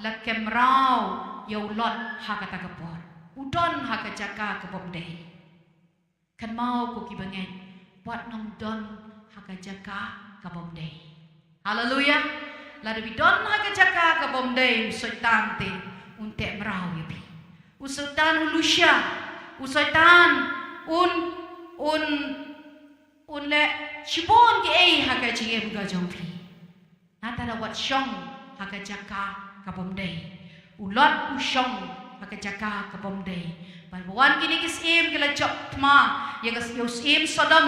la kem mraw ïa u Lot ha kata ka por. U don ha ka jaka ka bym dei. Kynmaw ko ki bangeit, wat nang don ha ka jaka ka bym dei. Haleluya. Lada phi don ha ka jaka ka bym dei, u Soitan te un teh mraw ïa phi. U Soitan un lusha, u Soitan un, un, un leh shibun kiei ha ka jingim ka jong phi. Nangta da wat shong ha ka jaka ka bym dei. U Lot u shong ha ka jaka ka bym dei. Bad ba wan kine ki syiem ki la jop thma ïa ka, ïa u syiem Sodom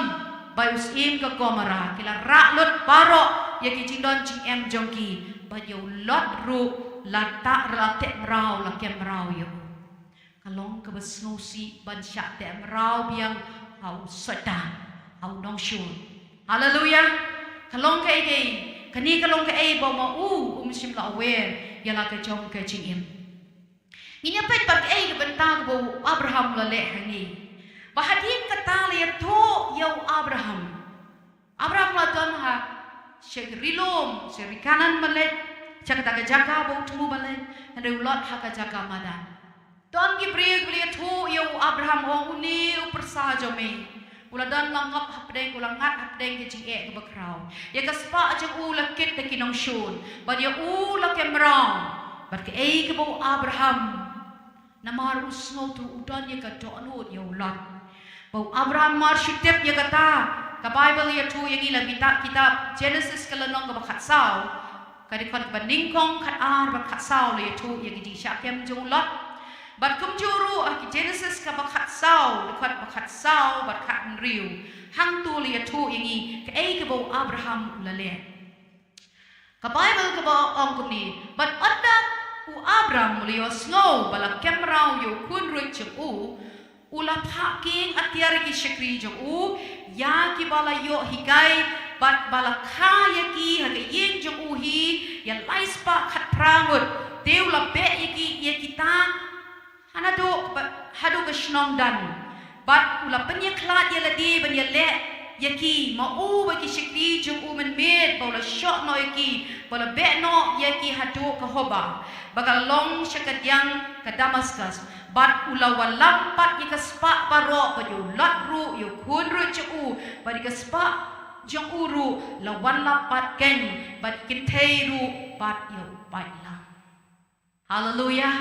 bad u syiem ka Gomorrah, ki la rah lut baroh ïa ki jingdon jingem jong ki. Bad ïa u Lot ruh la tah, la teh mraw, la kem mraw ïa u. Ka long kaba sngewsih ban shah teh mraw biang ha u Soitan, ha u nongshun. Haleluya. Ka long kaei kaei, kane ka long kaei ba ma u um shym la aware ïa la ka jong ka jingim. Ngin ïa peit pat kaei ka bynta kaba u Abraham u la leh hangne. Ba hadien kata la ïathuh ïa u Abraham. Abraham la don ha sha ri lum, sha ri Kanaan ban leit, sha kata ka jaka ba u thmu ban leit, hynrei u Lot ha ka jaka madan. Don ki briew kiba la ïathuh ïa u Abraham, ong, une u pyrsa jong me u la don lang ngop hapdeng, u la ngat hapdeng ki jingeh kiba khraw. Ïa ka spah jong u la kit da ki nongshun bad ïa u la kem raw. Bad kaei kaba u Abraham, namar u sngewthuh, u don ïa ka dohnud ïa u Lot. Ba u Abraham mar shu tip ïa kata, ka Baibl ïathuh ïa ngi la kitab, kitab Genesis ka lynnong kaba khatsaw, ka dkhot ba nyngkong, khatar bad khatsaw la ïathuh ïa ki jingshah kem jong u Lot. Bad kumjuh ruh ha ki Genesis kaba khatsaw, dkhot ba khatsaw bad khathynriew, hangto la ïathuh ïa ngi kaei kaba u Abraham u la leh. Ka Baibl kaba ong kumne, bad ynda u Abraham u la ïohsngew ba la kem raw ïa u khun ruit jong u, u la phah kieng atiar ïa ki shakri jong u, ïa kiba la ïoh hikai, bad ba la kha ïa ki ha ka ïing jong u hi ïa lai spah khatphra ngut. Te u la beh ïa ki, ïa kita ha naduh ba, haduh ka shnong Dan. Bad u la pynïakhlad ïa lade ban ïaleh ïa ki ma u bad ki shakri jong u mynmiet, ba u la shoh noh ïa ki, ba u la beh noh ïa ki haduh ka Hoba, ba ka long sha kadiang ka Damaskus. Bad u la wallam pat ïa ka spah baroh, bad ïa u Lot ruh, ïa u khun ruh jong u, bad ïa ka spah jong u ruh la wallam pat keiñ, bad ïa ki kynthei ruh, bad ïa u paidlang. Haleluya.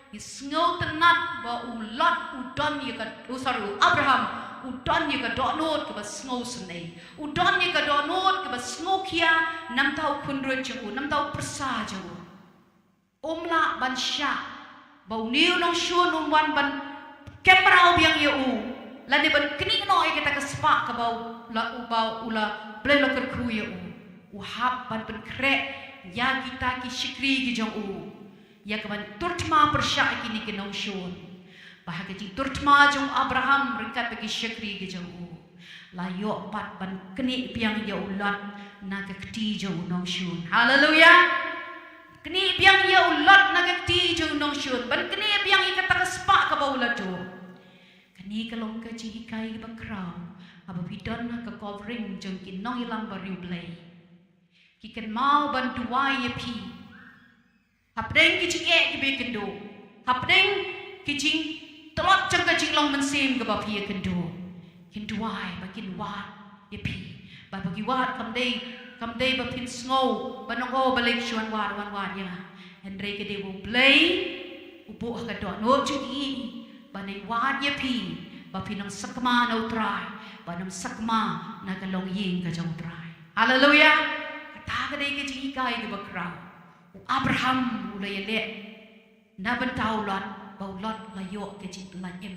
Ngi sngewtynnat ba u Lot u don ïa ka, oh, sorry, u Abraham u don ïa ka dohnud kaba sngewsynei. U don ïa ka dohnud kaba sngewkhia namar u khun ruit jong u, namar u pyrsa jong u. Um lah ban shah ba une u nongshun um wan ban kem raw biang ïa u, lane ban knieh noh ïa kata ka spah kaba u la, uba u la, Blei u la kyrkhu ïa u. U hap ban pynkhreh ïa kita ki shakri ki jong u, ïa kaban tur thma pyrshah ïa kine ki nongshun. Ba ha ka jingtur thma jong u Abraham ryngkat bad ki shakri ki jong u, la ïoh pat ban knieh biang ïa u Lot na ka kti jong u nongshun. Haleluya. Knieh biang ïa u Lot na ka kti jong u nongshun, ban knieh biang ïa kata ka spah kaba u la duh. Kane ka long ka jinghikai kaba khraw haba phi don ha ka covering jong ki nongïalam bariewblei. Ki kynmaw ban duwai ïa phi hapdeng ki jingeh kiba ïakynduh, hapdeng ki jingtlot jong ka jinglong mynsiem kaba phi ïakynduh. Kin duwai ba kin wad ïa phi. Ba, ba ki wad, kam dei, kam dei ba phin sngew ban ong, oh, balei ki shu wan wad, wan wad ïa nga. Hynrei ka dei ba U Blei u buh ha ka dohnud jong ki ban ai wad ïa phi, ba phin ym sakma na U Trai, ban ym sakma na ka longïing ka jong U Trai. Haleluya. Kata ka dei ka jinghikai kaba khraw. U Abraham u la ïaleh na bynta u Lot, ba u Lot la ïoh ka jingpyllait im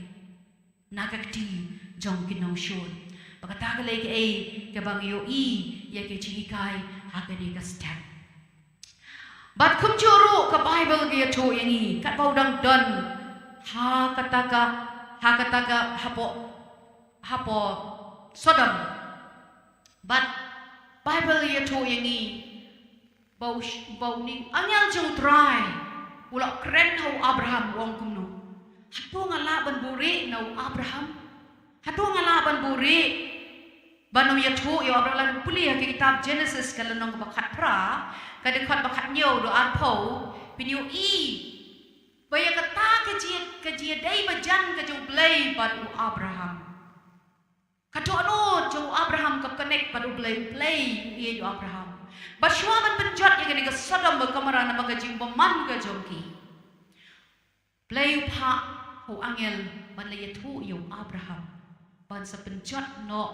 na ka kti jong ki nongshun. Ba kata ka dei kaei kaba ngi ïohi ïa ka jinghikai ha kane ka step. Bad kumjuh ruh ka Baibl ka ïathuh ïa ngi katba u dang don ha kata ka, ha kata ka, hapoh, hapoh Sodom. Bad Baibl ka ïathuh ïa ngi ba u sh-, ba une u angel jong U Trai u la kren ha u Abraham, u ong kumno: Hato nga lah ban buhrieh na u Abraham? Hato nga lah ban buhrieh ban ym ïathuh ïa u Abraham? Lada pule ha ka kitab Genesis ka lynnong kaba khatphra, ka dkhot ba khathynñiew haduh arphew, phin ïohi ba ïa kata ka jing, ka jingïadei bajan ka jong U Blei bad u Abraham. Ka dohnud jong u Abraham ka connect bad U Blei, U Blei u ïeit ïa u Abraham. Bad shuwa ban pynjot ïa kane ka Sodom bad Gomorrah namar ka jingbymman ka jong ki, Blei u phah ha u angel ban leit ïathuh ïa u Abraham ban sa pynjot noh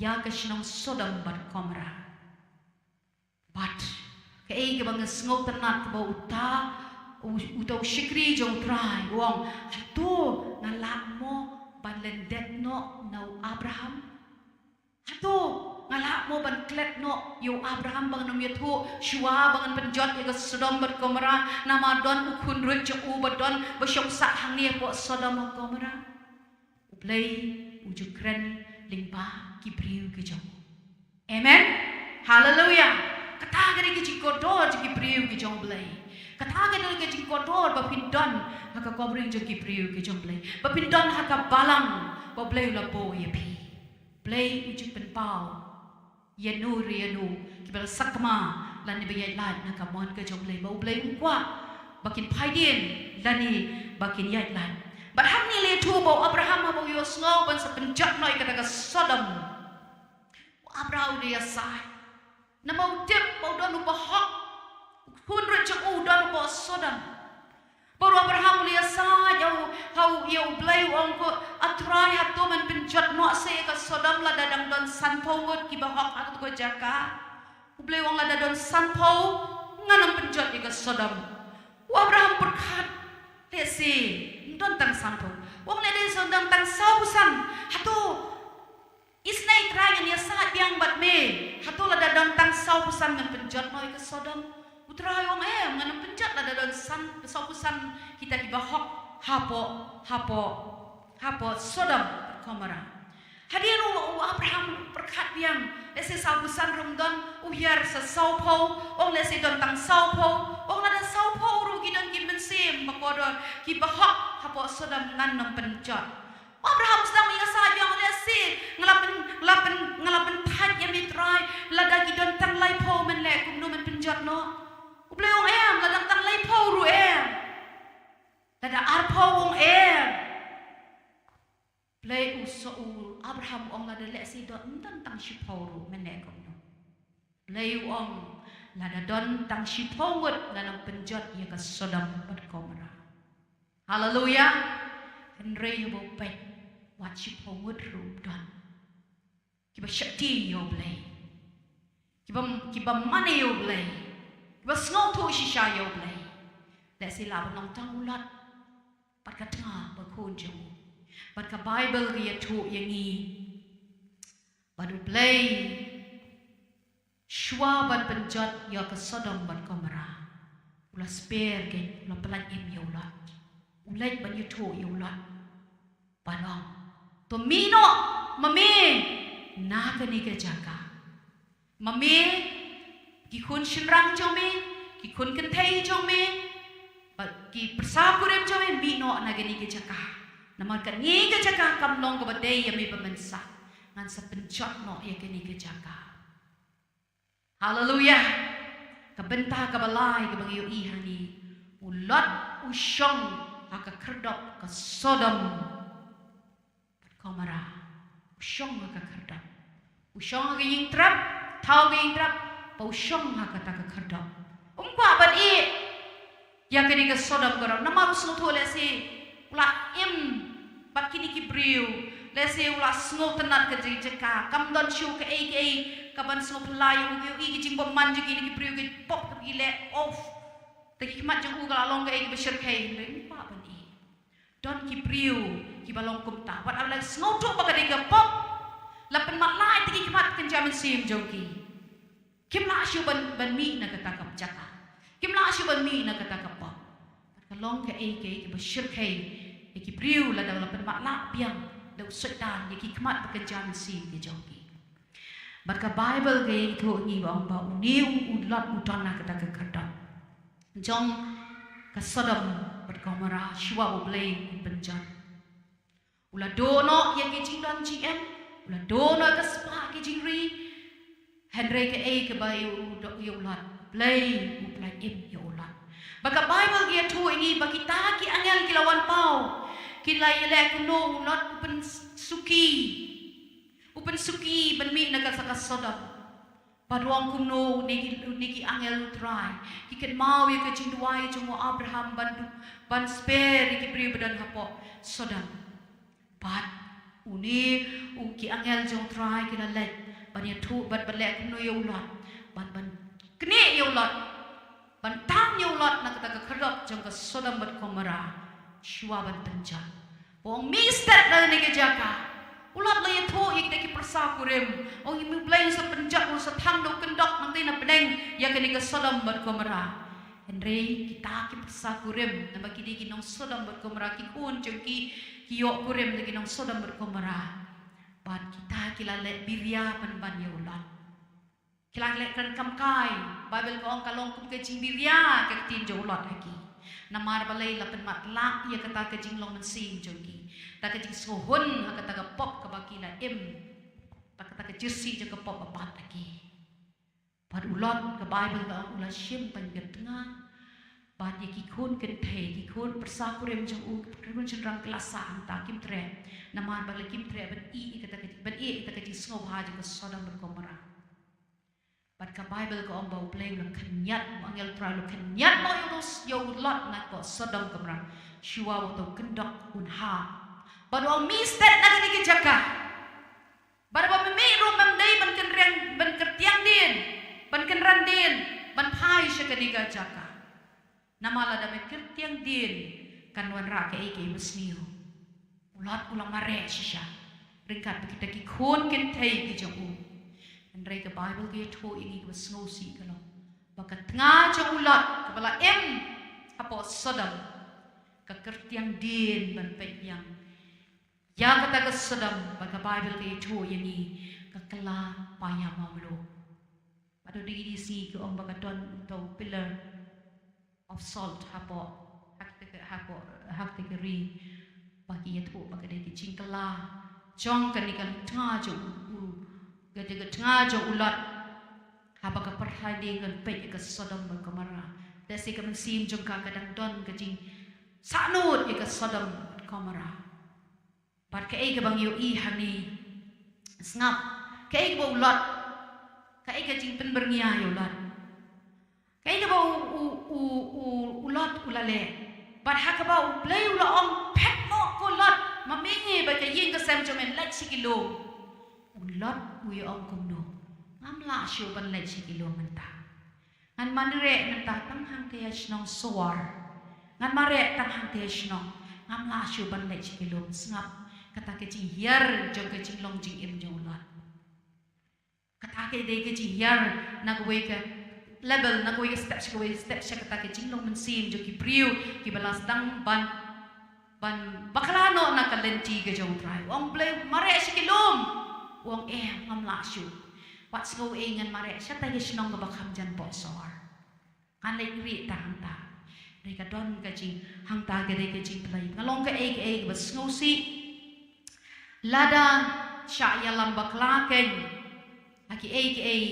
ïa ka shnong Sodom bad Gomorrah. Bad kaei kaba nga sngewtynnat kaba uta u, uta u shakri jong U Trai u ong: Hato nga lah mo ban lyndet noh na u Abraham? Hato nga lah mo ban klet noh ïa u Abraham ba ngan ym ïathuh shuwa ba ngan pynjot ïa ka Sodom bad Gomorrah, namar don u khun ruit jong u ba don ba shong sah hangne hapoh Sodom bad Gomorrah? U Blei u ju kren lyngba ki briew ki jong u. Amen. Haleluya. Kata ka dei ka jingkordor jong ki briew ki jong U Blei. Kata ka dei ka jingkordor ba phin don ha ka covering jong ki briew ki jong U Blei, ba phin don ha ka balang ba U Blei u la buh ïa phi. Blei u ju pynpaw ïano re ïano kiba la sakma lane ba ïaid lait na ka mon ka jong U Blei, ba U Blei um kwah ba kin phai dien lane ba kin ïaid lait. Bad hangne la ïathuh ba u Abraham haba u ïohsngew ban sa pynjot noh ïa kata ka Sodom, u Abraham u la ïasaid. Namar u tip ba u don u bahok, u khun ruh jong u u don u ba Sodom. Bad u Abraham u la ïasaid ïa u, ha u, ïa U Blei, u ong ko, A Trai, hato men pynjot noh seh ïa ka Sodom lada dang don sanphew ngut ki bahok ha kato ka jaka? U Blei u ong, Lada don sanphew, ngan ym pynjot ïa ka Sodom. U Abraham pyrkhat, Lehse ym don tang sanphew. U ong, Lehse don tang sawphew san. Hato, isynei Trai, ngan ïasaid biang bad me. Hato lada don tang sawphew san ngan pynjot noh ïa ka Sodom? U Trai u ong, Em, ngan ym pynjot lada don san, sawphew san kita ki bahok hapoh, hapoh, hapoh Sodom bad Gomorrah. Hadien u, u Abraham pyrkhat biang, lehse sawphew san ruh ym don, u hiar sa sawphew, u ong lehse don tang sawphew, u ong lada sawphew ruh ki don ki mynsiem bakordor, ki bahok hapoh Sodom, ngan ym pynjot. U Abraham sdang ïasaid biang, lehse nga la pyn, nga la pyn, nga la pynthait ïa me Trai, lada ki don tang laiphew men leh kumno, men pynjot noh? U Blei u ong, Em, lada tang laiphew ruh em. Lada arphew, u ong, Em. Blei u sa, u Abraham u ong, Lada lehse don, ym don tang shiphew ruh men leh kumno? Blei u ong, Lada don tang shiphew ngut ngan ym pynjot ïa ka Sodom bad Gomorrah. Haleluia. Hynrei haba u peit, wat shiphew ngut ruh ym don kiba shakri ïa U Blei, kiba, kiba mane ïa U Blei, kiba sngewthuh shisha ïa U Blei. Lehse lah ban long tang u Lot bad ka tnga ba khun jong u. Bad ka Baibl ka ïathuh ïa ngi ba U Blei, shuwa ban pynjot ïa ka Sodom bad Gomorrah, u la spare, ka, u la pyllait im ïa u Lot. U leit ban ïathuh ïa u Lot, ban ong, To mih noh ma me na kane ka jaka. Ma me, ki khun shynrang jong me, ki khun kynthei jong me, bad ki pyrsa kurim jong me, mih noh na kane ka jaka. Namar kane ka jaka kam long kaba dei ïa me ba mynsiem. Ngan sa pynjot noh ïa kane ka jaka. Haleluia. Ka bynta kaba lai kaba ngi ïohi hangne, u Lot u shong ha ka khyrdop ka Sodom bad Gomorrah. U shong ha ka khyrdop. U shong ha ka ïing trep, thaw ka ïing trep, bad u shong ha kata ka khyrdop. Um kwah ban ïeh ïa kane ka Sodom, Gomorrah, namar u sngewthuh lehse u la im bad kine ki briew, lehse u la sngewtynnad ka jaka, kam don shuh kaei kaei kaban sngewphylla ïa u, ïa u, ïa ki jingbymman jong kine ki briew, ki pop kiba ki leh, of. Te ki khmat jong u ka la long kaei kaba shyrkhei, hynrei um kwah ban ïeh. Don ki briew kiba long kumta. Wat la sngewthuh ba ka dei ka pop, la pynmatlah ïa ki khmat kynja mynsiem jong ki. Kim lah shuh ban, ban mih na kata ka jaka. Kim lah shuh ban mih na kata ka pop. Bad ka long kaei kaei kaba shyrkhei ïa ki briew lada la pynmatlah biang da u Soitan ïa ki khmat ba kynja mynsiem ki jong ki. Bad ka Baibl ka ïathuh ïa ngi ba ong ba une u, u Lot u don ha kata ka khyrdop jong ka Sodom bad Gomorrah shuwa ba U Blei un pynjot. U la duh noh ïa ki jingdon jingem, u la duh noh ïa ka spah ki jingri. Hynrei kaei kaba ïa u, ïa u Lot, Blei u pyllait im ïa u Lot. Bad ka Baibl ka ïathuh ïa ngi ba kita ki angel ki la wan paw, ki la ïaleh kumno, u Lot u pynsuki, u pynsuki ban mih na kata ka Sodom. Bad u ong kumno, une ki, une ki angel U Trai ki kynmaw ïa ka jingduwai jong u Abraham ban du, ban spare ïa ki briew ba don hapoh Sodom. Bad une, u, ki angel jong U Trai ki la leit ban ïathuh, bad ban leh kumno ïa u Lot, bad ban knieh ïa u Lot, ban tang ïa u Lot na kata ka khyrdop jong ka Sodom bad Gomorrah shuwa ban pynjot. Ba ong, mih stet na kane ka jaka. U Lot la ïathuh ïa kita ki pyrsa kurim, ong, ïa me Blei, sa pynjot, sa thang da u kyndok nangtei na pdeng ïa kane ka Sodom bad Gomorrah. Hynrei kita ki pyrsa kurim, namar ki dei ki nong Sodom bad Gomorrah, ki khun jong ki, ki ïoh kurim da ki nong Sodom bad Gomorrah. Bad kita ki la leh biria pynban ïa u Lot. Ki la leh kren kam kai, Baibl ka ong ka long kum ka jingbiria ka ktien jong u Lot ha ki. Namar balei? La pynmatlah ïa kata ka jinglong mynsiem jong ki, kata ka jingsngewhun ha kata ka pop kaba ki la im, bad kata ka jingïasyrdoh jong ka pop ba pat ha ki. Bad u Lot, ka Baibl ka ong u la shim bad ka tnga, Bad ïa ki khun kynthei, ki khun pyrsa kurim jong u, ki khun shynrang ki la sah hangta, kim treh. Namar ba la kim treh ban ïeh ïa kata ka, ban ïeh ïa kata ka jingsngewbha jong ka Sodom bad Gomorrah. Bad ka Baibl ka ong ba U Blei u la khynñiat, u angel Trai u la khynñiat noh ïa u, ïa u Lot na ka Sodom Gomorrah. Shuwa ba u kyndok un hap. Bad u ong, mih stet na kane ka jaka. Bad ba me mih ruh mem dei ban kynrang, ban kyrtiang dien, ban kynran dien, ban phai sha kane ka jaka. Namar lada me kyrtiang dien kan wanrah kaei kaei ba sniew. U Lot u la mareh shisha ryngkat bad kita ki khun kynthei ki jong u. Hynrei ka Baibl ka ïathuh ïa ngi kaba sngewsih ka long ba ka tnga jong u Lot kaba la im hapoh Sodom ka kyrtiang dien ban peit biang ïa kata ka Sodom, bad ka Baibl ka ïathuh ïa ngi ka kylla paia mawmluh. Bad u dei, dei sngi ka ong ba ka don uto u pillar of salt hapoh, ha kata ka, hapoh, ha kata ka ri. Ba ki ïathuh ba ka dei ka jingkylla jong kane ka tnga jong u, ka dei ka tnga jong u Lot. Haba ka pyrthei dang peit ïa ka Sodom bad Gomorrah, lehse ka mynsiem jong ka ka dang don ka jingsahnut ïa ka Sodom bad Gomorrah. Bad kaei kaba ngi ïohi hangne, sngap, kaei kaba u Lot, kaei ka jingpynbyrngia ïa u Lot, kaei kaba u, u, u, u, u Lot u la leh. Bad ha kaba U Blei u la ong, phet noh ko Lot, ma me ngi ba ka ïing ka sem jong me leit sha ki lum. U Lot u ïa ong kumno? Ngam lah shuh ban leit sha ki lum mynta. Ngan mareh mynta tang hangtei ha shnong Soar. Ngan mareh tang hangtei ha shnong. Ngam lah shuh ban leit sha ki lum. Sngap, kata ka jinghiar jong ka jinglong jingim jong u Lot. Kata ka dei ka jinghiar na kawei ka level, na kawei ka step sha kawei ka step sha kata ka jinglong mynsiem jong ki briew kiba la sdang ban ban bakla noh na ka lynti ka jong U Trai. U ong, Blei, mareh sha ki lum. U ong, eh, ngam lah shuh. Wat sngew ei, ngan mareh shatai ka shnong kaba kham jan hapoh Soar. Ngan leit rieh tang hangta. Dei ka don ka jing, hangta ka dei ka jingpynlait. Nga long kaei kaei kaba sngewsih. Lada shah ïalam bakla kein ha kiei kiei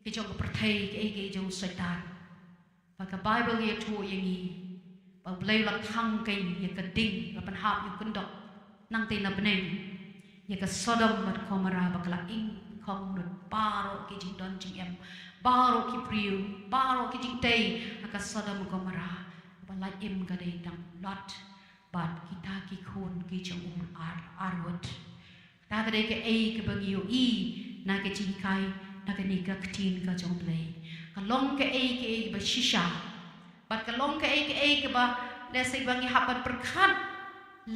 ki jong ka pyrthei, kiei kiei jong u Soitan. Ba ka Baibl ka ïathuh ïa ngi ba U Blei u la thang kein ïa ka ding, la pynhap ïa u kyndok nangtei na bneng ïa ka Sodom bad Gomorrah, ba ka la ingkhong lut baroh ki jingdon jingem, baroh ki briew, baroh ki jingtei ha ka Sodom Gomorrah. Ba la im ka dei tang Lot bad kita ki khun ki jong u ar, arwet. Kata ka dei kaei kaba ngi ïohi na ka jinghikai na kane ka ktien ka jong U Blei. Ka long kaei kaei ba shisha. Bad ka long kaei kaei kaba lehse ba ngi hap ban pyrkhat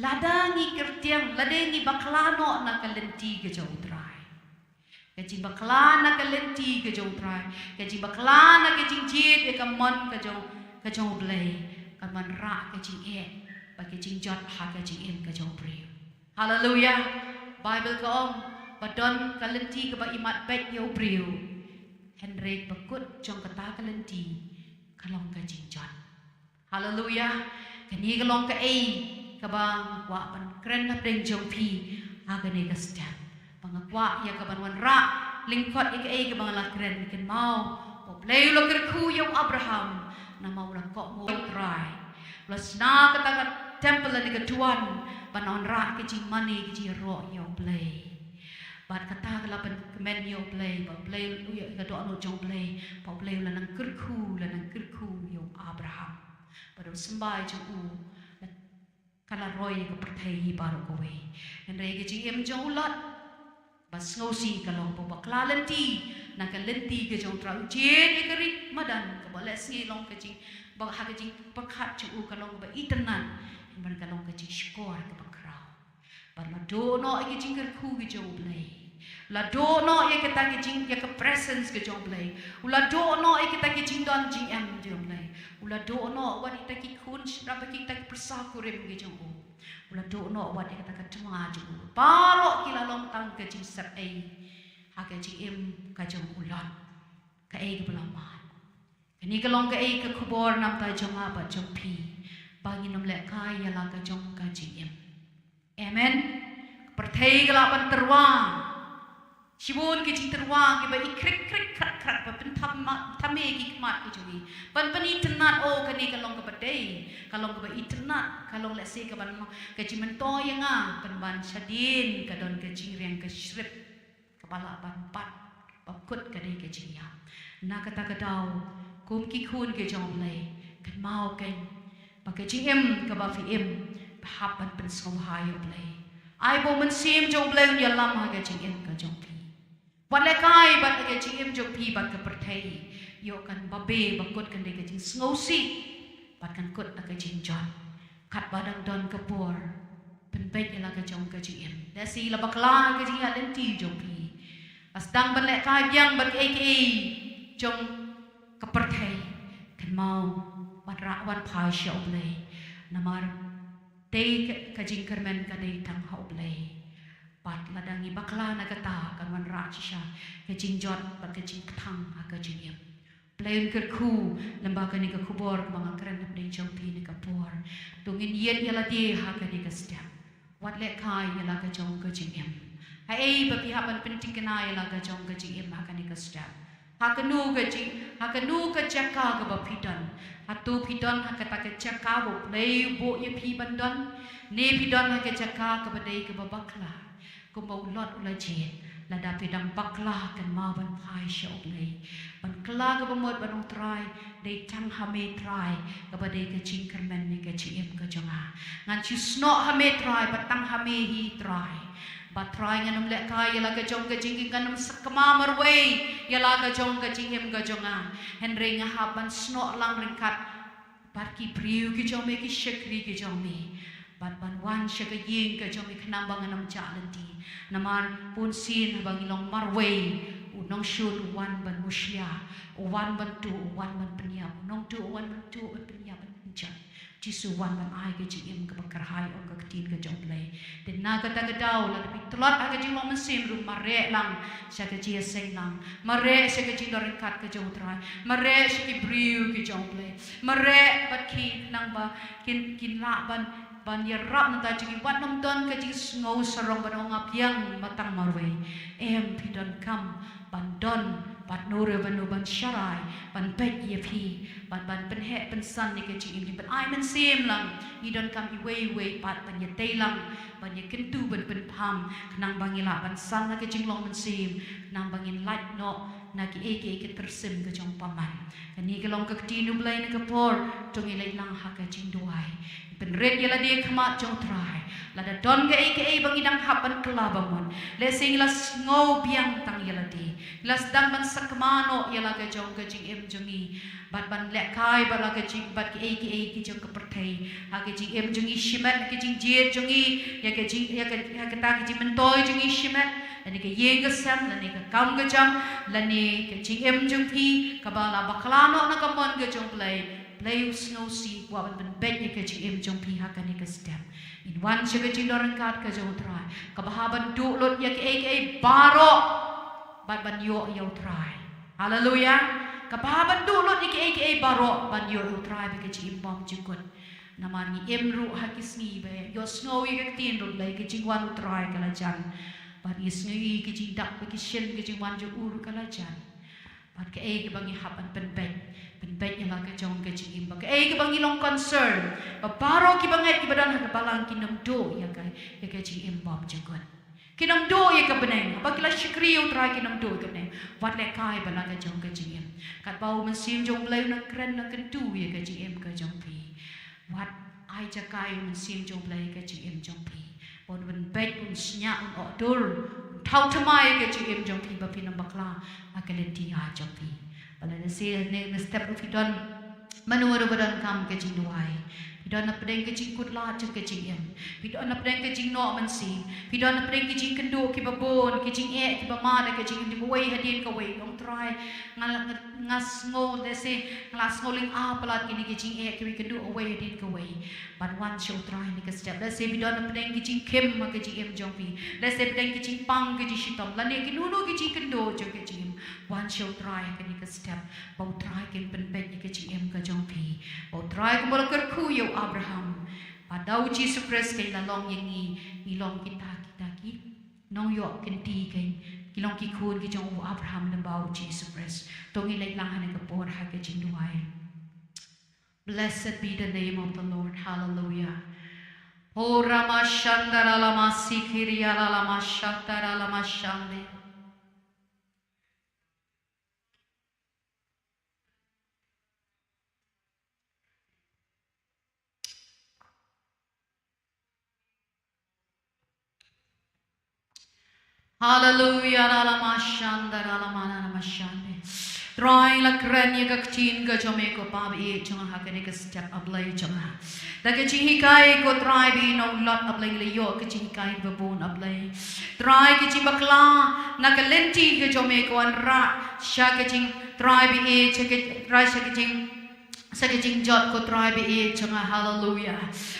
lada ngi kyrtiang, lada ngi bakla noh na ka lynti ka jong U Trai. Ka jingbakla na ka lynti ka jong U Trai, ka jingbakla na ka jingjied ïa ka mon ka jong, ka jong U Blei, ka wanrah ka jingeh bad ka jingjot ha ka jingim ka jong u briew. Haleluia. Baibl ka ong ba don ka lynti kaba imat beit ïa u briew, hynrei ba kut jong kata ka lynti ka long ka jingjot. Haleluia. Kane ka long kaei kaba nga kwah ban kren hapdeng jong phi ha kane ka step. Ba nga kwah ïa ka ban wanrah lyngkot ïa kaei kaba nga la kren, kynmaw ba U Blei u la kyrkhu ïa u Abraham namar u la kohnguh ïa U Trai. U la shna kata ka temple lane ka duwan ban wanrah ka jingmane, ka jingïaroh ïa U Blei. Bad kata ka la pynkmen ïa U Blei, ba U Blei u ïa ka dohnud jong U Blei, ba U Blei u la nang kyrkhu, u la nang kyrkhu ïa u Abraham. Bad u symbai jong u ka la roi ïa ka pyrthei hi baroh kawei. Hynrei ka jingim jong u Lot ba sngewsih ka long ba u bakla lynti na ka lynti ka jong U Trai, u jied ïa ka ri madan kaba lehse long ka jing, ba ha ka jingpyrkhat jong u ka long kaba itynnad, hynrei ka long ka jingshukor kaba khraw. Bad la duh noh ïa ka jingkyrkhu ka jong U Blei. La duh noh ïa kata ka jing, ïa ka presence ka jong U Blei. U la duh noh ïa kata ka jingdon jingem jong U Blei. U la duh noh wat ïa kita ki khun shynrang bad kita ki pyrsa kurim ka jong u. U la duh noh wat ïa kata ka tnga jong u. Baroh ki la long tang ka jingsep ei ha ka jingim ka jong u Lot. Kaei kaba la mad. Kane ka long kaei ka khubor namar jong nga bad jong phi, ba ngin ym lehkai ïa la ka jong ka jingim. Amen. Ka pyrthei ka lah ban tyrwa. Shibun ki jingtyrwa kiba i krik krik krak krak ba pynthame ki khmat ki jong i. Ban pyni tynnat, oh, kane ka long kaba dei, ka long kaba i tynnat, ka long lehse ka ban long ka jingmyntoi ïa nga, pynban shadien ka don ka jingriang ka shrip kaba lah ban bat, ba kut ka dei ka jingïap. Na kata ka daw, kum ki khun ki jong U Blei, kynmaw kein ba ka jingim kaba phi im, ba hap ban pynsngewbha ïa U Blei. Ai ba U Mynsiem jong U Blei un ïalam ha ka jingim ka jong phi. Wat lehkai bad ka jingim jong phi bad ka pyrthei. Ïoh kan babe ba kut kan dei ka jingsngewsih bad kan kut da ka jingjot. Katba dang don ka por, pynbeit ïa la ka jong ka jingim. Lehse la bakla ka jingïaid lynti jong phi. Ba sdang ban lehkai biang bad kiei kiei jong ka pyrthei. Kynmaw, wat rah, wan phai sha U Blei. Namar dei ka, ka jingkyrmen ka dei tang ha U Blei. Bad lada ngi bakla na kata, kan wanrah shisha ka jingjot bad ka jingkthang ha ka jingim. Blei un kyrkhu lyngba kane ka khubor kaba nga kren hapdeng jong phi ne ka por. To ngin ïeit ïa lade ha kane ka step. Wat lehkai ïa la ka jong ka jingim. Haei ba phi hap ban pynthikna ïa la ka jong ka jingim ha kane ka step? Ha kano ka jing, ha kano ka jaka kaba phi don? Hato phi don ha kata ka jaka ba U Blei u buh ïa phi ban don? Ne phi don ha ka jaka kaba dei kaba bakla? Kumba u Lot u la jied, lada phi dang bakla, kynmaw ban phai sha U Blei. Ban kylla kaba mut ban ong, Trai, dei tang ha me Trai kaba dei ka jingkyrmen ne ka jingim ka jong nga. Ngan shu snoh ha me Trai, ba tang ha me hi Trai. Ba Trai ngan ym lehkai ïa la ka jong ka jingim, ngan ym sakma marwei ïa la ka jong ka jingim ka jong nga. Hynrei nga hap ban snoh lang ryngkat bad ki briew ki jong me, ki shakri ki jong me. Bad ban wan sha ka ïing ka jong me khnang ba ngan ym jah lynti. Namar bunsien haba ngi long marwei, u nongshun u wan ban mushlia, u wan ban tuh, u wan ban pynïap, u nongtuh u wan ban tuh, ban pynïap, ban pynjot. Jisu u wan ban ai ka jingim kaba kyrhai, ong ka ktien ka jong U Blei. Te na kata ka daw, lada phi tlot ha ka jinglong mynsiem ruh, mareh lang sha ka jingïaseng lang, mareh sha ka jingdon ryngkat ka jong U Trai, mareh sha ki briew ki jong U Blei, mareh bad ki khnang ba kin, kin lah ban, ban ïarap na ka jingim, wat nym don ka jingsngew sarong ban ong nga biang ma tang marwei. Em, phi donkam ban don bad uno uno ban sharai, ban peit ïa phi, ban, ban pynheh pynsan ïa ka jingim, ban ai mynsiem lang. Ngi donkam iwei iwei pat ban ïatei lang, ban ïakyntu, ban pynpham, khnang ba ngi lah ban san na ka jinglong mynsiem, khnang ba ngin lait noh na kiei kiei ki tyrsim ka jong Paman. Kane ka long ka ktien U Blei na ka por, to ngin leit lang ha ka jingduwai. Pynrit ïa lade ha khmat jong U Trai. Lada don kaei kaei ba ngi dang hap ban kylla ba mon, lehse ngi la sngew biang tang ïa lade, ngi la sdang ban sakma noh ïa la ka jong ka jingim jong ngi, bad ban lehkai bad la ka jing, bad kiei kiei ki jong ka pyrthei ha ka jingim jong ngi shimet, ha ka jingjied jong ngi, ïa ka jing, ïa ka, ïa kata ka jingmyntoi jong ngi shimet, lane ka ïing ka sem, lane ka kam ka jam, lane ka jingim jong phi kaba la bakla noh na ka mon ka jong U Blei. Blei u sngewsih, kwah ban pynbeit ïa ka jingim jong phi ha kane ka step. Ngin wan sha ka jingdon ryngkat ka jong U Trai, kaba hap ban duh lut ïa kiei kiei baroh bad ban ïoh ïa U Trai. Haleluia. Kaba hap ban duh lut ïa kiei kiei baroh ban ïoh ïa U Trai bad ka jingim bymjukut. Namar ngi im ruh ha ki sngi ba ïohsngew ïa ka ktien ruh, lei ka jingwan U Trai ka la jan. Bad ngi sngew ïa ka jingdap bad ka shin, ka jingwan jong u ruh ka la jan. Bad kaei kaba ngi hap ban pynbeit, pynbeit ïa la ka jong ka jingim. Bad kaei kaba ngi long concern, ba baroh kiba ngeit kiba don ha ka balang kin ym duh ïa ka, ïa ka jingim bymjukut. Kin ym duh ïa ka bneng. Haba ki la shakri ïa U Trai kin ym duh ïa ka bneng. Wat lehkai bad la ka jong ka jingim. Katba U Mynsiem jong U Blei u nang kren, nang kyntu ïa ka jingim ka jong phi. Wat ai jaka ïa U Mynsiem jong U Blei ha ka jingim jong phi. Ba un pynbeit, un shñiah, un ïoh dur, un thaw thymmai ïa ka jingim jong phi ba phin ym bakla ha ka lynti jong phi. Ba lada shisha ne, ne step ruh phi don mano ruh ba donkam ka jingduwai. Phi don napdeng ka jingkut lad jong ka jingim. Phi don napdeng ka jingnoh mynsiem. Phi don napdeng ka jingkynduh kiba bun, ka jingeh kiba mad ha ka jingim, kiba wei hadien kawei. Ong Trai, nga, nga, nga sngew, lehse nga la sngew lynga palat kine ki jingeh kiba kynduh uwei hadien kawei. Bad wan sha U Trai ha kane ka step. Lehse phi don napdeng ki jingkhim ha ka jingim jong phi. Lehse pdeng ki jingpang, ki jingshitom, lane kino kino ki jingkynduh jong ka jingim. Wan sha U Trai ha kane ka step. Ba U Trai kin pynbeit ïa ka jingim ka jong phi. Ba U Trai kumba u la kyrkhu ïa u Abraham, ba da U Jisu Khrist kin la long ïa ngi, ngi long kita, kita ki nongïoh kynti kein, ki long ki khun ki jong u Abraham lyngba u Jisu Khrist. To ngin leit lang ha kane ka por ha ka jingduwai. Blessed be the name of the Lord. Hallelujah. O Rama Shandara Lama Sikiri Ala Lama Shatara Lama Shande. Hallelujah, la la ma shanda, la la ma na na ma shande. Trai, la kren ïa ka ktien ka jong me ko Pa ba ïeit jong nga ha kane ka step, A Blei jong nga. Da ka jinghikai ko Trai ba ïeit, nonglot A Blei, la ïoh ka jinghikai ba bun A Blei. Trai, ka jingbakla na ka lynti ka jong me ko wanrah sha ka jing, Trai ba ïeit, sha ka, Trai, sha ka jing sa ka jingjot ko Trai ba ïeit jong nga, haleluya.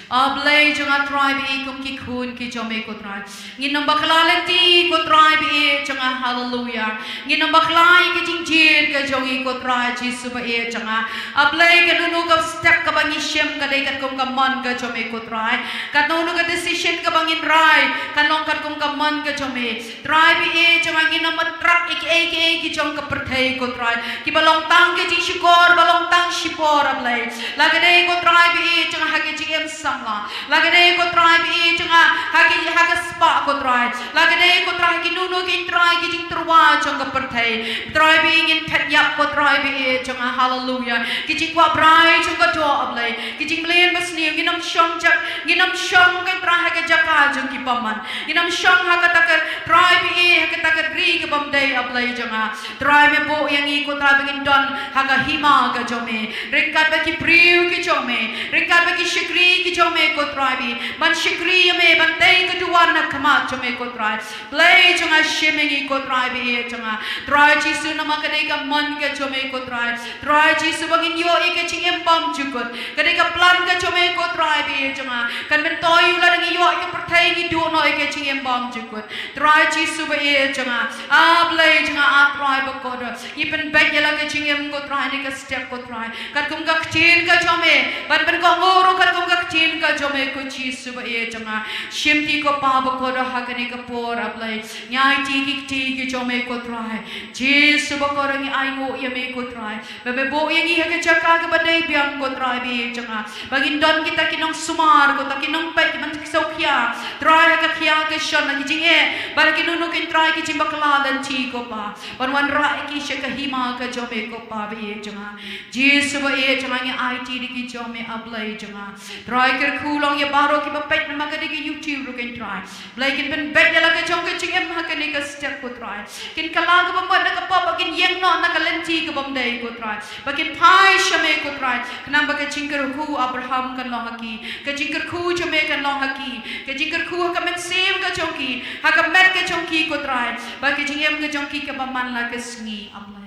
A Blei jong nga Trai ba ïeit, kum ki khun ki jong me ko Trai, ngin ym bakla lynti ko Trai ba ïeit jong nga, haleluya. Ngin ym bakla ïa ka jingjied ka jong ngi ko Trai Jisu ba ïeit jong nga. A Blei, kano kano ka step kaba ngi shim ka dei katkum ka mon ka jong me ko Trai. Kano kano ka decision kaba ngin rai kan long katkum ka mon ka jong me. Trai ba ïeit jong nga, ngin ym matrak ïa kiei kiei ki jong ka pyrthei ko Trai, kiba long tang ka jingshukor, ba long tang shipor, A Blei. La ka dei ko Trai ba ïeit jong nga ha ka jingim samla, la ka dei ko Trai ba ïeit jong nga ha ki, ha ka spah ko Trai, la ka dei ko Trai ha kino kino ki Trai ki jingtyrwa jong ka pyrthei. Trai ba ïeit, ngin phet ïap ko Trai ba ïeit jong nga, haleluya. Ki jingkwah brai jong ka doh, A Blei, ki jingmlien basniew, ngin ym shong jak, ngin ym shong ko Trai ha ka jaka jong ki bymman. Ngin ym shong ha kata ka, Trai ba ïeit, ha kata ka ri ka bym dei, A Blei jong nga. Trai me buh ïa ngi ko Trai ba ngin don ha ka hima ka jong me, ryngkat bad ki briew ki jong me, ryngkat bad ki shakri ki jong me ko Trai ba ïeit, ban shakri ïa me, ban tei ka duwan na khmat jong me ko Trai. Blei jong nga, shim ïa ngi ko Trai ba ïeit jong nga. Trai Jisu, namar ka dei ka mon ka jong me ko Trai. Trai Jisu, ba ngin ïoh ïa ka jingim bymjukut. Ka dei ka plan ka jong me ko Trai ba ïeit jong nga. Kan myntoi u lada ngi ïoh ïa ka pyrthei ngi duh noh ïa ka jingim bymjukut. Trai Jisu ba ïeit jong nga, A Blei jong nga, A Trai bakordor, ngi pynbeit ïa la ka jingim ko Trai, ha kane ka step ko Trai, katkum ka ktien ka jong me, ban pynkohnguh ruh katkum ka ktien ka jong me ko Jisu ba ïeit jong nga. Shim ti ko Pa bakordor ha kane ka por, A Blei. Ngi aiti ki kti ki jong me ko Trai. Jisu bakordor, ngi ainguh ïa me ko Trai, ba me buh ïa ngi ha ka jaka kaba dei biang ko Trai ba ïeit jong nga, ba ngin don kita ki nongsumar ko, kita ki nongpeit, ki ban sngewkhia Trai ha ka khia ka shon, ha ki jingeh bad ha kino kino ki Trai ki jingbakla lynti ko Pa, ban wanrah ïa ki sha ka hima ka jong me ko Pa ba ïeit jong nga. Jisu ba ïeit jong nga, ngi aiti da ki jong me, A Blei jong nga. Trai kyrkhu long ïa baroh kiba peit namar ka dei ka YouTube ruh ko Trai. Blei, kin pynbeit ïa la ka jong ka jingim ha kane ka step ko Trai. Kin kylla kaba mut na ka pop, ba kin ïeng noh na ka lynti ka bym dei ko Trai, ba kin phai sha me ko Trai. Khnang ba ka jingkyrkhu Abraham kan long ha ki, ka jingkyrkhu jong me kan long ha ki, ka jingkyrkhu ha ka mynsiem ka jong ki, ha ka met ka jong ki ko Trai, bad ka jingim ka jong ki kaba man la ka sngi, A Blei.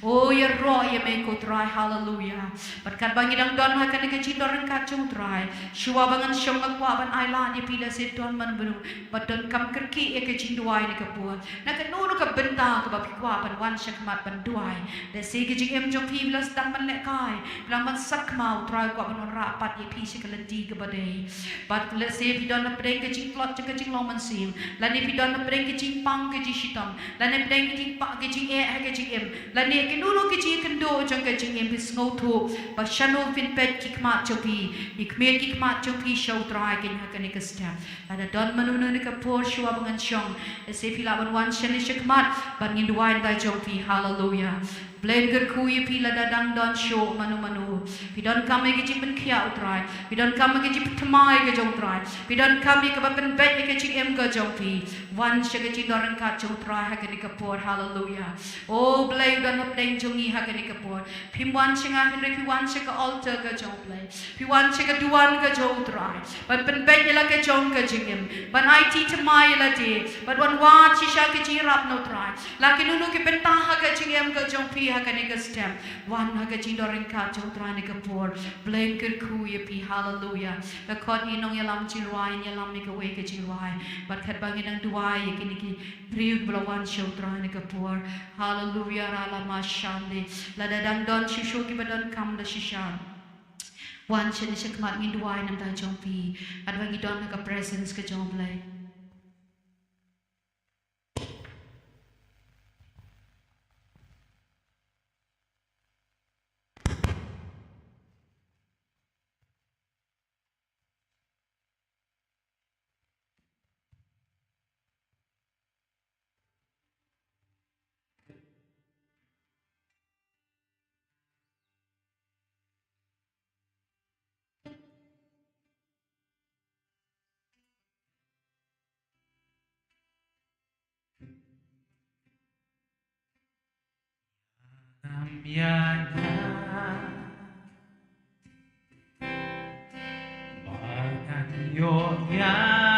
O, ïaroh ïa me ko Trai, haleluya. Bad katba ngi dang don ha kane ka jingdon ryngkat jong u Trai, shuwa ba ngan shong nga kwah ban ailad ïa phi, lehse don mano mano ba donkam kyrkieh ïa ka jingduwai ha kane ka por. Na kano kano ka bynta kaba phi kwah ban wan shakhmat ban duwai. Lehse ka jingim jong phi la sdang ban lehkai, phi la dang ban sakma, u Trai u kwah ban wanrah pat ïa phi sha ka lynti kaba dei. Bad lehse phi don hapdeng ka jingtlot jong ka jinglong mynsiem, lane phi don hapdeng ka jingpang ka jingshitom, lane hapdeng ka jingpang ka jingeh ha ka jingim, lane kano kano ka jingkynduh jong ka jingim, phi sngewthuh ba shano phin peit ki khmat jong phi, phi khmied ki khmat jong phi sha u Trai kein ha kane ka step. Lada don mano mano ha kane ka por shuwa ba ngan shong, lehse phi lah ban wan shane shakhmat ban ngin duwai na ka bynta jong phi. Haleluya. Blei kyrkhu ïa phi lada dang don shuh mano mano. Phi donkam ïa ka jingpynkhiah u Trai, phi donkam ïa ka jingpynthymmai ka jong u Trai, phi donkam ïa kaba pynbeit ïa ka jingim ka jong phi. Wan sha ka jingdon ryngkat jong u Trai ha kane ka por. Haleluya. O Blei, u don hapdeng jong ngi ha kane ka por. Phim wan sha nga, hynrei phi wan sha ka altar ka jong u Blei, phi wan sha ka duwan ka jong u Trai, ban pynbeit ïa la ka jong ka jingim, ban aiti thymmai ïa lade, ban wan wad shisha ka jingïarap na u Trai. La kano kano ka bynta ha ka jingim ka jong phi ha kane ka step, wan ha ka jingdon ryngkat jong u Trai ha kane ka por. Blei kyrkhu ïa phi. Haleluya. Nga khot ïa i nongïalam jingrwai, ïalam ïa kawei ka jingrwai. Bad katba ngi dang duwai ïa kine ki briew ba la wan sha u Trai ha kane ka por. Haleluya, ra la ma shande. Lada dang don shuh shuh kiba donkam da shisha, wan shane shakhmat, ngin duwai na ka bynta jong phi. Katba ngi don ha ka presence ka jong u Blei. ïa nga, ba ngan ïoh ïa